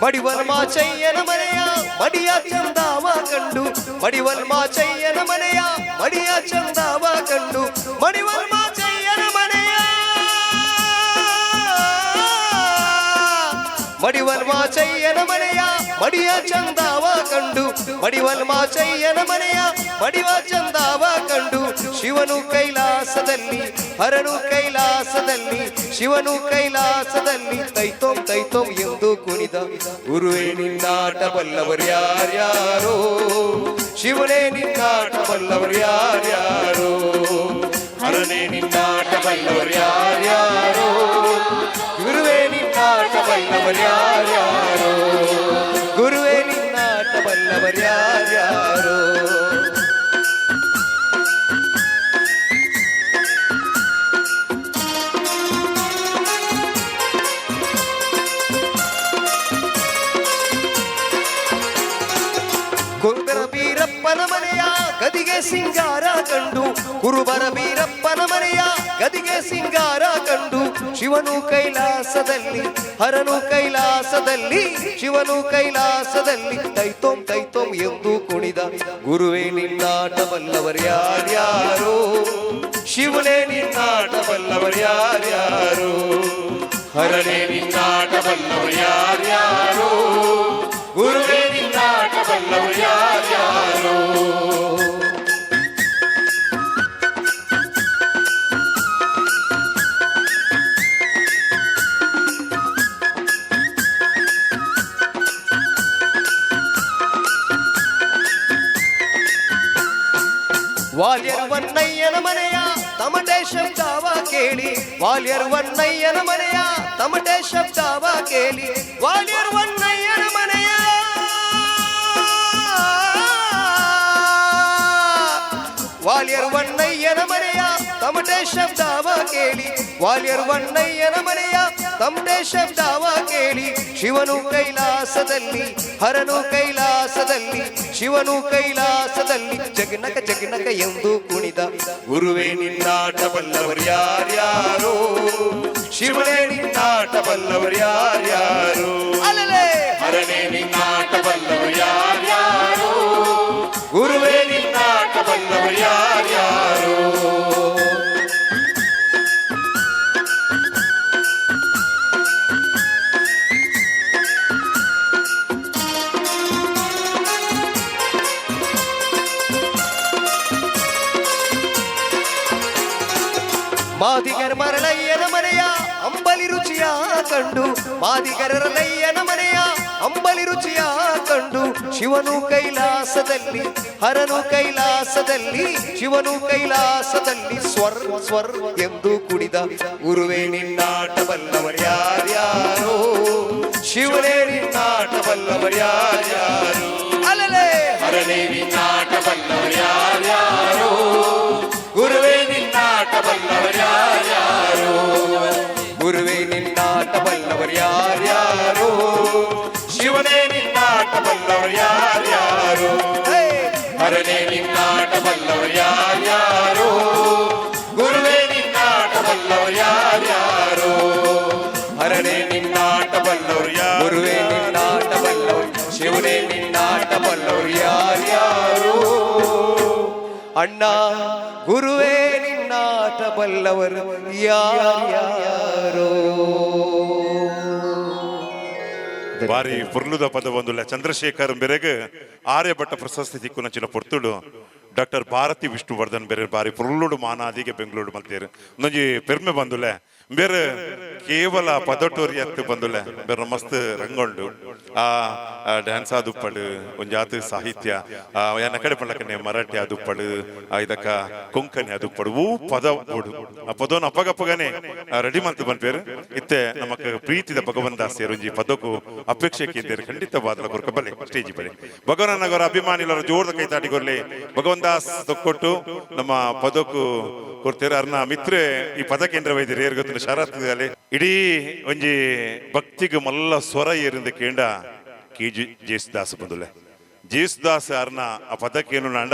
Speaker 2: ಮಡಿವಲ್ ಮಾಚಯ್ಯನ ಮನೆಯ ಮಡಿಯ ಚಂದಾವ ಕಂಡು, ಮಡಿವಲ್ ಮಾಚಯ್ಯನ ಮನೆಯ ಮಡಿಯ ಚಂದಾವ ಕಂಡು, ಮಡಿವಲ್ ಮಾಚಯ್ಯನ ಮನೆಯ, ಮಡಿವಲ್ ಮಾಚಯ್ಯನ ಮನೆಯ ಮಡಿಯ ಚಂದಾವ ಕಂಡು, ಮಡಿವಲ್ ಮಾಚಯ್ಯನ ಮನೆಯ ಮಡಿವ ಚಂದಾವ ಕಂಡು. ಶಿವನು ಕೈಲಾಸದಲ್ಲಿ, ಹರನು ಕೈಲಾಸದಲ್ಲಿ, ಶಿವನು ಕೈಲಾಸದಲ್ಲಿ ತೈತೋಂ ತೈತೋಂ ಎಂದು ಕುಣಿದ. ಗುರುವೇ ನಿನ್ನಾಟ ಬಲ್ಲವರು ಯಾರ್ಯಾರೋ, ಶಿವನೇ ನಿನ್ನಾಟ ಬಲ್ಲವರು ಯಾರ್ಯಾರೋ, ಹರನೇ ನಿನ್ನಾಟ ಬಲ್ಲವರು ಯಾರ್ಯಾರೋ, ಗುರುವೇ ನಿನ್ನಾಟ ಬಲ್ಲವರು ಯಾರ್ಯಾರೋ, ಗುರುವೇ ನಿನ್ನಾಟ ಬಲ್ಲವರು ಯಾರ್ಯಾರೋ. ಕುರುಬರ ಬೀರಪ್ಪನ ಮನೆಯ ಗದಿಗೆ ಸಿಂಗಾರ ಕಂಡು, ಕುರುಬರ ಬೀರಪ್ಪನ ಮನೆಯ ಗದಿಗೆ ಸಿಂಗಾರ ಕಂಡು. ಶಿವನು ಕೈಲಾಸದಲ್ಲಿ, ಹರನು ಕೈಲಾಸದಲ್ಲಿ, ಶಿವನು ಕೈಲಾಸದಲ್ಲಿ ತೈತೋಂ ತೈತೋಂ ಎಂದು ಕುಣಿದ. ಗುರುವೇ ನಿನ್ನಾಟ ಬಲ್ಲವರು ಯಾರ್ಯಾರೋ, ಶಿವನೇ ನಿನ್ನಾಟ ಬಲ್ಲವರು ಯಾರ್ಯಾರೋ, ಹರನೇ ನಿನ್ನಾಟ ಬಲ್ಲವರು ಯಾರ್ಯಾರೋ, ಗುರುವೇ ನಿನ್ನಾಟ ಬಲ್ಲವರು ಯಾರ್ಯಾರೋ. ವಾಲ್ಯರು ವನ್ನಯ್ಯನ ಮನೆಯ ತಮಟೆ ಶಬ್ದವ ಕೇಳಿ, ವಾಲ್ಯರು ವನ್ನಯ್ಯನ ಮನೆಯ ತಮಟೆ ಶಬ್ದವ ಕೇಳಿ, ವಾಲ್ಯರು ವನ್ನಯ್ಯನ ಮನೆಯ, ವಾಲ್ಯರು ವನ್ನಯ್ಯನ ಮನೆಯ ತಮಟೆ ಶಬ್ದವ ಕೇಳಿ, ವಾಲ್ಯರು ವನ್ನಯ್ಯನ ಮನೆಯ ತಮಟೆ ಶಬ್ದವ ಕೇಳಿ. ಶಿವನು ಕೈಲಾಸದಲ್ಲಿ, ಹರನು ಕೈಲಾಸದಲ್ಲಿ, ಶಿವನು ಕೈಲಾಸದಲ್ಲಿ ಜಗನಕ ಜಗನಕ ಎಂದು ಕುಣಿದ. ಗುರುವೇ ನಿನ್ನಾಟ ಬಲ್ಲವರು ಯಾರ್ಯಾರೋ, ಶಿವನೇ ನಿನ್ನಾಟ ಬಲ್ಲವರು ಯಾರ್ಯಾರೋ, ಅಲಲೇ
Speaker 10: ಹರನೇ ನಿನ್ನಾಟ ಬಲ್ಲವರು ಯಾರ್ಯಾರೋ,
Speaker 2: ಗುರುವೇ
Speaker 10: ನಿನ್ನಾಟ ಬಲ್ಲವರು ಯಾರ್ಯಾರೋ.
Speaker 2: ಮಾದಿಗರ ಮರಳಯ್ಯನ ಮನೆಯ ಅಂಬಲಿ ರುಚಿಯ ಕಂಡು, ಮಾದಿಗರಲಯ್ಯನ ಮನೆಯ ಅಂಬಲಿ ರುಚಿಯ ಕಂಡು. ಶಿವನು ಕೈಲಾಸದಲ್ಲಿ, ಹರನು ಕೈಲಾಸದಲ್ಲಿ, ಶಿವನು ಕೈಲಾಸದಲ್ಲಿ ಸ್ವರ್ ಸ್ವರ್ ಎಂದು ಕುಣಿದ. ಗುರುವೇ ನಿನ್ನಾಟ ಬಲ್ಲವರು ಯಾರ್ಯಾರೋ, ಶಿವನೇ ನಿನ್ನಾಟ ಬಲ್ಲವರು ಯಾರ್ಯಾರೋ, ಅಲಲೇ
Speaker 10: ಹರನೇ ನಿನ್ನಾಟ ಬಲ್ಲವರು ಯಾರ್ಯಾರೋ,
Speaker 2: ಗುರುವೇ
Speaker 10: ನಿನ್ನಾಟ ಬಲ್ಲವರು ಯಾರ್ಯಾರೋ,
Speaker 2: ಗುರುವೇ ನಿನ್ನಾಟ ಬಲ್ಲವರು ಯಾರ್ಯಾರೋ,
Speaker 10: ಶಿವನೇ ನಿನ್ನಾಟ ಬಲ್ಲವರು ಯಾರ್ಯಾರೋ,
Speaker 2: ಹೇ!
Speaker 10: ಹರನೇ ನಿನ್ನಾಟ ಬಲ್ಲವರು ಯಾರ್ಯಾರೋ, ಗುರುವೇ ನಿನ್ನಾಟ ಬಲ್ಲವರು ಯಾರ್ಯಾರೋ,
Speaker 2: ಹರನೇ
Speaker 10: ನಿನ್ನಾಟ ಬಲ್ಲವರು ಯಾರು,
Speaker 2: ಗುರುವೇ ನಿನ್ನಾಟ ಬಲ್ಲವರು, ಶಿವನೇ ನಿನ್ನಾಟ ಬಲ್ಲವರು ಯಾರ್ಯಾರೋ, ಅಣ್ಣ ಗುರುವೇ ನಿನ್ನಾಟ ಬಲ್ಲವರು ಯಾರ್ಯಾರೋ.
Speaker 1: ಬಾರಿ ಪುರ್ಲುದ ಪದ ಒಂದುಲ್ಲ ಚಂದ್ರಶೇಖರ್ ಬೆರೆಗ್ ಆರ್ಯಭಟ್ಟ ಪ್ರಶಸ್ತಿ ತಿಕ್ಕುನಂಚಿನ ಪೊರ್ತುಡು ಡಾಕ್ಟರ್ ಭಾರತಿ ವಿಷ್ಣುವರ್ಧನ್ ಬೇರೆ ಬಾರಿ ಪುರ್ಲುಡು ಮಾನಾದಿಗೆ ಬೆಂಗಳೂರು ಮಲ್ತೇರು. ಒಂದೊಂಜಿ ಪೆರ್ಮೆ ಬಂದುಲೆ, ಬೇರೆ ಕೇವಲ ಪದಟೋರಿ ಅತ್ತು ಬಂದುಲೆ, ಬೇರೆ ಮಸ್ತ್ ರಂಗೊಂಡು ಆ ಡ್ಯಾನ್ಸ್ ಆದುಪ್ಪಡು, ಒಂಜಾತ ಸಾಹಿತ್ಯ ಎನ್ನ ಕಡೆ ಪಳ್ಳಕನೆ ಮರಾಠಿ ಆದುಪ್ಪಡು, ಇದಕ್ಕ ಕೊಂಕಣಿ ಆದುಪ್ಪಡು, ಓ ಪದ ಬೋಡು ಆ ಪದವನ್ನು ಅಪ್ಪಗಪ್ಪಗನೆ ರೆಡಿ ಮಂತ್ ಬಂದ್ಪೇರು. ಇತ್ತೆ ನಮಕ್ ಪ್ರೀತಿದ ಭಗವಂತ ಒಂಜಿ ಪದಕ್ಕೂ ಅಪೇಕ್ಷೆ ಕೇಂದ್ರ ಖಂಡಿತವಾದ ಕೊರಕ ಬಲೆ ಸ್ಟೇಜ್ ಬಲೆ ಭಗವನ್ನಗರ ಅಭಿಮಾನಿಲರ ಜೋರದ ಕೈ ತಾಟಿಕೊರ್ಲಿ. ಭಗವಂತ ದಾಸ್ ತೊಕ್ಕೊಟ್ಟು ನಮ್ಮ ಪದಕ್ಕೂ ಕೊಡ್ತೇವೆ. ಅರ್ನ ಮಿತ್ರೆ ಈ ಪದ ಕೇಂದ್ರ ವೈದ್ಯರು ಏರ್ ಗೊತ್ತಿಲ್ಲ ಶರತ್ ಇಡೀ ಒಂಜಿ ಭಕ್ತಿಗೆ ಮಲ್ಲ ಸ್ವರ ಏರಿಂದ ಕೇಂಡ ಕೆ ಜಿ ಜೇಸುದಾಸ್ ಬಂದುಲೆ. ಜೇಸುದಾಸ್ ಅರ್ನ ಆ ಪದಕ್ಕೇನು ನಾಂಡ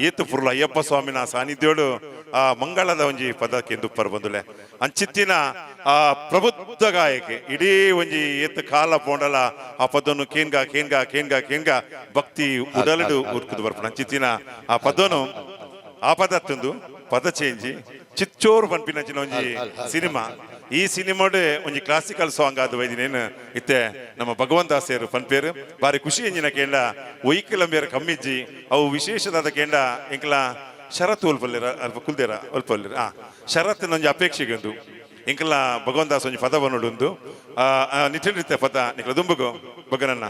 Speaker 1: ಏತು ಪುರ್ಲ ಅಯ್ಯಪ್ಪ ಸ್ವಾಮಿನ ಸಾನ್ನಿಧ್ಯೋಡು ಆ ಮಂಗಳದ ಒಂಜಿ ಪದ ಕೆಂದುಪ್ಪರ್ ಬಂದುಲೆ. ಅಂಚಿತ್ತಿನ ಆ ಪ್ರಬುದ್ಧ ಗಾಯಕೆ ಇಡೀ ಒಂಜಿ ಏತು ಕಾಲ ಪೋಂಡಲ ಆ ಪದನು ಕೇನ್ಗ ಕೇನ್ಗ ಕೇನ್ಗ ಕೇನ್ಗ ಭಕ್ತಿ ಉಡಲಡು ಉರ್ಕುದು ಬರ್ಪುಂಡು. ಅಂಚಿತ್ತಿನ ಆ ಪದನು ಆ ಪದ ತಂದು ಪದ ಚೇಂಜಿ ಚಿಚ್ಚೋರು ಪನ್ಪಿನಂಚಿನ ಒಂಜಿ ಸಿನಿಮಾ. ಈ ಸಿನಿಮಾಡು ಒಂಜಿ ಕ್ಲಾಸಿಕಲ್ ಸಾಂಗ್ ಆದ ವೈದಿನೇನು ಇತ್ತೆ ನಮ್ಮ ಭಗವಂತ ಪನ್ಪೇರು. ಬಾರಿ ಖುಷಿ ಎಂಜಿನ ಕೇಂಡ ಒಯ್ಕಲಂಬೇರು ಕಮ್ಮಿಜ್ಜಿ ಅವು ವಿಶೇಷದಾದ ಕೇಂಡ ಎಂಕಲ ಶರತ್ ಒಲ್ಪಲ್ಲೇರ ಅಲ್ಪ ಕುಲ್ದೇರ ಒಲ್ಪಲ್ಲೇರ ಆ ಶರತ್ ಒಂಜಿ ಅಪೇಕ್ಷೆಗೆ ಒಂದು ಎಂಕಲ ಭಗವಂತ ಒಂಜಿ ಪದ ಬನ್ನೋಡುಂದು ನಿಟ್ಟಿನ ಪದ ನಿಕ್ಲ ದುಂಬುಗು ಬಗ್ಗನನ್ನ.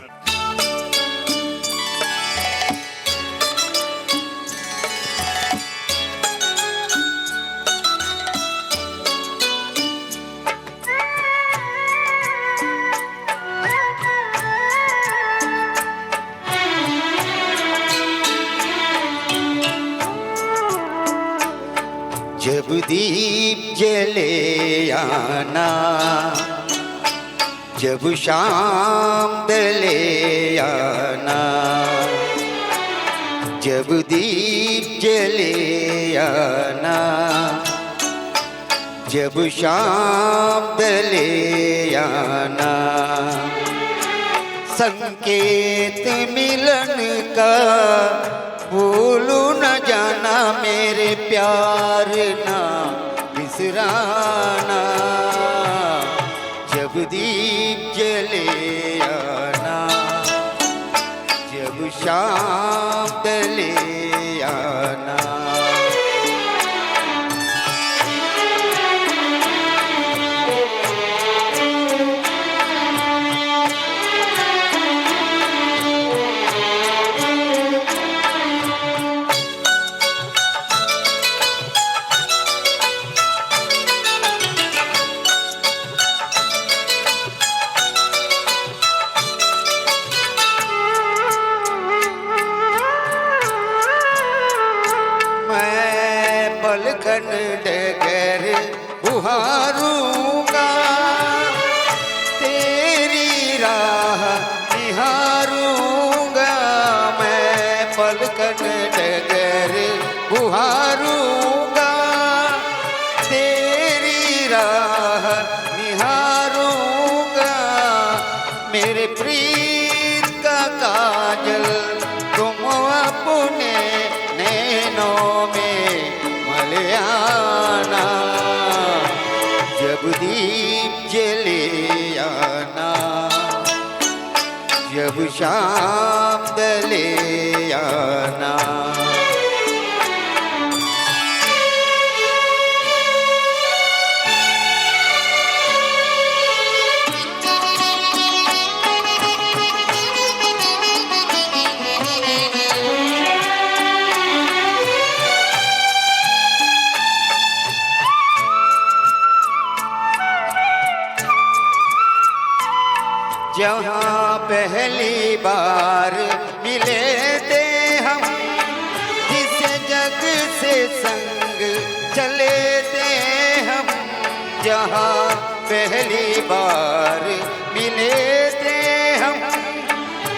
Speaker 11: जब दीप जले आना, जब शाम ढले आना, जब दीप जले आना, जब शाम ढले आना, संकेत मिलन का भूलू न जाना, मेरे प्यार ना बिसराना, जब दीप जले आना, जब शाम ढले आना। मैं पलखन डगर बुहारूंगा, तेरी राह निहारूंगा, मैं पलखन डगर बुहारूंगा, तेरी राह निहारूंगा, मेरे प्रीत का काजल तुम अपने नैनों में मल आना, जब दीप जले आना, जब शाम ढले आना। जहाँ पहली बार मिले थे हम, जिस जग से संग चले थे हम, जहाँ पहली बार मिले थे हम,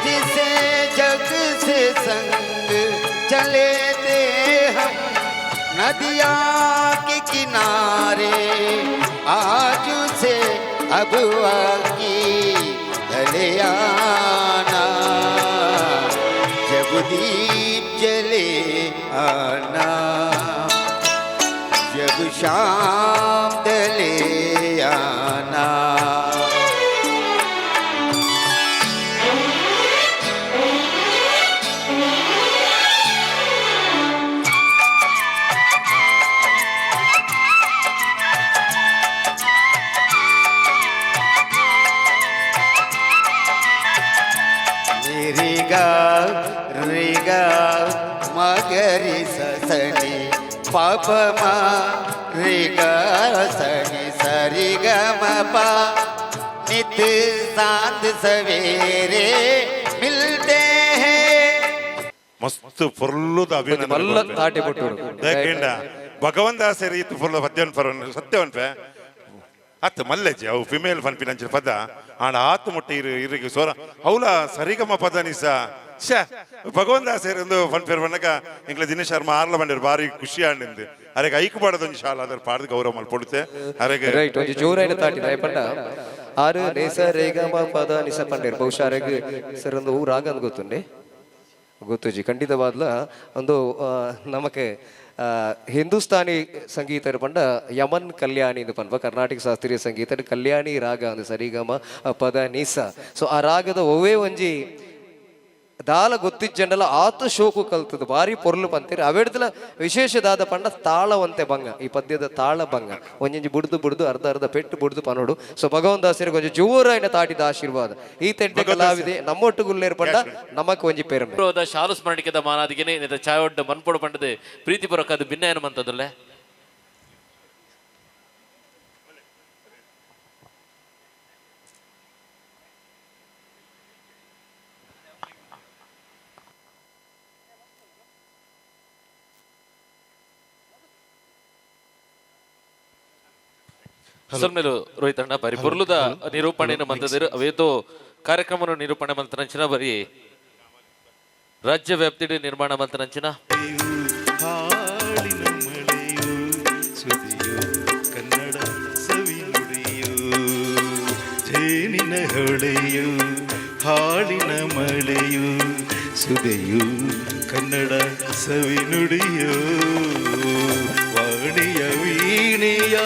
Speaker 11: जिसे जग से संग चले थे हम, नदिया के किनारे आज से अब की ढले आना, जब दीप जले आना, जब शाम ढले आना। రిగా రిగా మగరి సని పాప మా రిగా సని సరి గ మ ప, नित सांझ सवेरे मिलते हैं।
Speaker 1: ಮಸ್ತ್ ಫುರ್ಲುದ ಅಭಿನಂದನೆ.
Speaker 5: ಮಲ್ಲ ತಾಟಿ ಕೊಟ್ಟರು.
Speaker 1: ದಾಕೆಂಡ ಭಗವಂತ ರೀತಿ ಫುಲ್ ಪದ್ಯನ್ ಪರ ಸತ್ಯವನ್ಪೆ ಅತ್ತ ಮಲ್ಲೆಜ್ಜಿ ಅವು ಫಿಮೇಲ್ ಪನ್ಪಿನಂಚಿನ ಪದ ಆಂಡ ಆತು ಮುಟ್ಟ ಇರು ಇರಿಗೆ ಸೋರ ಅವಲ ಸರಿಗಮ ಪದ ನಿಸ. ಶ್ಯಾ ಭಗವಂತ ದಾಸರು ಪನ್ಪೇರು ಪನ್ನಗ ಎಂಕ್ಲೆ ದಿನೇಶ್ ಶರ್ಮಾ ಆರ್ಲ ಬಂಡೇರು ಬಾರಿ ಖುಷಿ ಆಂಡಿಂದು. ಅರೆಗೆ ಐಕು ಪಾಡದೊಂಜಿ ಶಾಲ ಅದರ ಪಾಡ್ದು ಗೌರವ ಮಲ್ಪೊಡುತ್ತೆ ಅರೆಗೆ.
Speaker 2: ರೈಟ್, ಒಂಜಿ ಜೋರಾಯಿನ ತಾಟಿ ದಾಯ ಪಂಡ ಆರು ನೇಸ ರೇಗಮ ಪದ ನಿಸ ಪಂಡೇರು. ಬಹುಶಃ ಅರೆಗ್ ಸರ್ ಒಂದು ಹೂ ರಾಗ ಅಂದ್ ಗೊತ್ತುಂಡೆ ಗೊತ್ತುಜಿ ಖಂಡಿತವಾದ್ಲ. ಒಂದು ನಮಕ್ ಹಿಂದೂಸ್ತಾನಿ ಸಂಗೀತ ಪಂಡ ಯಮನ್ ಕಲ್ಯಾಣಿ ಇಂದು ಪನ್ಪ, ಕರ್ನಾಟಕ ಶಾಸ್ತ್ರೀಯ ಸಂಗೀತ ಕಲ್ಯಾಣಿ ರಾಗ ಅಂದು ಸರಿಗಮ ಪದ ನಿಸ. ಸೊ ಆ ರಾಗದ ಒವ್ವೇ ಒಂಜಿ ದಾಲ ಗೊತ್ತಿಜ್ಜಂಡಲ ಆತು ಶೋಕು ಕಲ್ತದ ಬಾರಿ ಪೊರ್ಲು ಪಂತೀರಿ. ಅವೆಡ್ದಲ ವಿಶೇಷದಾದ ಪಂಡ ತಾಳವಂತೆ ಬಂಗ, ಈ ಪದ್ಯದ ತಾಳ ಬಂಗ ಒಂಜೊಂಜಿ ಬುಡ್ದು ಬುಡ್ದು ಅರ್ಧ ಅರ್ಧ ಪೆಟ್ಟು ಬುಡ್ದು ಪನೋಡು. ಸೊ ಭಗವಂತ ದಾಸರಿಗೆ ಒಂಜಿ ಜೋರಾಯಿನ ತಾಟಿದ ಆಶೀರ್ವಾದ. ಈ ತೆಡ್ಡೆ ಕಲಾವಿದೆ ನಮ್ಮೊಟ್ಟುಗುಲ್ಲೇರು ಪಂಡ ನಮಕ್ ಒಂಜಿ ಪೆರ್ಮೆ.
Speaker 6: ಶಾಲು ಸ್ಮರಣಿಕೆದ ಮಾನಾದಿಗೆನೆ ನಿದ ಚಾಯೊಡ್ಡ ಮನ್ಪೊಡು ಪಂಡದು ಪ್ರೀತಿಪೂರ್ವಕ ಅದು ಭಿನ್ನ ಮಂತದುಲ್ಲೆ. ಸೊಲ್ಮೇಲು ರೋಹಿತ್ ಅಣ್ಣ ಬರಿ ಪೊರ್ಲುದ ನಿರೂಪಣೆಯನ್ನು ಮಂತದಿರು. ಅವೇತೋ ಕಾರ್ಯಕ್ರಮವನ್ನು ನಿರೂಪಣೆ ಮಂತನಂಚಿನ ಬರಿ ರಾಜ್ಯ ವ್ಯಾಪ್ತಿಡ್ ನಿರ್ಮಾಣ ಮಂತನಂಚಿನ
Speaker 9: ಹಾಡಿನ ಮಳೆಯು ಸುದಿಯು ಕನ್ನಡ ಸವಿ ನುಡಿಯು, ಜೇನಿನ ಹೊಳೆಯು ಹಾಡಿನ ಮಳೆಯು ಸುದೆಯು ಕನ್ನಡ ಸವಿ ನುಡಿಯು, ವಾಣಿಯ ವೀಣೆಯ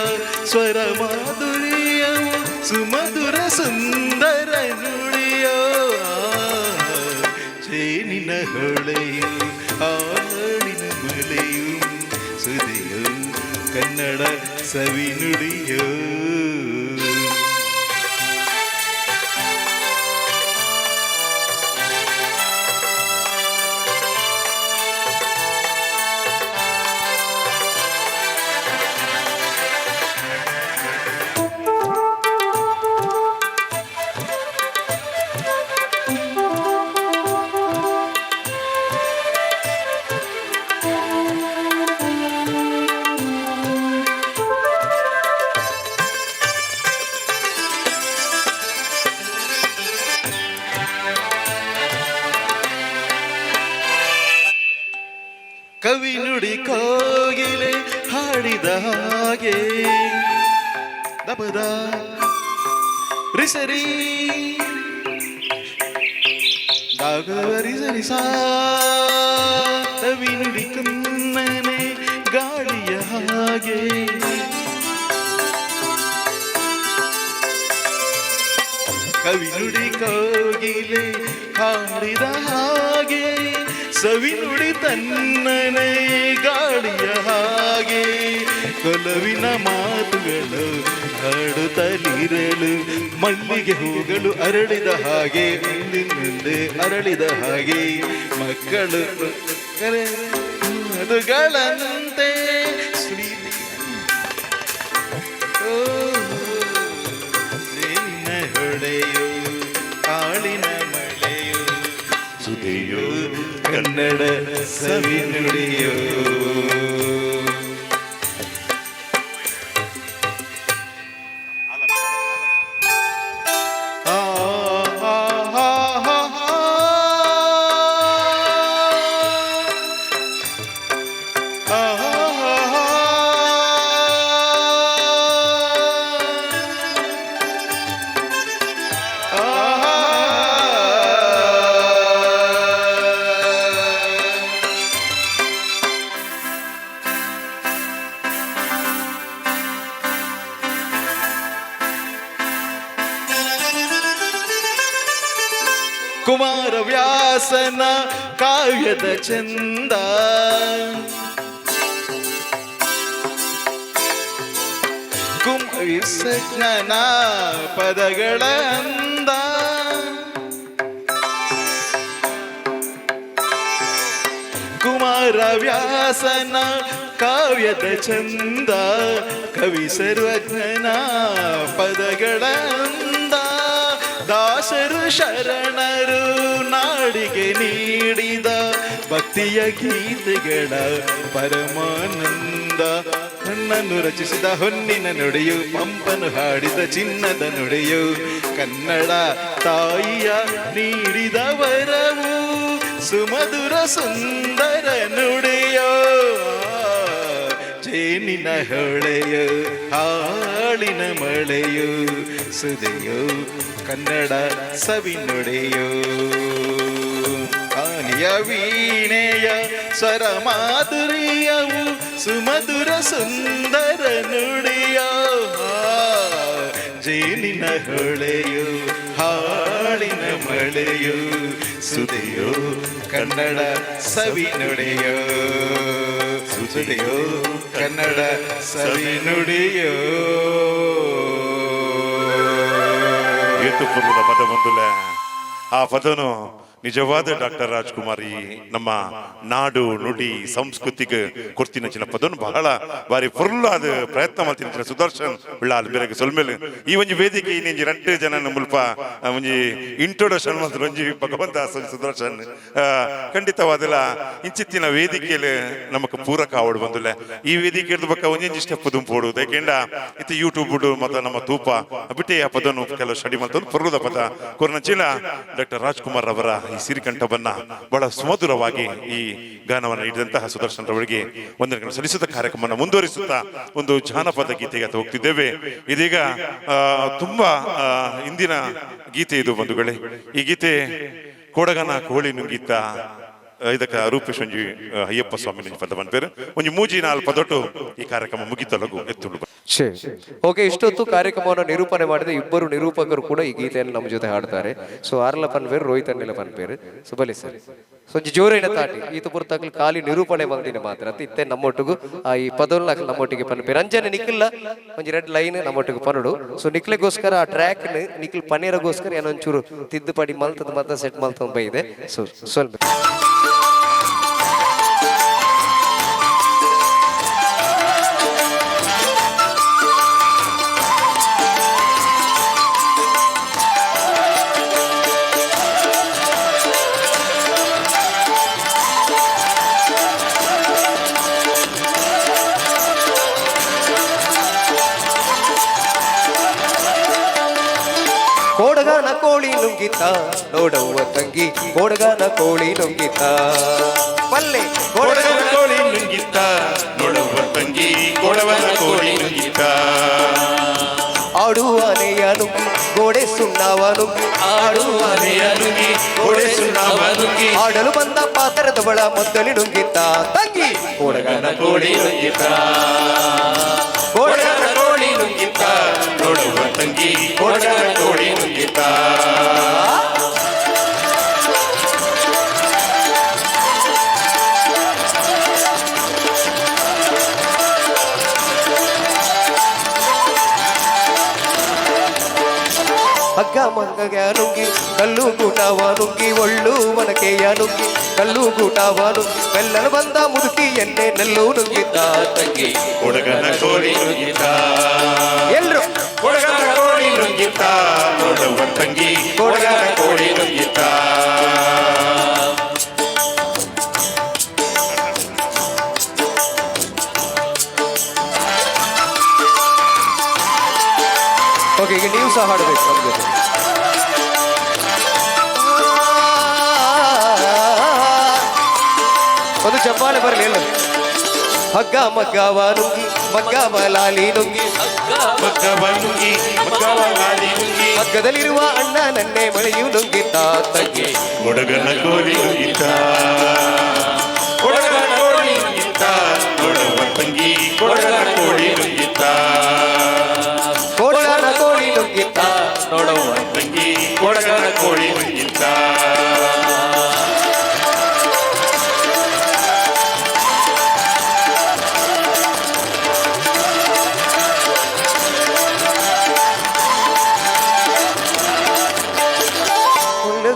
Speaker 9: ಸ್ವರ ಮಾಧುರ್ಯವು ಸುಮಧುರ ಸುಂದರ ನುಡಿಯೋ, ಜೇನಿನ ಹೊಳೆಯು ಹಾಡಿನ ಮಳೆಯು ಸುದೆಯು ಕನ್ನಡ ಸವಿ ನುಡಿಯೋ. ಕವಿ ನುಡಿ ಕೋಗಿಲೆ ಹಾಡಿದ ಹಾಗೆ ದಪದ ರಿಸರಿ ದಾಗರಿ ಸರಿ ಸಾ, ಕವಿ ನುಡಿ ಕನ್ನನೆ ಗಾಳಿಯ ಹಾಗೆ, ಕವಿ ನುಡಿ ಕೋಗಿಲೆ ಹಾಡಿದ ಹಾಗೆ ಸವಿ ನುಡಿ ತನ್ನನೆ ಗಾಳಿಯ ಹಾಗೆ, ಕೊಲವಿನ ಮಾತುಗಳು ಹಾಡುತ್ತಲಿರಲು ಮಲ್ಲಿಗೆ ಹೂಗಳು ಅರಳಿದ ಹಾಗೆ, ಮುಂದೆ ಅರಳಿದ ಹಾಗೆ ಮಕ್ಕಳು ಗಳಂತೆ ನಿನ್ನ ಹೊಳೆಯು ಆಳಿನ ಮಳೆಯು ಸುದೆಯು ಕನ್ನಡ ಸವಿ ನುಡಿಯೋ. ಆ ಆ ಆ ಆ ಆ ಕುಮಾರವ್ಯಾಸನ ಕಾವ್ಯದ ಚಂದ, ಕುಮಾರಜ್ಞನ ಪದಗಳ ಅಂದ, ಕುಮಾರವ್ಯಾಸನ ಕಾವ್ಯದ ಚಂದ, ಕವಿ ಸರ್ವಜ್ಞನ ಪದಗಳ ಅಂದ, ದಾಸರು ಶರಣರು ನಾಡಿಗೆ ನೀಡಿದ ಭಕ್ತಿಯ ಗೀತೆಗಳ ಪರಮಾನಂದ. ನನ್ನನ್ನು ರಚಿಸಿದ ಹೊನ್ನಿನ ನುಡಿಯು, ಪಂಪನು ಹಾಡಿದ ಚಿನ್ನದ ನುಡಿಯು, ಕನ್ನಡ ತಾಯಿಯ ನೀಡಿದ ವರವು. ಸುಮಧುರ ಸುಂದರ ನುಡಿಯೋ, ಜೇನಿನ ಹೊಳೆಯೋ ಹಾಳಿನ ಮಳೆಯೋ, ಸುದೆಯೋ ಕನ್ನಡ ಸವಿ ನುಡಿಯೋ. ಆನಿಯ ವೀಣೆಯ ಸ್ವರ ಮಾಧುರ್ಯವು ಸುಮಧುರ ಸುಂದರ ನುಡಿಯೋ, ಜೇನಿನ ಹೊಳೆಯೋ ಹಾಳಿನ ಮಳೆಯೋ, ಸುದೆಯೋ ಕನ್ನಡ ಸವಿ ನುಡಿಯೋ, ಸುದೆಯೋ ಕನ್ನಡ ಸವಿ ನುಡಿಯೋ.
Speaker 1: ಏತುಪುರದ ಪದ ಬಂದುಲೆ ಆ ಪದನು ನಿಜವಾದ ಡಾಕ್ಟರ್ ರಾಜ್ಕುಮಾರ್ ಈ ನಮ್ಮ ನಾಡು ನುಡಿ ಸಂಸ್ಕೃತಿಗೆ ಕೊಡ್ತಿನ ಚಿನ್ನ ಪದನು ಬಹಳ ಬಾರಿ ಫುಲ್ ಅದು ಪ್ರಯತ್ನ ಮಾಡ್ತೀನಿ. ಸುದರ್ಶನ್ ಉಳ್ಳಾಲ್ ಬೇರೆ ಸೊಲ್ಮೇಲೆ ಈ ಒಂಜಿ ವೇದಿಕೆ ಇನ್ನೊಂಜಿ ರಡ್ಡು ಜನ ಮುಲ್ಪ ಒಂಜಿ ಇಂಟ್ರೊಡಕ್ಷನ್ ಮಾತ್ರ ಒಂಜಿ ಭಗವಂತ ಸುದರ್ಶನ್ ಖಂಡಿತವಾದಲ ಇಂಚಿತ್ತಿನ ವೇದಿಕೆಯಲ್ಲಿ ನಮಕ್ ಪೂರಕ ಆವಡು ಬಂದುಲೆ. ಈ ವೇದಿಕೆ ಹಿಡ್ದು ಬಕ್ಕ ಒಂಜೊಂಜಿ ಸ್ಟೆಪ್ ದುಂಪೋಡು ಯಾಕೆಂಡ ಇತ್ತು ಯೂಟ್ಯೂಬ್ ಮತ್ತ ನಮ್ಮ ತೂಪ ಬಿಟ್ಟೆ ಆ ಪದನು ಕೆಲವು ಸ್ಟಡಿ ಮಾಡ್ತಂದು ಪರ್ವದ ಪದ ಕೊರ್ನಚಿನ ಡಾಕ್ಟರ್ ರಾಜ್ಕುಮಾರ್ ಅವರ ಈ ಸಿರಿಕಂಠವನ್ನ ಬಹಳ ಸುಮಧುರವಾಗಿ ಈ ಗಾನವನ್ನು ನೀಡಿದಂತಹ ಸುದರ್ಶನ್ ರವರಿಗೆ ವಂದನೆಗಳನ್ನು ಸಲ್ಲಿಸುತ್ತಾ ಕಾರ್ಯಕ್ರಮವನ್ನು ಮುಂದುವರಿಸುತ್ತಾ ಒಂದು ಜಾನಪದ ಗೀತೆಗೆ ಹೋಗ್ತಿದ್ದೇವೆ. ಇದೀಗ ತುಂಬಾ ಇಂದಿನ ಗೀತೆ ಇದು ಬಂಧುಗಳೇ. ಈ ಗೀತೆ ಕೊಡಗನ ಕೋಳಿ ನುಂಗಿತ, ಇದಕ್ಕೆ ರೂಪೇಶ್ ಒಂಜಿ ಅಯ್ಯಪ್ಪ ಸ್ವಾಮಿ ಪದ ಬಂದ್ಪೇರು ಒಂಜಿ ಮೂಜಿ ನಾಲ್ ಪದೊಟ್ಟು ಈ ಕಾರ್ಯಕ್ರಮ ಮುಗಿತಲಗು ಎತ್ತುಂಡು.
Speaker 2: ಓಕೆ, ಇಷ್ಟೊತ್ತು ಕಾರ್ಯಕ್ರಮವನ್ನು ನಿರೂಪಣೆ ಮಾಡಿದ ಇಬ್ಬರು ನಿರೂಪಕರು ಕೂಡ ಈ ಗೀತೆಯನ್ನು ನಮ್ಮ ಜೊತೆ ಹಾಡ್ತಾರೆ. ಸೊ ಆರ್ಲ ಪನ್ಪೇರು, ರೋಹಿತ್ ಅಣ್ಣಿಲ ಪನ್ಪೇರು. ಸೊ ಬಲಿ ಸರ್, ಸೊ ಒಂಜಿ ಜೋರೇನ ತಾಟಿ ಈತ ಪುರ್ತಕ್ಲು ಖಾಲಿ ನಿರೂಪಣೆ ಬಂದಿನ ಮಾತ್ರ ಇತ್ತೆ ನಮ್ಮೊಟ್ಟಿಗೂ ಆ ಈ ಪದವನ್ನ ನಮ್ಮೊಟ್ಟಿಗೆ ಪನ್ಪೇರು. ಅಂಜನೆ ನಿಖಿಲ್ಲ ಒಂಜಿ ರೆಡ್ ಲೈನ್ ನಮ್ಮೊಟ್ಟಿಗೆ ಪನಡು. ಸೊ ನಿಕ್ಲೆಗೋಸ್ಕರ ಆ ಟ್ರ್ಯಾಕ್ ನಿಖಿಲ್ ಪನ್ನೀರಗೋಸ್ಕರ ಏನೊಂಚೂರು ತಿದ್ದುಪಡಿ ಮಲ್ತದ ಮಾತ್ರ ಸೆಟ್ ಮಲ್ತೊಂದು ಬೈದೆ. ಸೊ ಸ್ವಲ್ಪ ಕೋಡಗಾನ ಕೋಳಿ ನುಂಗಿತ ನೋಡವ್ವ ತಂಗಿ, ಕೋಡಗಾನ ಕೋಳಿ ನುಂಗಿತ ಪಲ್ಲೆ,
Speaker 1: ಕೋಡಗನ ಕೋಳಿ ನುಂಗಿತ ನೋಡವ್ವ ತಂಗಿ, ಕೊಡವನ ಕೋಳಿ ನುಂಗಿತ.
Speaker 2: ಆಡುವನೆಯ ನುಗ್ಗಿ ಗೋಡೆ ಸುಣ್ಣವ ನುಗ್ಗಿ,
Speaker 5: ಆಡುವನೆಯ ನುಗ್ಗಿ ಗೋಡೆ ಸುಣ್ಣವ ನುಗ್ಗಿ,
Speaker 2: ಆಡಲು ಬಂದ ಪಾತ್ರದ ಬಳ ಮೊದಲಿ ನುಂಗಿತ ತಂಗಿ,
Speaker 5: ಕೋಡಗನ ಕೋಳಿ ನುಂಗಿತ,
Speaker 2: ಕೋಡಗನ
Speaker 5: ಕೋಳಿ ನುಂಗಿತ
Speaker 1: ನೋಡವ್ವ ತಂಗಿ, ಕೊಡಗನ ಕೋಳಿ ನುಂಗಿತ.
Speaker 2: ಹಗ್ಗ ಮಂಗಗ ನುಗ್ಗಿ ಕಲ್ಲು ಗೂಟವ ನುಗ್ಗಿ, ಒಳ್ಳು ಒನಕೆಯ ನುಗ್ಗಿ ಕಲ್ಲು ಗೂಟವ ನುಗ್ಗಿ, ಬೆಲ್ಲಲು ಬಂದ ಮುದುಕಿ ಎನ್ನೆ ನೆಲ್ಲು ನುಗ್ಗಿದ್ದ
Speaker 5: ತಂಗಿ,
Speaker 1: ಕೊಡಗನ ಕೋಳಿ ನುಂಗಿತ.
Speaker 2: ಎಲ್ರು
Speaker 1: ಕೊಡಗನ ಕೋಳಿ ನುಂಗಿತ ನೋಡವ್ವ ತಂಗಿ, ಕೊಡಗನ ಕೋಳಿ ನುಂಗಿತ.
Speaker 2: ಓಕೆ, ಈಗ ನೀವು ಸಹ ಹಾಡಬೇಕು ನಮ್ಮ ಜೊತೆ. ಒಂದು ಚಪ್ಪಾಳೆ ಬರಲಿ ಎಲ್ಲ. ಹಗ್ಗ ಮಗ್ಗವ ನುಗ್ಗಿ ಮಗ್ಗವ ಲಾಲಿ ನುಗ್ಗಿ,
Speaker 1: ಮಗ್ಗವ ನುಗ್ಗಿ ಮಗ್ಗವ ಲಾಲಿ ನುಗ್ಗಿ,
Speaker 2: ಮಗ್ಗದಲ್ಲಿರುವ ಅಣ್ಣ ನನ್ನೆ ಮಳೆಯು ನುಂಗಿತ್ತ ತಂಗಿ,
Speaker 1: ಕೊಡಗನ ಕೋಳಿ ನುಂಗಿತ, ಕೊಡಗನ ಕೋಳಿ ನುಂಗಿತ ನೋಡವ್ವ ತಂಗಿ, ಕೊಡಗನ ಕೋಳಿ ನುಂಗಿತ.
Speaker 2: ಕೋಡಗನ ಕೋಳಿ ನುಗ್ಗಿತ್ತ
Speaker 5: ನೋಡವ್ವ
Speaker 1: ತಂಗಿ, ಕೊಡಗನ ಕೋಳಿ ನುಂಗಿತ.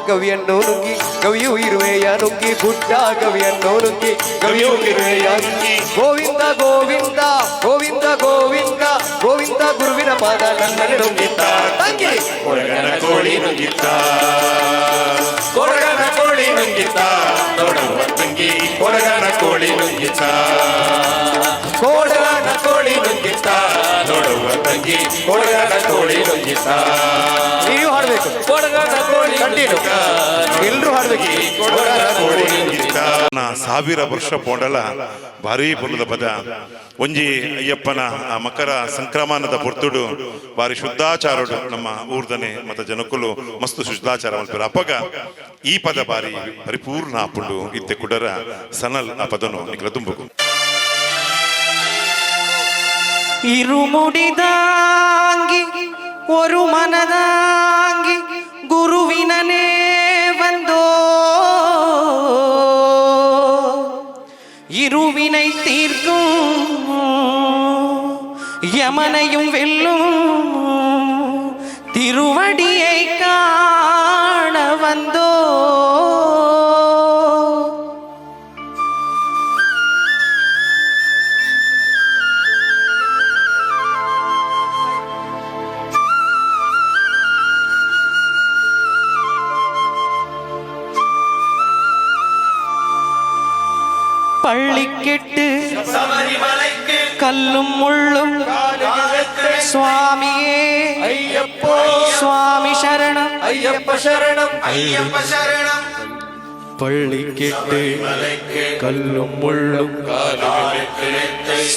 Speaker 2: ಗವಿಯನ್ನು ನುಗ್ಗಿ ಗವಿಯು ಇರುವೆಯ ನುಗ್ಗಿ, ಗುಡ್ಡ ಗವಿಯನ್ನು ನುಗ್ಗಿ ಗವಿಯು ಇರುವೆಯ ನುಗ್ಗಿ, ಗೋವಿಂದ ಗೋವಿಂದ ಗೋವಿಂದ ಗೋವಿಂದ ಗೋವಿಂದ ಗುರುವಿನ ಪಾದ ನನ್ನಲ್ಲಿ ನುಗ್ಗಿತ್ತ ತಂಗಿ,
Speaker 1: ಕೊಡಗನ ಕೋಳಿ ನುಂಗಿತ, ಕೊಡಗನ ಕೋಳಿ ನುಂಗಿತ ನೋಡವ್ವ ತಂಗಿ, ಕೊಡಗನ ಕೋಳಿ ನುಂಗಿತ.
Speaker 2: ಕೋಡಗನ
Speaker 5: ಕೋಳಿ ನುಂಗಿತ್ತ ನೋಡುವ ತಂಗಿ ಕೊಡಗಾಡ ಕೋಳಿ ನುಂಗಿತ್ತ.
Speaker 2: ನೀವು ಹಾಡಬೇಕು.
Speaker 6: ಕೊಡಗಾಡ ಕೋಳಿ.
Speaker 2: ಕಂಟಿನ್ಯೂ ಎಲ್ಲರೂ ಹಾಡಬೇಕು.
Speaker 5: ಕೊಡಗಾಡ ಕೋಳಿ ನುಂಗಿತ್ತ.
Speaker 1: ಸಾವಿರ ವರ್ಷ ಪೋಂಡಲ ಭಾರೀ ಪೊಲದ ಪದ. ಒಂಜಿ ಅಯ್ಯಪ್ಪನ ಆ ಮಕರ ಸಂಕ್ರಮಣದ ಪೊರ್ತುಡು ಭಾರಿ ಶುದ್ಧಾಚಾರಡು ನಮ್ಮ ಊರ್ದನೆ ಮತ ಜನಕುಲು ಮಸ್ತ್ ಶುದ್ಧಾಚಾರ ಮಲ್ಪೆರ್. ಅಪಗ ಈ ಪದ ಬಾರಿ ಪರಿಪೂರ್ಣ ಆಪುಂಡು. ಇತ್ತೆ ಕುಡರ ಸನಲ್ ಆ ಪದನು ನಿಕ್ಲ ತುಂಬುಕು.
Speaker 12: இருமுடிதாங்கி ஒரு மனதாங்கி குருவினனே வந்தோ, இருவினை தீர்க்கும் யமனையும் வெல்லும் திருவடியை காண வந்தோ. பள்ளிக்கெட்டு கல்லும் முள்ளும் சுவாமியே
Speaker 5: ஐயப்போ
Speaker 12: சுவாமி சரணம்
Speaker 5: ஐயப்ப சரணம் ஐயப்ப சரணம்.
Speaker 4: பள்ளிக்கெட்டு கல்லும் முள்ளும்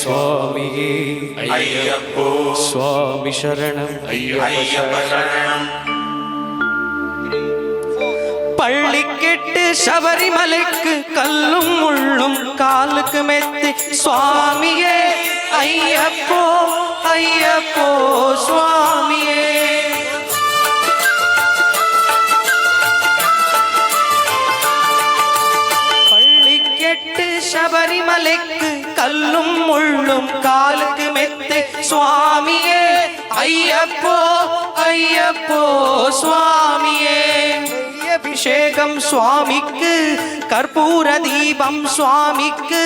Speaker 4: சுவாமியே
Speaker 5: ஐயப்போ
Speaker 4: சுவாமி சரணம்
Speaker 5: ஐயப்ப சரணம்.
Speaker 12: பள்ளிக்கெட்டு சபரிமலைக்கு கல்லும் முள்ளும் காலுக்கு மெத்தி சுவாமியே ஐயப்போ ஐயப்போ சுவாமியே. பள்ளிக்கெட்டு சபரிமலைக்கு கல்லும் முள்ளும் காலுக்கு மெத்தை சுவாமியே ஐயப்போ ஐயப்போ சுவாமியே. அபிஷேகம் சுவாமிக்கு, கற்பூர தீபம் சுவாமிக்கு,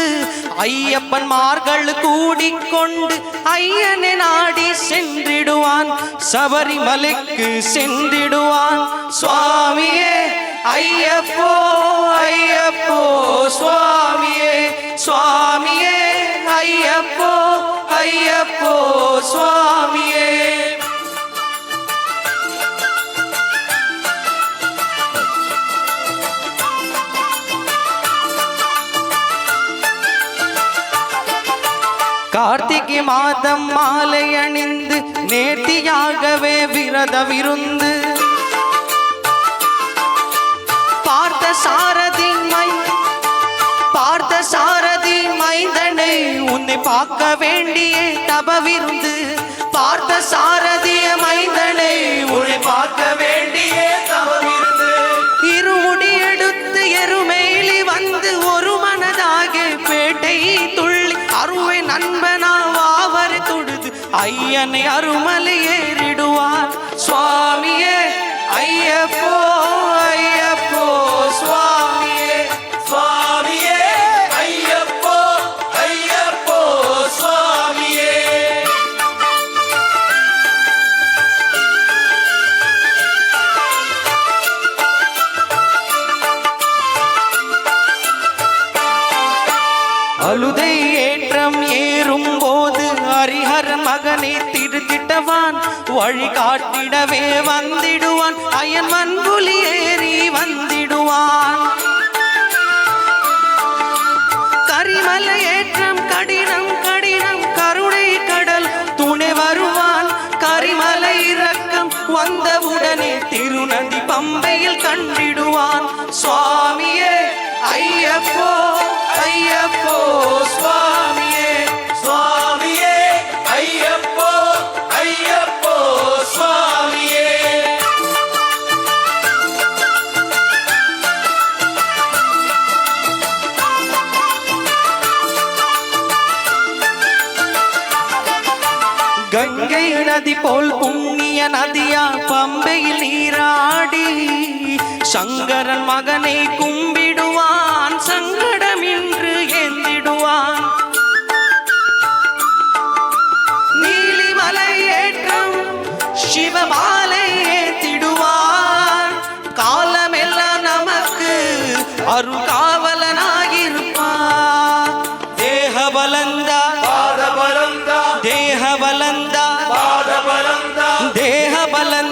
Speaker 12: ஐயப்பன் மார்கள் கூடிக்கொண்டு ஐயனை நாடி சென்றிடுவான், சபரிமலைக்கு சென்றிடுவான். சுவாமியே ஐயப்போ ஐயப்போ சுவாமியே, சுவாமியே ஐயப்போ ஐயப்போ சுவாமியே. கார்த்திகை மாதம் மாலை அணிந்து நேர்த்தியாகவே விரத விருந்து பார்த்த சாரதி my பார்த்த சாரதி மைந்தனை உன்னை பார்க்க வேண்டிய தபவிருந்து, பார்த்த சாரதிய மைந்தனை உன்னை பார்க்க வேண்டிய தபவிருந்து. இருமுடி எடுத்து எருமேலி வந்து ஒரு மனதாக பேட்டை துள்ளி அருவை நண்பனா வாவர் தொழுது ஐயனை அருமலை ஏறிடுவார். சுவாமியே ஐயப்போ ஐயப்போ சுவாமியே,
Speaker 5: சுவாமியே ஐயப்போ ஐயப்போ சுவாமியே.
Speaker 12: அழுதை ஏற்றம் ஏறும் போது ஹரிஹர மகனை திருத்திட்டவான், வழி காட்டிடவே வந்திடுவான், அயன் வன்புலி ஏறி வந்திடுவான். கரிமலை ஏற்றம் கடினம் கடினம் கருணை கடல் துணை வருவான், கரிமலை இறக்கம் வந்தவுடனே திருநந்தி பம்பையில் கண்டிடுவான். சுவாமியே ஐயப்போ ஐயப்போ சுவாமியே,
Speaker 5: சுவாமியே ஐயப்போ ஐயப்போ சுவாமியே.
Speaker 12: கங்கை நதி போல் புண்ணிய நதியா பம்பையில் நீராடி சங்கரன் மகனை கும்பிடுவான், சங்கடமின்று ஏந்திடுவான். நீலிமலை ஏற்றம் சிவமாலை ஏத்திடுவான், காலமெல்லாம் நமக்கு அருள் காவலனாயிருப்பான். தேக பலந்தா
Speaker 5: பாத பலந்தா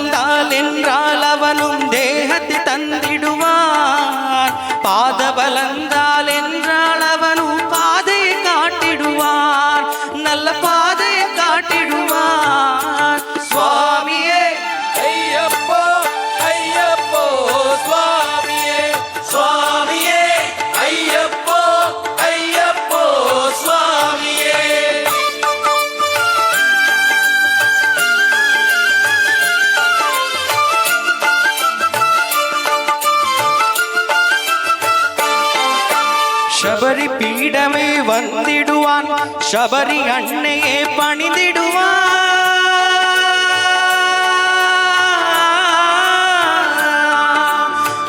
Speaker 12: பலந்தால் என்றால் அவனும் தேகத்தை தந்திடுவான். பாத பலந்தால் என்றால் அவனும் பாதையை காட்டிடுவான், நல்ல பாதையை காட்டிடுவான். சுவாமியே
Speaker 5: ஐயப்போ ஐயப்போ சுவாமியே, சுவாமியே ஐயப்போ ஐயப்போ சுவாமியே.
Speaker 12: சபரி பீடமே வந்திடுவான், சபரி அன்னையே பணிந்திடுவான்.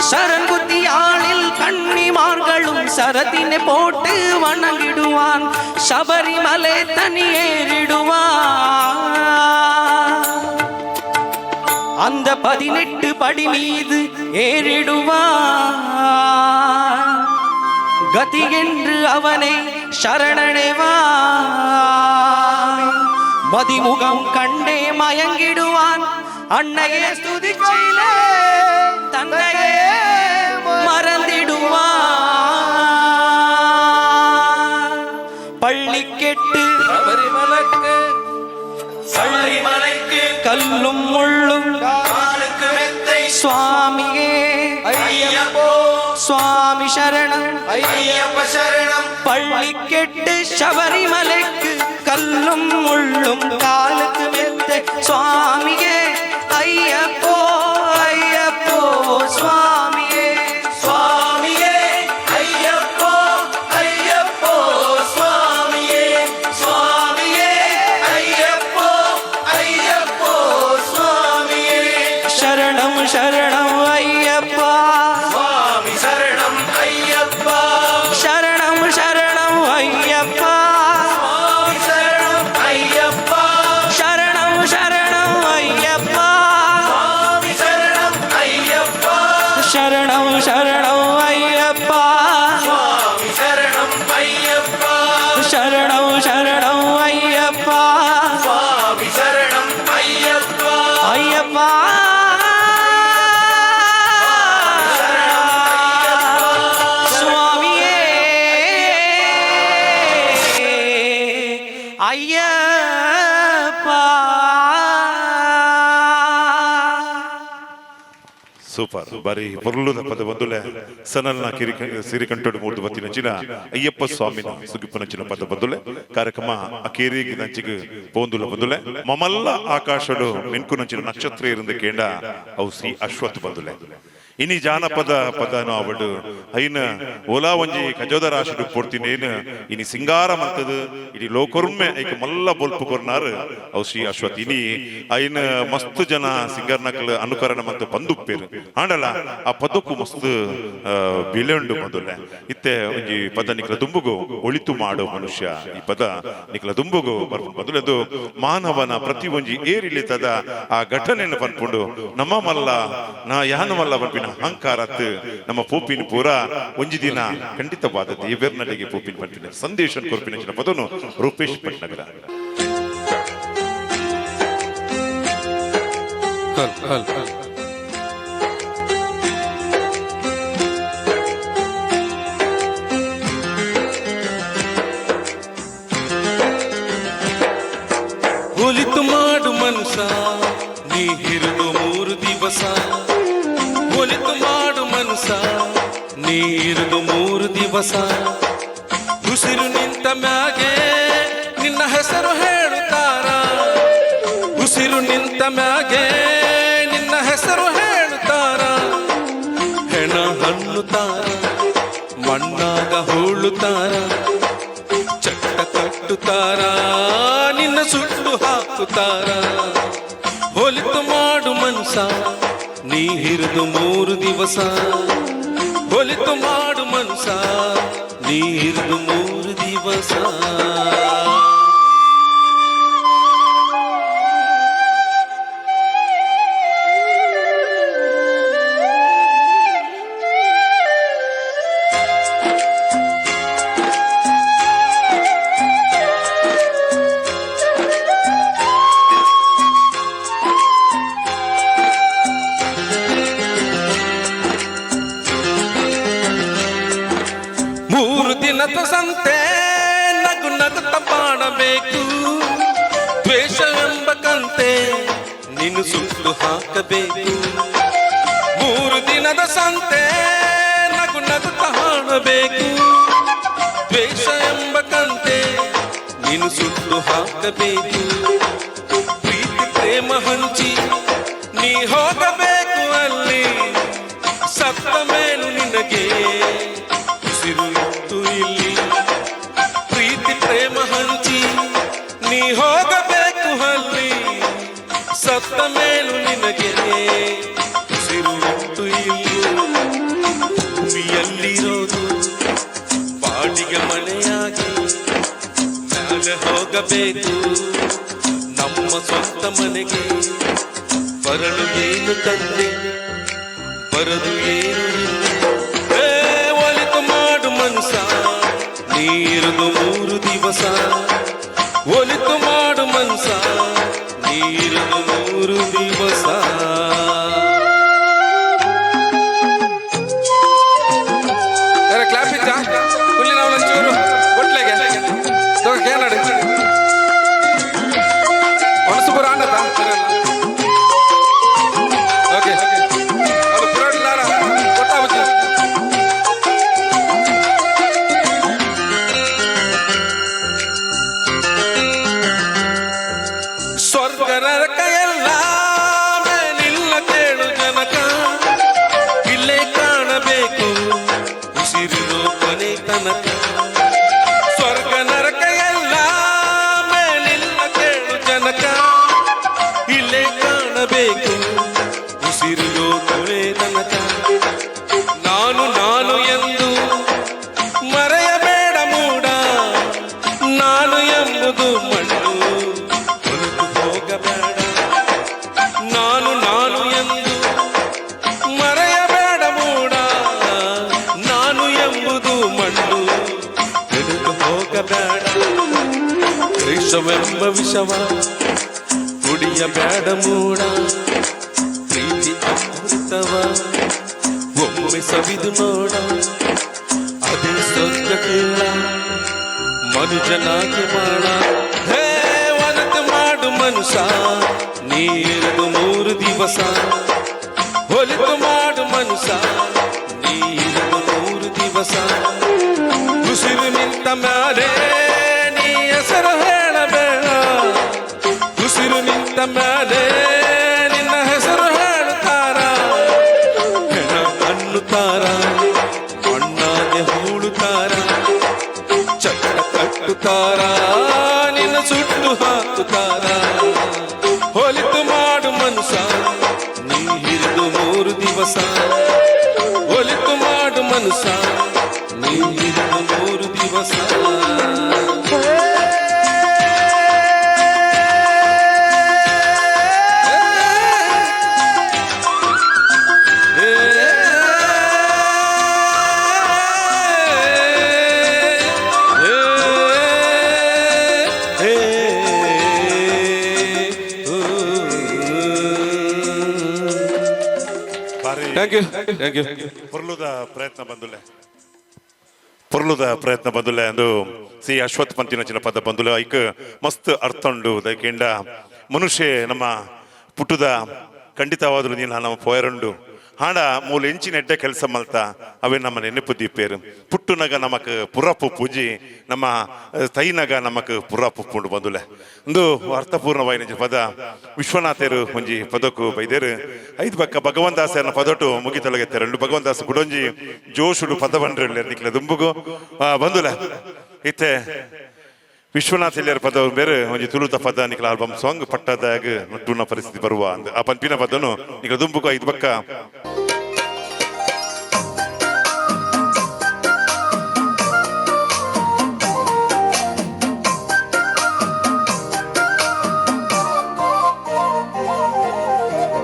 Speaker 12: சரங்குத்தியாளில் கன்னிமார்களும் சரத்தினை போட்டு வணங்கிடுவான். சபரிமலை தனியேறிடுவான். அந்த 18 படி மீது ஏறிடுவான். கதி என்று அவனை சரணடைவான். மதிமுகம் கண்டே மயங்கிடுவான். அன்னையே ஸ்துதிச்சிலே தன்னையே மறந்திடுவான். பள்ளி கெட்டு
Speaker 5: சபரிமலைக்கு, சபரிமலைக்கு
Speaker 12: கல்லும் முள்ளும்
Speaker 5: காலுக்கு மெத்தை.
Speaker 12: சுவாமியே
Speaker 5: ஐயப்போ
Speaker 12: சுவாமி சரணம்
Speaker 5: ஐயப்ப சரணம்.
Speaker 12: பள்ளி கெட்டு சபரிமலைக்கு கல்லும் முள்ளும் காலுக்கு மெத்தை. சுவாமியே ஐயப்போ ஐயப்போ சுவாமியே,
Speaker 5: சுவாமியே ஐயப்போ ஐயப்போ சுவாமியே, சுவாமியே ஐயப்போ ஐயப்போ சுவாமியே.
Speaker 12: சரணம் சரணம் ஐயப்பா,
Speaker 5: சுவாமி சரணம் ஐயப்பா,
Speaker 12: சரணம் சரணம் ஐயப்பா,
Speaker 5: சுவாமி சரணம் ஐயப்பா,
Speaker 12: சரணம் சரணம் ஐயப்பா,
Speaker 5: சுவாமி சரணம் ஐயப்பா,
Speaker 12: சரணம் சரணம் ஐயப்பா,
Speaker 5: சுவாமி சரணம் ஐயப்பா,
Speaker 12: சரணம் சரணம் ஐயப்பா,
Speaker 5: சுவாமி சரணம் ஐயப்பா,
Speaker 12: ஐயப்பா. சுவாமியே ஐயப்பா.
Speaker 1: ಸೂಪರ್ ಬಾರಿ ಪೊರ್ಲುದ ಪದ ಬಂದುಲೆ ಸನಲ್ನ ಕಿರಿ ಸಿರಿಕಂಟೋಡು ಮೂರ್ದು ಬತ್ತಿನಂಚಿನ ಅಯ್ಯಪ್ಪ ಸ್ವಾಮಿನ ಸುಗಿಪ್ಪನಂಚಿನ ಪದ ಬಂದುಲೆ ಕಾರ್ಯಕ್ರಮ ಅಕೇರಿಗೆ ನಂಚಿಗೆ ಪೋಂದುಲ ಬಂದುಲೆ. ಮಮಲ್ಲ ಆಕಾಶಡು ಮಿನ್ಕುನಂಚಿನ ನಕ್ಷತ್ರ ಇರಂದ ಕೇಂಡ ಅವು ಶ್ರೀ ಅಶ್ವಥ್ ಬಂದುಲೆ. ಇನಿ ಜಾನಪದ ಪದನು ಅವಡು ಐನ ಓಲಾ ಒಂಜಿ ಖಜೋದ ರಾಶಿಡು ಪೊರ್ತಿನೇನು ಇನಿ ಸಿಂಗಾರ ಮಂತದು ಇನಿ ಲೋಕೊರ್ಮೆ ಐಕ ಮಲ್ಲ ಬೊಲ್ಪು ಕೊರ್ನಾರು ಅವು ಶ್ರೀ ಅಶ್ವಥ್. ಇನಿ ಐನ ಮಸ್ತ್ ಜನ ಸಿಂಗರ್ನಕಲ್ ಅನುಕರಣ ಮಂತ ಬಂದುಪ್ಪೇರು ಆಂಡಲ ಆ ಪದಕ್ಕೂ ಮಸ್ತ್ ಬೆಲೆ ಉಂಡು ಮೊದಲೆ. ಇತ್ತೆ ಒಂಜಿ ಪದ ನಿಕ್ಲ ದುಂಬುಗು ಒಳಿತು ಮಾಡೋ ಮನುಷ್ಯ ಈ ಪದ ನಿಕ್ಲ ದುಂಬುಗು ಬರ್ಪುಂಡು ಮೊದಲು. ಅದು ಮಾನವನ ಪ್ರತಿ ಒಂಜಿ ಏರಿಳಿತದ ಆ ಘಟನೆಯನ್ನು ಪನ್ಪುಂಡು. ನಮ್ಮ ಮಲ್ಲ ನಾ ಯಾನು ಮಲ್ಲ ಪನ್ಪಿನ ಅಹಂಕಾರತ್ ನಮ್ಮ ಪೋಪಿನ ಪೂರ ಒಂಜಿ ದಿನ ಖಂಡಿತವಾದ ದೇವೆರ್ನಡೆಗೆ ಪೋಪಿನ ಪನ್ಪಿನ ಸಂದೇಶ ಕೊರ್ಪಿನ ಪದನು ರೂಪೇಶ್ ಭಟ್ನಗರ.
Speaker 4: ಒಲಿತು ಮಾಡು ಮನುಷ ನೀ ಹಿರಿದು 3 ದಿವಸ, ಒಲಿತು ಮಾಡು ಮನುಷ ನೀ ಹಿರಿದು 3 ದಿವಸ. ಉಸಿರು ನಿಂತ ಮ್ಯಾಗೆ ನಿನ್ನ ಹೆಸರು ಹೇಳುತ್ತಾರ, ಉಸಿರು ನಿಂತ ಮ್ಯಾಗೆ ನಿನ್ನ ಹೆಸರು ಹೇಳುತ್ತಾರ. ಹೆಣ ಹಣ್ಣುತ್ತಾರ ಮಣ್ಣಾಗ ಹೂಳುತ್ತಾರ, ಚಟ್ಟ ಕಟ್ಟುತ್ತಾರ ನಿನ್ನ ಸುಟ್ಟು ಹಾಕುತ್ತಾರ. ಹೊಲಿತು ಮಾಡು ಮನುಷ ನೀ ಹಿರಿದು 3 ದಿವಸ, ಹೊಲಿತು ಮಾಡು ಮನುಷ ನೀ ಹಿರಿದು 3 ದಿವಸ. ಸಂತೆ ನಗು ನಗುತ್ತ ಪಾಡಬೇಕು. ದ್ವೇಷ ಎಂಬ ಕಂತೆ ನೀನು ಸುಟ್ಟು ಹಾಕಬೇಕು. 3 ದಿನದ ಸಂತೆ ನಗು ನಗುತ್ತ ಹಾಡಬೇಕು. ದ್ವೇಷ ಎಂಬ ಕಂತೆ ನೀನು ಸುಟ್ಟು ಹಾಕಬೇಕು. ಪ್ರೀತಿ ಪ್ರೇಮ ಹಂಚಿ ನೀ ಹೋಗಬೇಕು ಅಲ್ಲಿ. ಸತ್ತ ಮೇಲೂ ನಿನಗೆ ಉಸಿರು ಇತ್ತು ಇಲ್ಲಿ. ಪ್ರೀತಿ ಪ್ರೇಮ ಹಂಚಿ ನೀ ಹೋಗಬೇಕು ಅಲ್ಲಿ. ಸತ್ತ ಮೇಲೂ ನಿನಗೆ ಉಸಿರು ಇತ್ತು ಇಲ್ಲಿ. ಭೂಮಿಯಲ್ಲಿರೋದು ಬಾಡಿಗೆ ಮನೆಯಾಗಿ, ಮ್ಯಾಲೆ ಹೋಗಬೇಕು ನಮ್ಮ ಸ್ವಂತ ಮನೆಗೆ. ಬರಲು ಏನು ತಂದೆ, ಬರದು ಏನು ಇಲ್ಲ. ಏ ಒಲಿತು ಮಾಡು ಮನುಸ, ನೀರುದು 3 ದಿವಸ. ಒಲಿತು ಮಾಡು ಮನುಸ, ನೀರುದು 3 ದಿವಸ. ಕ್ಲಾಪ್ ಇತ್ತ ಹುಲ್ಲಿನ ಒಂಚೂರು ಒಟ್ಲೆಗೆ ಕೇಳಾಡಿ ಮನಸ್ಸು ಪೂರ ಆಂಡತ. ಓಕೆ ಅದು ಪುರಾಣ ಗೊತ್ತಾಗುತ್ತೆ. ಸ್ವರ್ಗ ನರಕ ಎಲ್ಲ ಮೇಲಿಲ್ಲ ಕೇಳು ಜನಕ, ಇಲ್ಲೇ ಕಾಣಬೇಕು ಉಸಿರಿರೋ ಕೊನೆ ತನಕ. ಸ್ವರ್ಗ ನರಕ ಎಲ್ಲ ಮೇಲಿಲ್ಲ ಕೇಳು ಜನಕ, ಇಲ್ಲೇ ಕಾಣಬೇಕು ಉಸಿರಿರೋ ಕೊನೆ ತನಕ. ನಾನು ನಾನು ಎಂದು ಮರೆಯಬೇಡ ಮೂಡ, ನಾನು ಎಂಬುದು ಮಣ್ಣು ಹೊರಟು ಹೋಗಬೇಡ. ನಾನು ನಾನು ಎಂದು ಮರೆಯಬೇಡ ಮೂಡ, ನಾನು ಎಂಬುದು ಮಣ್ಣು ಹೊರಟು ಹೋಗಬೇಡ. ದ್ವೇಷವೆಂಬ ವಿಷವ ಕುಡಿಯಬೇಡ ಮೂಡ, ಪ್ರೀತಿ ಅಮೃತವ ಒಮ್ಮೆ ಸವಿದು ನೋಡ. ಅದೇ ಸ್ವರ್ಗ ಕೇಳ ಮನುಜನಾಗಿ ಮಾಡ. ಹೇ ಒಲತು ಮಾಡು ಮನುಷ್ಯ, ನೀರದು 3 ದಿವಸ. ಒಲಿತು ಮಾಡು ಮನುಷ್ಯ, ನೀರದು 3 ದಿವಸ. ಉಸಿರು ನಿಂತ ಮ್ಯಾಲೆ ನೀ ಹೆಸರು ಹೇಳಬೇಡ. ಉಸಿರು ನಿಂತ ಮ್ಯಾಲೆ ನಿನ್ನ ಹೆಸರು ಹೇಳುತ್ತಾರ, ಹೆಣ ಅನ್ನುತ್ತಾರ, ಮಣ್ಣಾಗೆ ಹೂಳುತ್ತಾರ, ಚಟ್ಟ ಕಟ್ಟುತ್ತಾರ, ನಿನ್ನ ಸುಟ್ಟು ಹಾಕುತ್ತಾರ. ಹೊಲಿತು ಮಾಡು ಮನುಷ್ಯ, ನೀ ಹಿರಿದು 3 ದಿವಸ. ಹೊಲಿತು ಮಾಡು ಮನುಷ್ಯ, ನೀ ಹಿರಿದು 3 ದಿವಸ. Thank you, thank you.
Speaker 1: ಪೊರ್ಲುದ ಪ್ರಯತ್ನ ಬಂದುಲೆ, ಪೊರ್ಲುದ ಪ್ರಯತ್ನ ಬಂದುಲೆ. ಅಂದು ಸಿ ಅಶ್ವಥ್ ಪಂತಿನ ಚಿನ್ನ ಪದ ಬಂದುಲೆ. ಐಕ್ ಮಸ್ತ್ ಅರ್ಥ ಉಂಡು. ದಯಕೆಂಡ ಮನುಷ್ಯ ನಮ್ಮ ಪುಟ್ಟುದ ಖಂಡಿತವಾದ್ರು ನೀನು ನಮ್ಮ ಪೋಯರುಂಡು ಹಾಡ ಮೂಲ ಎಂಚಿನ ಎಡ್ಡೆ ಕೆಲಸ ಮಲ್ತ ಅವೇ ನಮ್ಮ ನೆನಪು ದೀಪೇರು. ಪುಟ್ಟುನಗ ನಮಕ್ ಪುರಪು ಪೂಜಿ, ನಮ್ಮ ತೈನಗ ನಮಕ್ ಪುರಪು ಪುಂಡು ಬಂದುಲೆ. ಒಂದು ಅರ್ಥಪೂರ್ಣವಾಯಿನ ಪದ ವಿಶ್ವನಾಥರು ಒಂಜಿ ಪದಕ್ಕೂ ಬೈದೇರು. ಐದು ಬಕ್ಕ ಭಗವಂದಾಸರನ ಪದಟು ಮುಗಿತೊಳಗೆತ್ತೆರಂಡು ಭಗವಂದಾಸ ಕುಡೊಂಜಿ ಜೋಶುಡು ಪದ ಬಂಡ್ರೆ ನಿಕ್ಲೆ ದುಂಬುಗು ಬಂದುಲೆ. ಇತ್ತೆ ವಿಶ್ವನಾಥ್ ಎಲ್ಲಿಯರ ಪದ ಬೇರೆ ಒಂಜಿ ತುಳುತ ಪದ ನಿಕ್ಲ ಆಲ್ಬಮ್ ಸಾಂಗ್ ಪಟ್ಟದಾಗ ನಟ್ಟುನ ಪರಿಸ್ಥಿತಿ ಬರುವ ಅಂದ್ ಆ ಪಂಪಿನ ಪದನು ನಿಕ್ಲ ದುಂಬುಗು ಐದು ಬಕ್ಕ.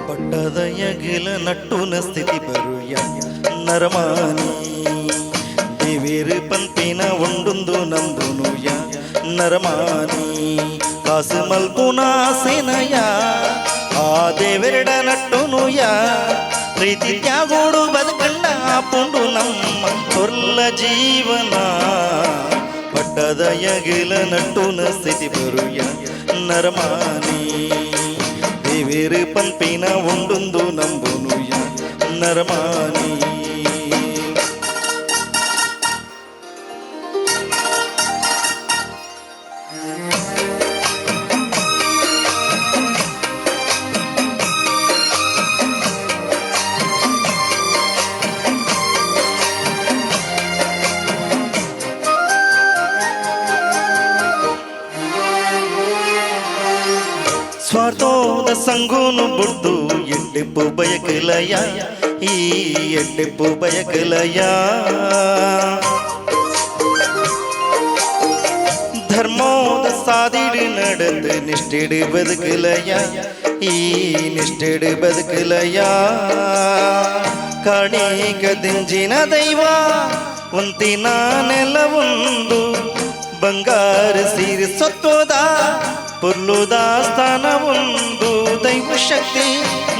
Speaker 13: ಪಟ್ಟದ ಯಗಿಲ ನಟ್ಟುನ ಸ್ಥಿತಿ ಬರುಯ ನರಮಾನಿ, ದೇವೇರು ಪಂಪಿನ ಉಂಡುಂದು ನಂಬುನುಯ ನರಮಾನಿ. ಕಾಸು ಮಲ್ಪುನ ಸೇನಯ ಆ ದೇವೆರಡ ನಟ್ಟುನುಯ, ಪ್ರೀತಿ ತ್ಯಾಗೋಡು ಬದುಕಂಡ ಪುಂಡು ನಮ್ಮ ಕೊರ್ಲ ಜೀವನ. ಪಟ್ಟದ ಯಗಿಲ ನಟ್ಟುನ ಸ್ಥಿತಿ ಬರುಯ ನರಮಾನಿ, ದೇವೇರು ಪಂಪಿನ ಉಂಡುಂದು ನಂಬುನುಯ ನರಮಾನಿ. ಸ್ವಾರ್ಥೋದ ಸಂಗೂನು ಬುಡ್ದು ಎಡ್ಡೆಪ್ಪು ಬಯಕಲಯ, ಈ ಎಡ್ಡೆಪ್ಪು ಬಯಕಲಯ. ಧರ್ಮೋದ ಸಾದಿಡು நடந்து ನಿಷ್ಠೆಡು ಬದುಕಲಯ, ಈ ನಿಷ್ಠೆಡು ಬದುಕಲಯ. ಕಾಣಿಕ ದಿಂಜಿನ ದೈವ ಉಂತಿನ ನೆಲವೊಂದು, ಬಂಗಾರ ಸೀರೆ ಸತ್ವದ ಪೊರ್ಲುದ ಸ್ಥಾನವೊಂದು. ದೈವ ಶಕ್ತಿ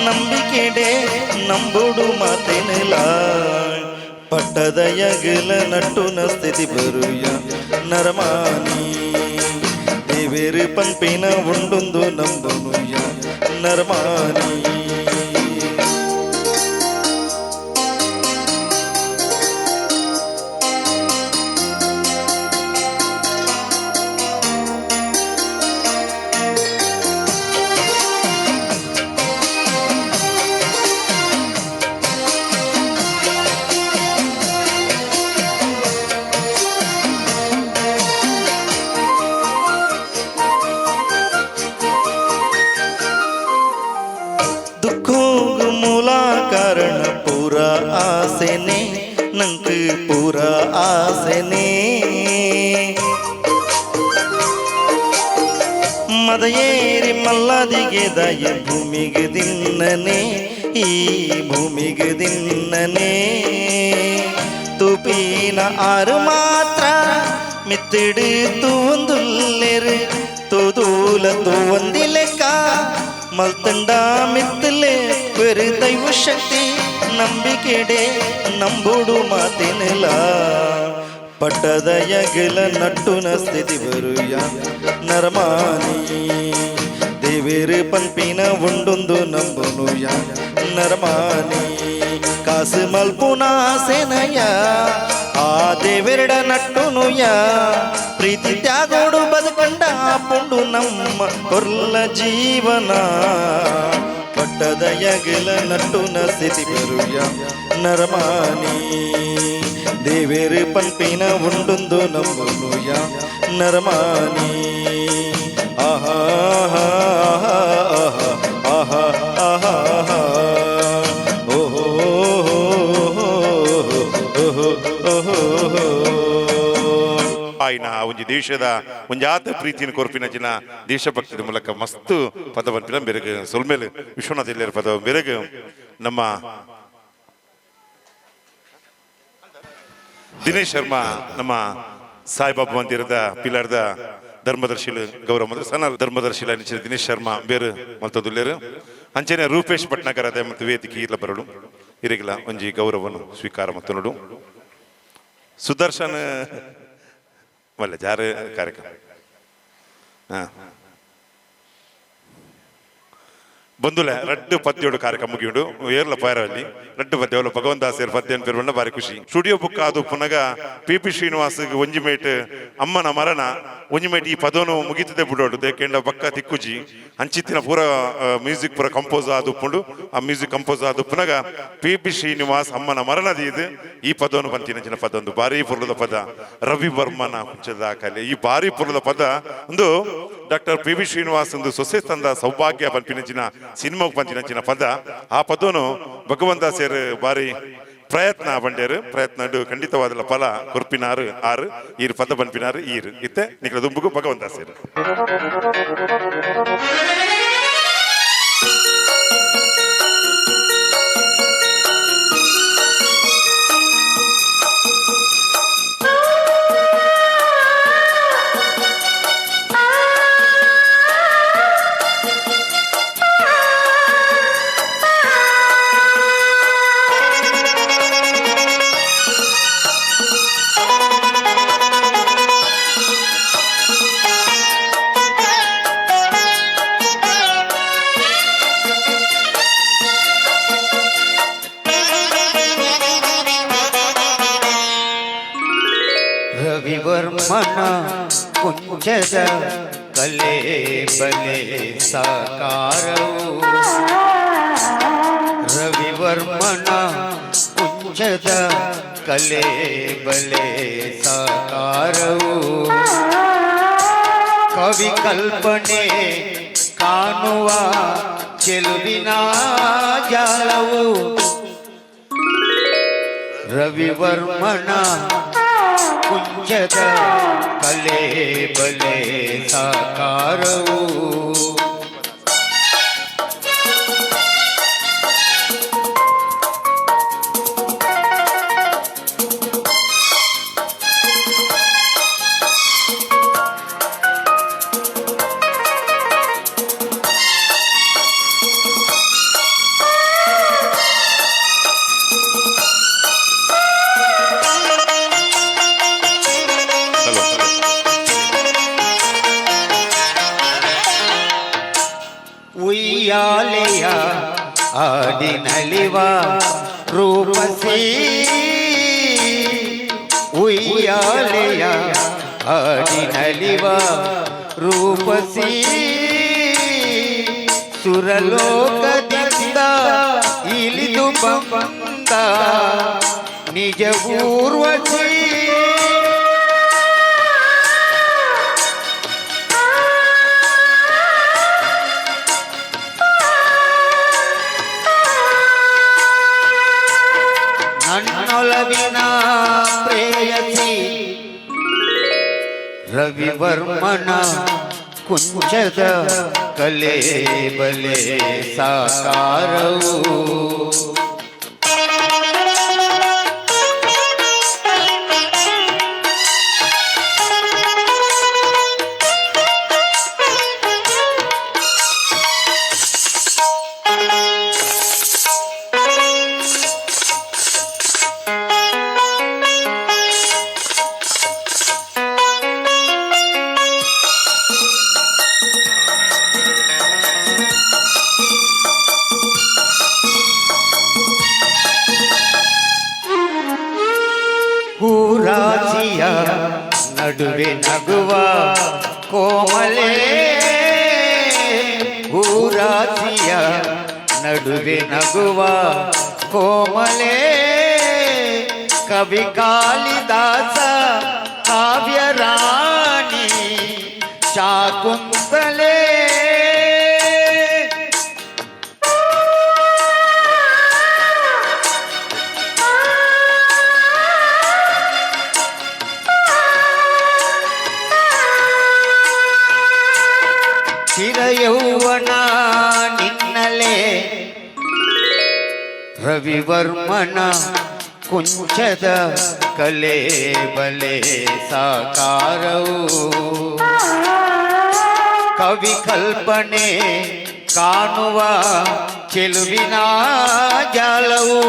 Speaker 13: ನಂಬಿಕೆಡೆ ನಂಬುಡು ಮಾತೆನೆಲ, ಪಟ್ಟದ ಯಗಲ ನಟ್ಟುನ ಸ್ಥಿತಿ ಬರುಯ ನರಮಾನಿ, ದೇವೇರು ಪಂಪಿನ ಉಂಡುಂದು ನಂಬುನುಯ ನರಮಾನಿ. ದುಃಖೋಗು ಮೂಲ ಕಾರಣ ಪೂರ ಆಸೆನೆ, ನಂಗೆ ಪೂರ ಆಸೆನೆ. ಮದಯೇರಿ ಮಲ್ಲದಿಗೆ ದಯ ಭೂಮಿಗೆ ದಿನ್ನನೆ, ಈ ಭೂಮಿಗೆ ದಿನ್ನನೆ. ತುಪಿನ ಆರು ಮಾತ್ರ ಮಿತ್ತಿಡು ತೂವೊಂದುಲ್ಲೆರು, ತೂದೂಲ ತೂವೊಂದಿಲೆಕ್ಕ ಮಲ್ತಂಡ ಮಿತ್ತಲೆ ಪೆರು. ದೈವ ಶಕ್ತಿ ನಂಬಿಕೆಡೆ ನಂಬುಡು ಮಾತಿನಲ, ಪಟ್ಟದ ಯಗಲ ನಟ್ಟುನ ಸ್ಥಿತಿ ಬರುಯ ನರಮಾನಿ, ದೇವೇರು ಪಂಪಿನ ಉಂಡುಂದು ನಂಬುನುಯ ನರಮಾನಿ. ಕಾಸು ಮಲ್ಪುನ ಸೇನಯ ಆ ದೇವೆರಡ ನಟ್ಟುನುಯ, ಪ್ರೀತಿ ತ್ಯಾಗೋಡು ಬದುಕಂಡ ಪುಂಡು ನಮ್ಮ ಕೊರ್ಲ ಜೀವನ. ಪಟ್ಟದ ಯಗಲ ನಟ್ಟುನ ಸ್ಥಿತಿ ಬರುಯ ನರಮಾನಿ, ದೇವೇರು ಪಂಪಿನ ಉಂಡುಂದು ನಂಬುನುಯ ನರಮಾನಿ. ಆಹಾ ಆಹಾ ಆಹಾ ಆಹಾ ಓಹೋ ಓಹೋ ಓಹೋ.
Speaker 1: ಆಯ್ನ ಒಂಜಿ ದೇಶದ ಒಂಜಾತ ಪ್ರೀತಿನ ಕೊರ್ಪಿನ ಜಿನ ದೇಶಭಕ್ತಿದ ಮೂಲಕ ಮಸ್ತ್ ಪದ ಪನ್ಪಿನ ಬೆರಗು ಸೊಲ್ಮೇಲೆ ವಿಶ್ವನಾಥ್ ಎಲ್ಲರ ಪದ ಬೆರಗು. ನಮ್ಮ ದಿನೇಶ್ ಶರ್ಮಾ ನಮ್ಮ ಸಾಯಿಬಾಬಾ ಮಂದಿರದ ಪಿಲಾರ್ದ ಧರ್ಮದರ್ಶಿಲು ಗೌರವ ಮಂದಿರ ಸಣ್ಣ ಧರ್ಮದರ್ಶಿಲ ನಿಚಿನ ದಿನೇಶ್ ಶರ್ಮಾ ಬೇರು ಮಲ್ತದುಲ್ಲೇರು. ಅಂಚನೆ ರೂಪೇಶ್ ಭಟ್ನಾಗರ್ ಅದೇ ಮತ್ತು ವೇದಿಕೆ ಇಲ್ಲ ಬರಡು ಇರಿಗಿಲ್ಲ ಒಂಜಿ ಗೌರವನು ಸ್ವೀಕಾರ ಮತ್ತು ನೋಡು. ಸುದರ್ಶನ್ ಮಲ್ಲ ಜಾರ ಕಾರ್ಯಕ್ರಮ ಹಾ ಬಂದುಲೆ ರಡ್ಡು ಪದ್ಯೋಡು ಕಾರ್ಯಕ್ರಮ ಮುಗಿಯುಂಡು ಏರ್ಲ ಪಾಯರಲ್ಲಿ ರಡ್ಡು ಪದ್ಯ ಅವಲ ಭಗವಂತ ಪದ್ಯ ಪೇರ್ಬಂಡ ಬಾರಿ ಖುಷಿ. ಸ್ಟುಡಿಯೋ ಬುಕ್ ಅದು ಪುನಗ ಪಿ ಪಿ ಶ್ರೀನಿವಾಸ್ ಒಂಜಿ ಮೇಟ್ ಅಮ್ಮನ ಮರಣ ಒಂಜಿ ಮೇಟ್ ಈ ಪದನು ಮುಗಿತದೆ ಬಿಡೋಡು ದೇಕೆಂಡ ಬಕ್ಕ ತಿಕ್ಕುಜಿ ಅಂಚಿತ್ತಿನ ಪೂರ ಮ್ಯೂಸಿಕ್ ಪೂರ ಕಂಪೋಸ್ ಆದುಪ್ಪುಂಡು. ಆ ಮ್ಯೂಸಿಕ್ ಕಂಪೋಸ್ ಆದು ಪುನಗ ಪಿ ಪಿ ಶ್ರೀನಿವಾಸ್ ಅಮ್ಮನ ಮರಣದ ಇದು ಈ ಪದವನ್ನು ಬಂತಿನ ಪದ ಒಂದು ಭಾರಿ ಪುರ್ಲದ ಪದ ರವಿ ವರ್ಮನ ಹುಚ್ಚದ ಕಲೆ. ಈ ಭಾರಿ ಪುರ್ಲದ ಪದ ಒಂದು doctor P V Srinivas ಒಂದು ಸೊಸೆ ತಂದ ಸೌಭಾಗ್ಯ ಪನ್ಪಿನಂಚಿನ ಸಿನಿಮಾಗ್ ಪಂಚಿನಂಚಿನ ಪದ. ಆ ಪದನು ಭಗವಂತ ಸೇರು ಬಾರಿ ಪ್ರಯತ್ನ ಬಂಡೇರು ಪ್ರಯತ್ನ ಖಂಡಿತವಾದಲ ಫಲ ಕೊರ್ಪಿನಾರು ಆರು ಈರು ಪದ ಪನ್ಪಿನಾರು ಈರು ಇತ್ತೆ ನಿಖಲ ದುಂಬುಗು ಭಗವಂತ ಸೇರು.
Speaker 3: ಆ
Speaker 11: ರವಿವರ್ಮನ ಕುಂಚದ ಕಲೆ ಬಲೆ ಸಾಕಾರವು. ರವಿವರ್ಮನ ಕುಂಚದ ಕಲೆ ಬಲೆ ಸಾಕಾರವು. ಕವಿ ಕಲ್ಪನೆ ಕಾಣುವ ಚೆಲುವಿನ ಜಾಲವು. ರವಿವರ್ಮನ ಕುಂಚದ ಕಲೆ ಬಲೆ ಸಾಕಾರವು.
Speaker 1: ಹಲೋ.
Speaker 11: ಉಯ್ಯಾಲೆಯ ಆಡಿನಲಿವ ರೂಪಸಿ, ಉಯ್ಯಾಲೆಯ ಆಡಿನಲಿವ ರೂಪಸಿ, ಸುರಲೋಕದಿಂದ ಇಳಿದು ಬಂದ ನಿಜ ಊರ್ವಶಿ. ನನ್ನೊಲವಿನ ಪ್ರೇಯಸಿ. ರವಿವರ್ಮನ ಕುಂಚದ ಕಲೆ ಬಲೆ ಸಾಕಾರವು. ಹೂರಾಶಿಯ ನಡುವೆ ನಗುವ ಕೋಮಲೆ, ಹೂರಾಶಿಯ ನಡುವೆ ನಗುವ ಕೋಮಲೆ, ಕವಿ ಕಾಳಿದಾಸ ಕಾವ್ಯ ರಾಣಿ ಶಾಕುಂತಲೆ. ಚಿರಯೌವನ ನಿನ್ನಲೆ. ರವಿವರ್ಮನ ಕುಂಚದ ಕಲೆ ಬಲೆ ಸಾಕಾರವು. ಕವಿ ಕಲ್ಪನೆ ಕಾಣುವ ಚೆಲುವಿನ ಜಾಲವು.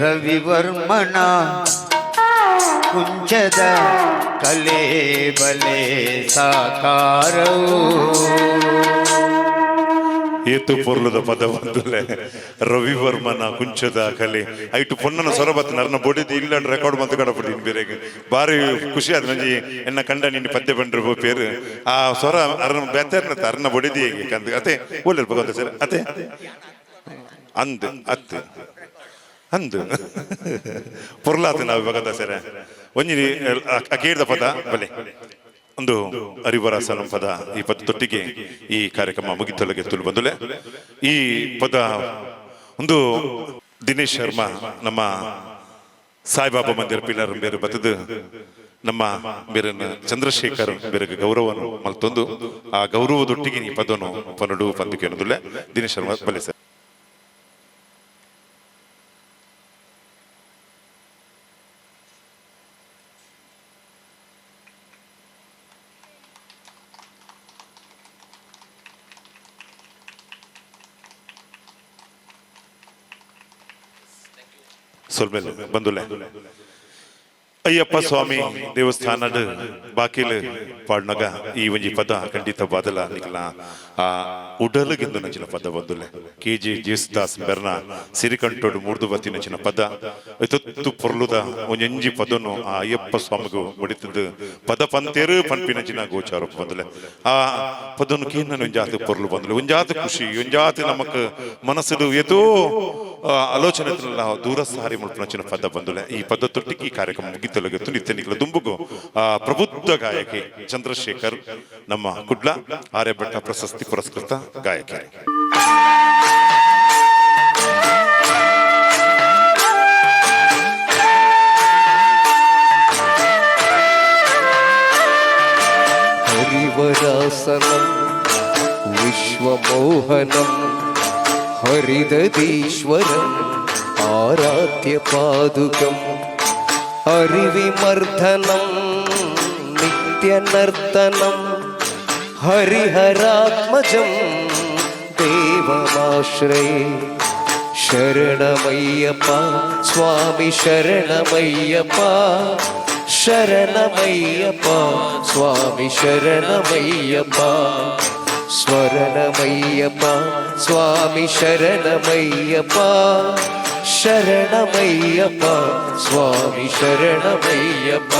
Speaker 11: ರವಿವರ್ಮನ ಕುಂಚದ ಕಲೆ ಬಲೆ ಸಾಕಾರವು.
Speaker 1: ಏತು ಪೊರ್ಲುದ ಪದ ಬಂದುಲೆ, ರವಿವರ್ಮನ ಕುಂಚದ ಕಲೆ. ಐಟು ಪೊನ್ನನ ಸೊರಬತ್ ನರ್ನ ಬೊಡಿದು ಇಲ್ಲ ರೆಕಾರ್ಡ್ ಮಂತು ಕಡಪಡಿ ಬೇರೆಗೆ. ಬಾರಿ ಖುಷಿ ಆದ ನಂಜಿ ಎನ್ನ ಕಂಡ ನಿನ್ನ ಪದ್ಯ ಬಂಡ್ರು ಪೇರು ಆ ಸ್ವರ ಅರ್ನ ಬೇತರ್ನ ಅರ್ನ ಬೊಡಿದಿ ಹೇಗೆ ಕಂದು ಅತೆ ಒಳ್ಳೆ ಭಗವಂತ ಸರ್ ಅತೆ ಅಂದು ಅತ್ತು ಅಂದು ಪೊರ್ಲಾತ ನಾವು ಭಗವಂತ ಸರ. ಒಂಜಿ ಅಕೇರ್ದ ಪದ ಬಲೆ ಒಂದು ಅರಿವರಾಸನ ಪದ. ಈ ಪದ ತೊಟ್ಟಿಗೆ ಈ ಕಾರ್ಯಕ್ರಮ ಮುಗಿತೊಳಗೆ ತುಳು ಬಂದುಲೆ. ಈ ಪದ ಒಂದು ದಿನೇಶ್ ಶರ್ಮಾ ನಮ್ಮ ಸಾಯಿಬಾಬಾ ಮಂದಿರ ಪಿಲ್ಲರ್ ಬೇರೆ ಬತ್ತದು ನಮ್ಮ ಬೇರೆ ಚಂದ್ರಶೇಖರ್ ಬೇರೆ ಗೌರವನು ಮಲ್ತೊಂದು ಆ ಗೌರವದೊಟ್ಟಿಗೆ ಈ ಪದವನ್ನು ಪನ್ನಡು ಪಂದು ಕೇಳೋದಿಲ್ಲ. ದಿನೇಶ್ ಶರ್ಮಾ ಬಲೆ ಸರ್. ಸೊಲ್ಮೇಲೆ ಬಂದುಲೆ. ಅಯ್ಯಪ್ಪ ಸ್ವಾಮಿ ದೇವಸ್ಥಾನದ ಬಾಕಿಲ್ ಪಾಡ್ನಗ ಈ ಒಂಜಿ ಪದ ಖಂಡಿತ ಬಾದಲ ನಿಕಲ ಆ ಉಡಲುಗೆಂದು ನಂಚಿನ ಪದ ಬಂದುಲೆ. ಕೆ ಜೆ ಜೇಸುದಾಸ್ ಬೆರ್ನ ಸಿರಿಕಂಠೋಡು ಮೂರ್ದು ಬತ್ತಿ ನಂಚಿನ ಪದ. ತುತ್ತು ಪೊರ್ಲುದ ಒಂಜೊಂಜಿ ಪದನು ಆ ಅಯ್ಯಪ್ಪ ಸ್ವಾಮಿಗೂ ಬಡಿತದ್ದು ಪದ ಪಂತೇರು ಪನ್ಪಿನಂಚಿನ ಗೋಚಾರ ಬಂದುಲೆ. ಆ ಪದನು ಕೇನ ಒಂಜಾತ ಪೊರ್ಲು ಬಂದುಲೆ, ಒಂಜಾತ ಖುಷಿ, ಒಂಜಾತ ನಮಕ್ ಮನಸ್ಸುಡು ಏತೋ ಆಲೋಚನೆ ದೂರ ಸಾರಿ ಮುಲ್ಪನಂಚಿನ ಪದ ಬಂದುಲೆ. ಈ ಪದ ತೊಟ್ಟಿಗೆ ಈ ಕಾರ್ಯಕ್ರಮ ಮುಗಿತಲಗೆ ನಿತ್ಯ ನಿಖಲ ದುಂಬುಗು ಆ ಪ್ರಬುದ್ಧ ಗಾಯಕಿ ಚಂದ್ರಶೇಖರ್, ನಮ್ಮ ಕುಡ್ಲ ಆರ್ಯಭಟ್ಟ ಪ್ರಶಸ್ತಿ ಪುರಸ್ಕೃತ ಗಾಯಕಿ.
Speaker 2: ಹರಿವರಾಸನಂ ವಿಶ್ವಮೋಹನಂ ಹರಿದದೀಶ್ವರಂ ಆರಾಧ್ಯ ಪಾದುಕಂ ಹರಿವಿಮರ್ಧನಂ ನಿತ್ಯನರ್ತನಂ ಹರಿಹರಾತ್ಮಜಂ ದೇವಮಾಶ್ರಯೇ. ಶರಣಮಯ್ಯಪ್ಪ ಸ್ವಾಮಿ ಶರಣಮಯ್ಯಪ್ಪ, ಶರಣಮಯ್ಯಪ್ಪ ಸ್ವಾಮಿ ಶರಣಮಯ್ಯಪ್ಪ, ಸ್ವರಣಮಯ್ಯಪ್ಪ ಸ್ವಾಮಿ ಶರಣಮಯ್ಯಪ್ಪ, ಶರಣಮಯ್ಯಪ್ಪ ಸ್ವಾಮಿ ಶರಣಮಯ್ಯಪ್ಪ.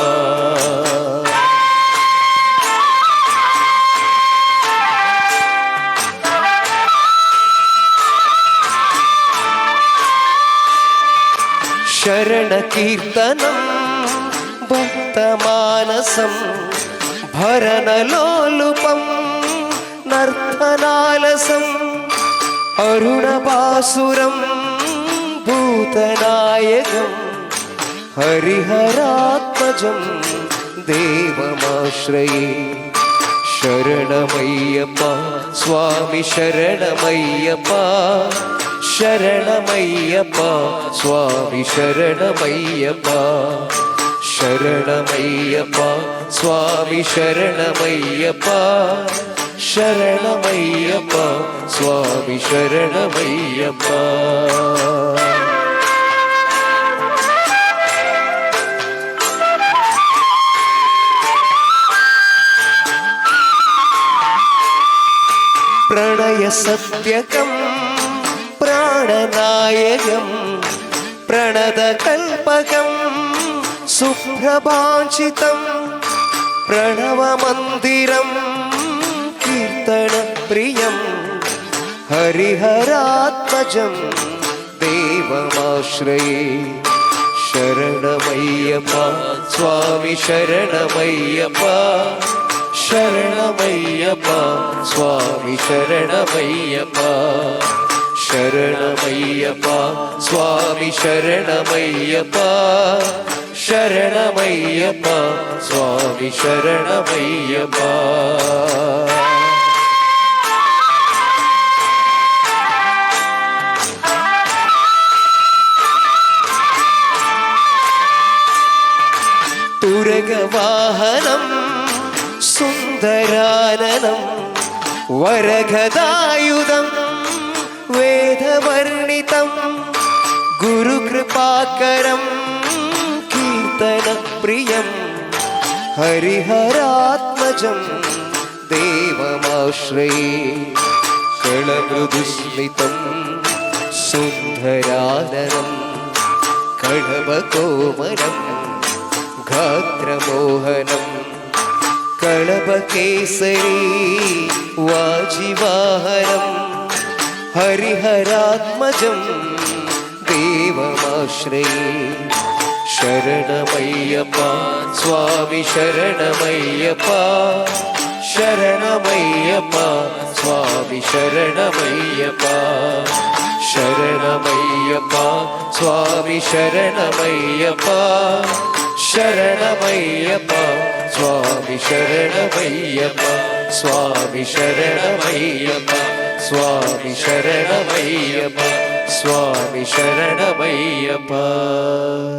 Speaker 2: ಶರಣಕೀರ್ತನಂ ಭಕ್ತಮಾನಸಂ ಭರಣಲೋಲುಪಂ ನರ್ತನಾಲಸಂ ಅರುಣಬಾಸುರಂ ಭೂತನಾಯಕಂ ಹರಿಹರಾತ್ಮಜಂ ದೇವಮಾಶ್ರಯೇ. ಶರಣಮಯ್ಯಪ್ಪ ಸ್ವಾಮಿ ಶರಣಮಯ್ಯಪ್ಪ, ಶರಣಮಯ್ಯಪ್ಪ ಸ್ವಾಮಿ ಶರಣಮಯ್ಯಪ್ಪ, ಶರಣಮಯ್ಯಪ್ಪ ಸ್ವಾಮಿ ಶರಣಮಯ್ಯಪ್ಪ, ಶರಣಮಯ್ಯಪ್ಪ ಸ್ವಾಮಿ ಶರಣಮಯ್ಯಪ್ಪ. ಪ್ರಣಯ ಸತ್ಯಕಂ ಪ್ರಾಣನಾಯಕಂ ಪ್ರಣದ ಕಲ್ಪಕಂ ಸುಪ್ರಭಾಂಚಿತಂ ಪ್ರಣವಮಂದಿರಂ ಕೀರ್ತನ ಪ್ರಿಯಂ ಹರಿಹರಾತ್ಮಜಂ ದೇವಮಾಶ್ರಯೇ. ಶರಣಮಯ್ಯಪ್ಪ ಸ್ವಾಮಿ ಶರಣಮಯ್ಯಪ್ಪ, ಶರಣಮಯ್ಯಪ್ಪ ಸ್ವಾಮಿ ಶರಣಮಯ್ಯಪ್ಪ, ಶರಣಮಯ್ಯಪ್ಪ ಸ್ವಾಮಿ ಶರಣಮಯ್ಯಪ್ಪ, ಶರಣಮಯ್ಯಪ್ಪ ಸ್ವಾಮಿ ಶರಣಮಯ್ಯಪ್ಪ. തുരഗവാഹനം സുന്ദരാനനം വരഗദായുധം വേദവർണിതം ഗുരുകൃപാകരം കീർത്തനപ്രിയം ഹരിഹരാത്മജം ദേവമാശ്രയേ. കളമൃദുസ്മിതം സുന്ദരാനനം കളഭകോമലം ഗാത്രമോഹനം കളഭകേസരി വാജിവാഹനം ഹരിഹരാത്മജം ദേവമാശ്രയേ. ശരണമയ്യപ്പ സ്വാമി ശരണമയ്യപ്പ, ശരണമയ്യപ്പ സ്വാമി ശരണമയ്യപ്പ, ശരണമയ്യപ്പ സ്വാമി ശരണമയ്യപ്പ, ശരണമയ്യപ്പ സ്വാമി ശരണമയ്യപ്പ, സ്വാമി ശരണമയ്യപ്പ, സ്വാമി ശരണമയ്യപ്പ, സ്വാമി ശരണമയ്യപ്പ.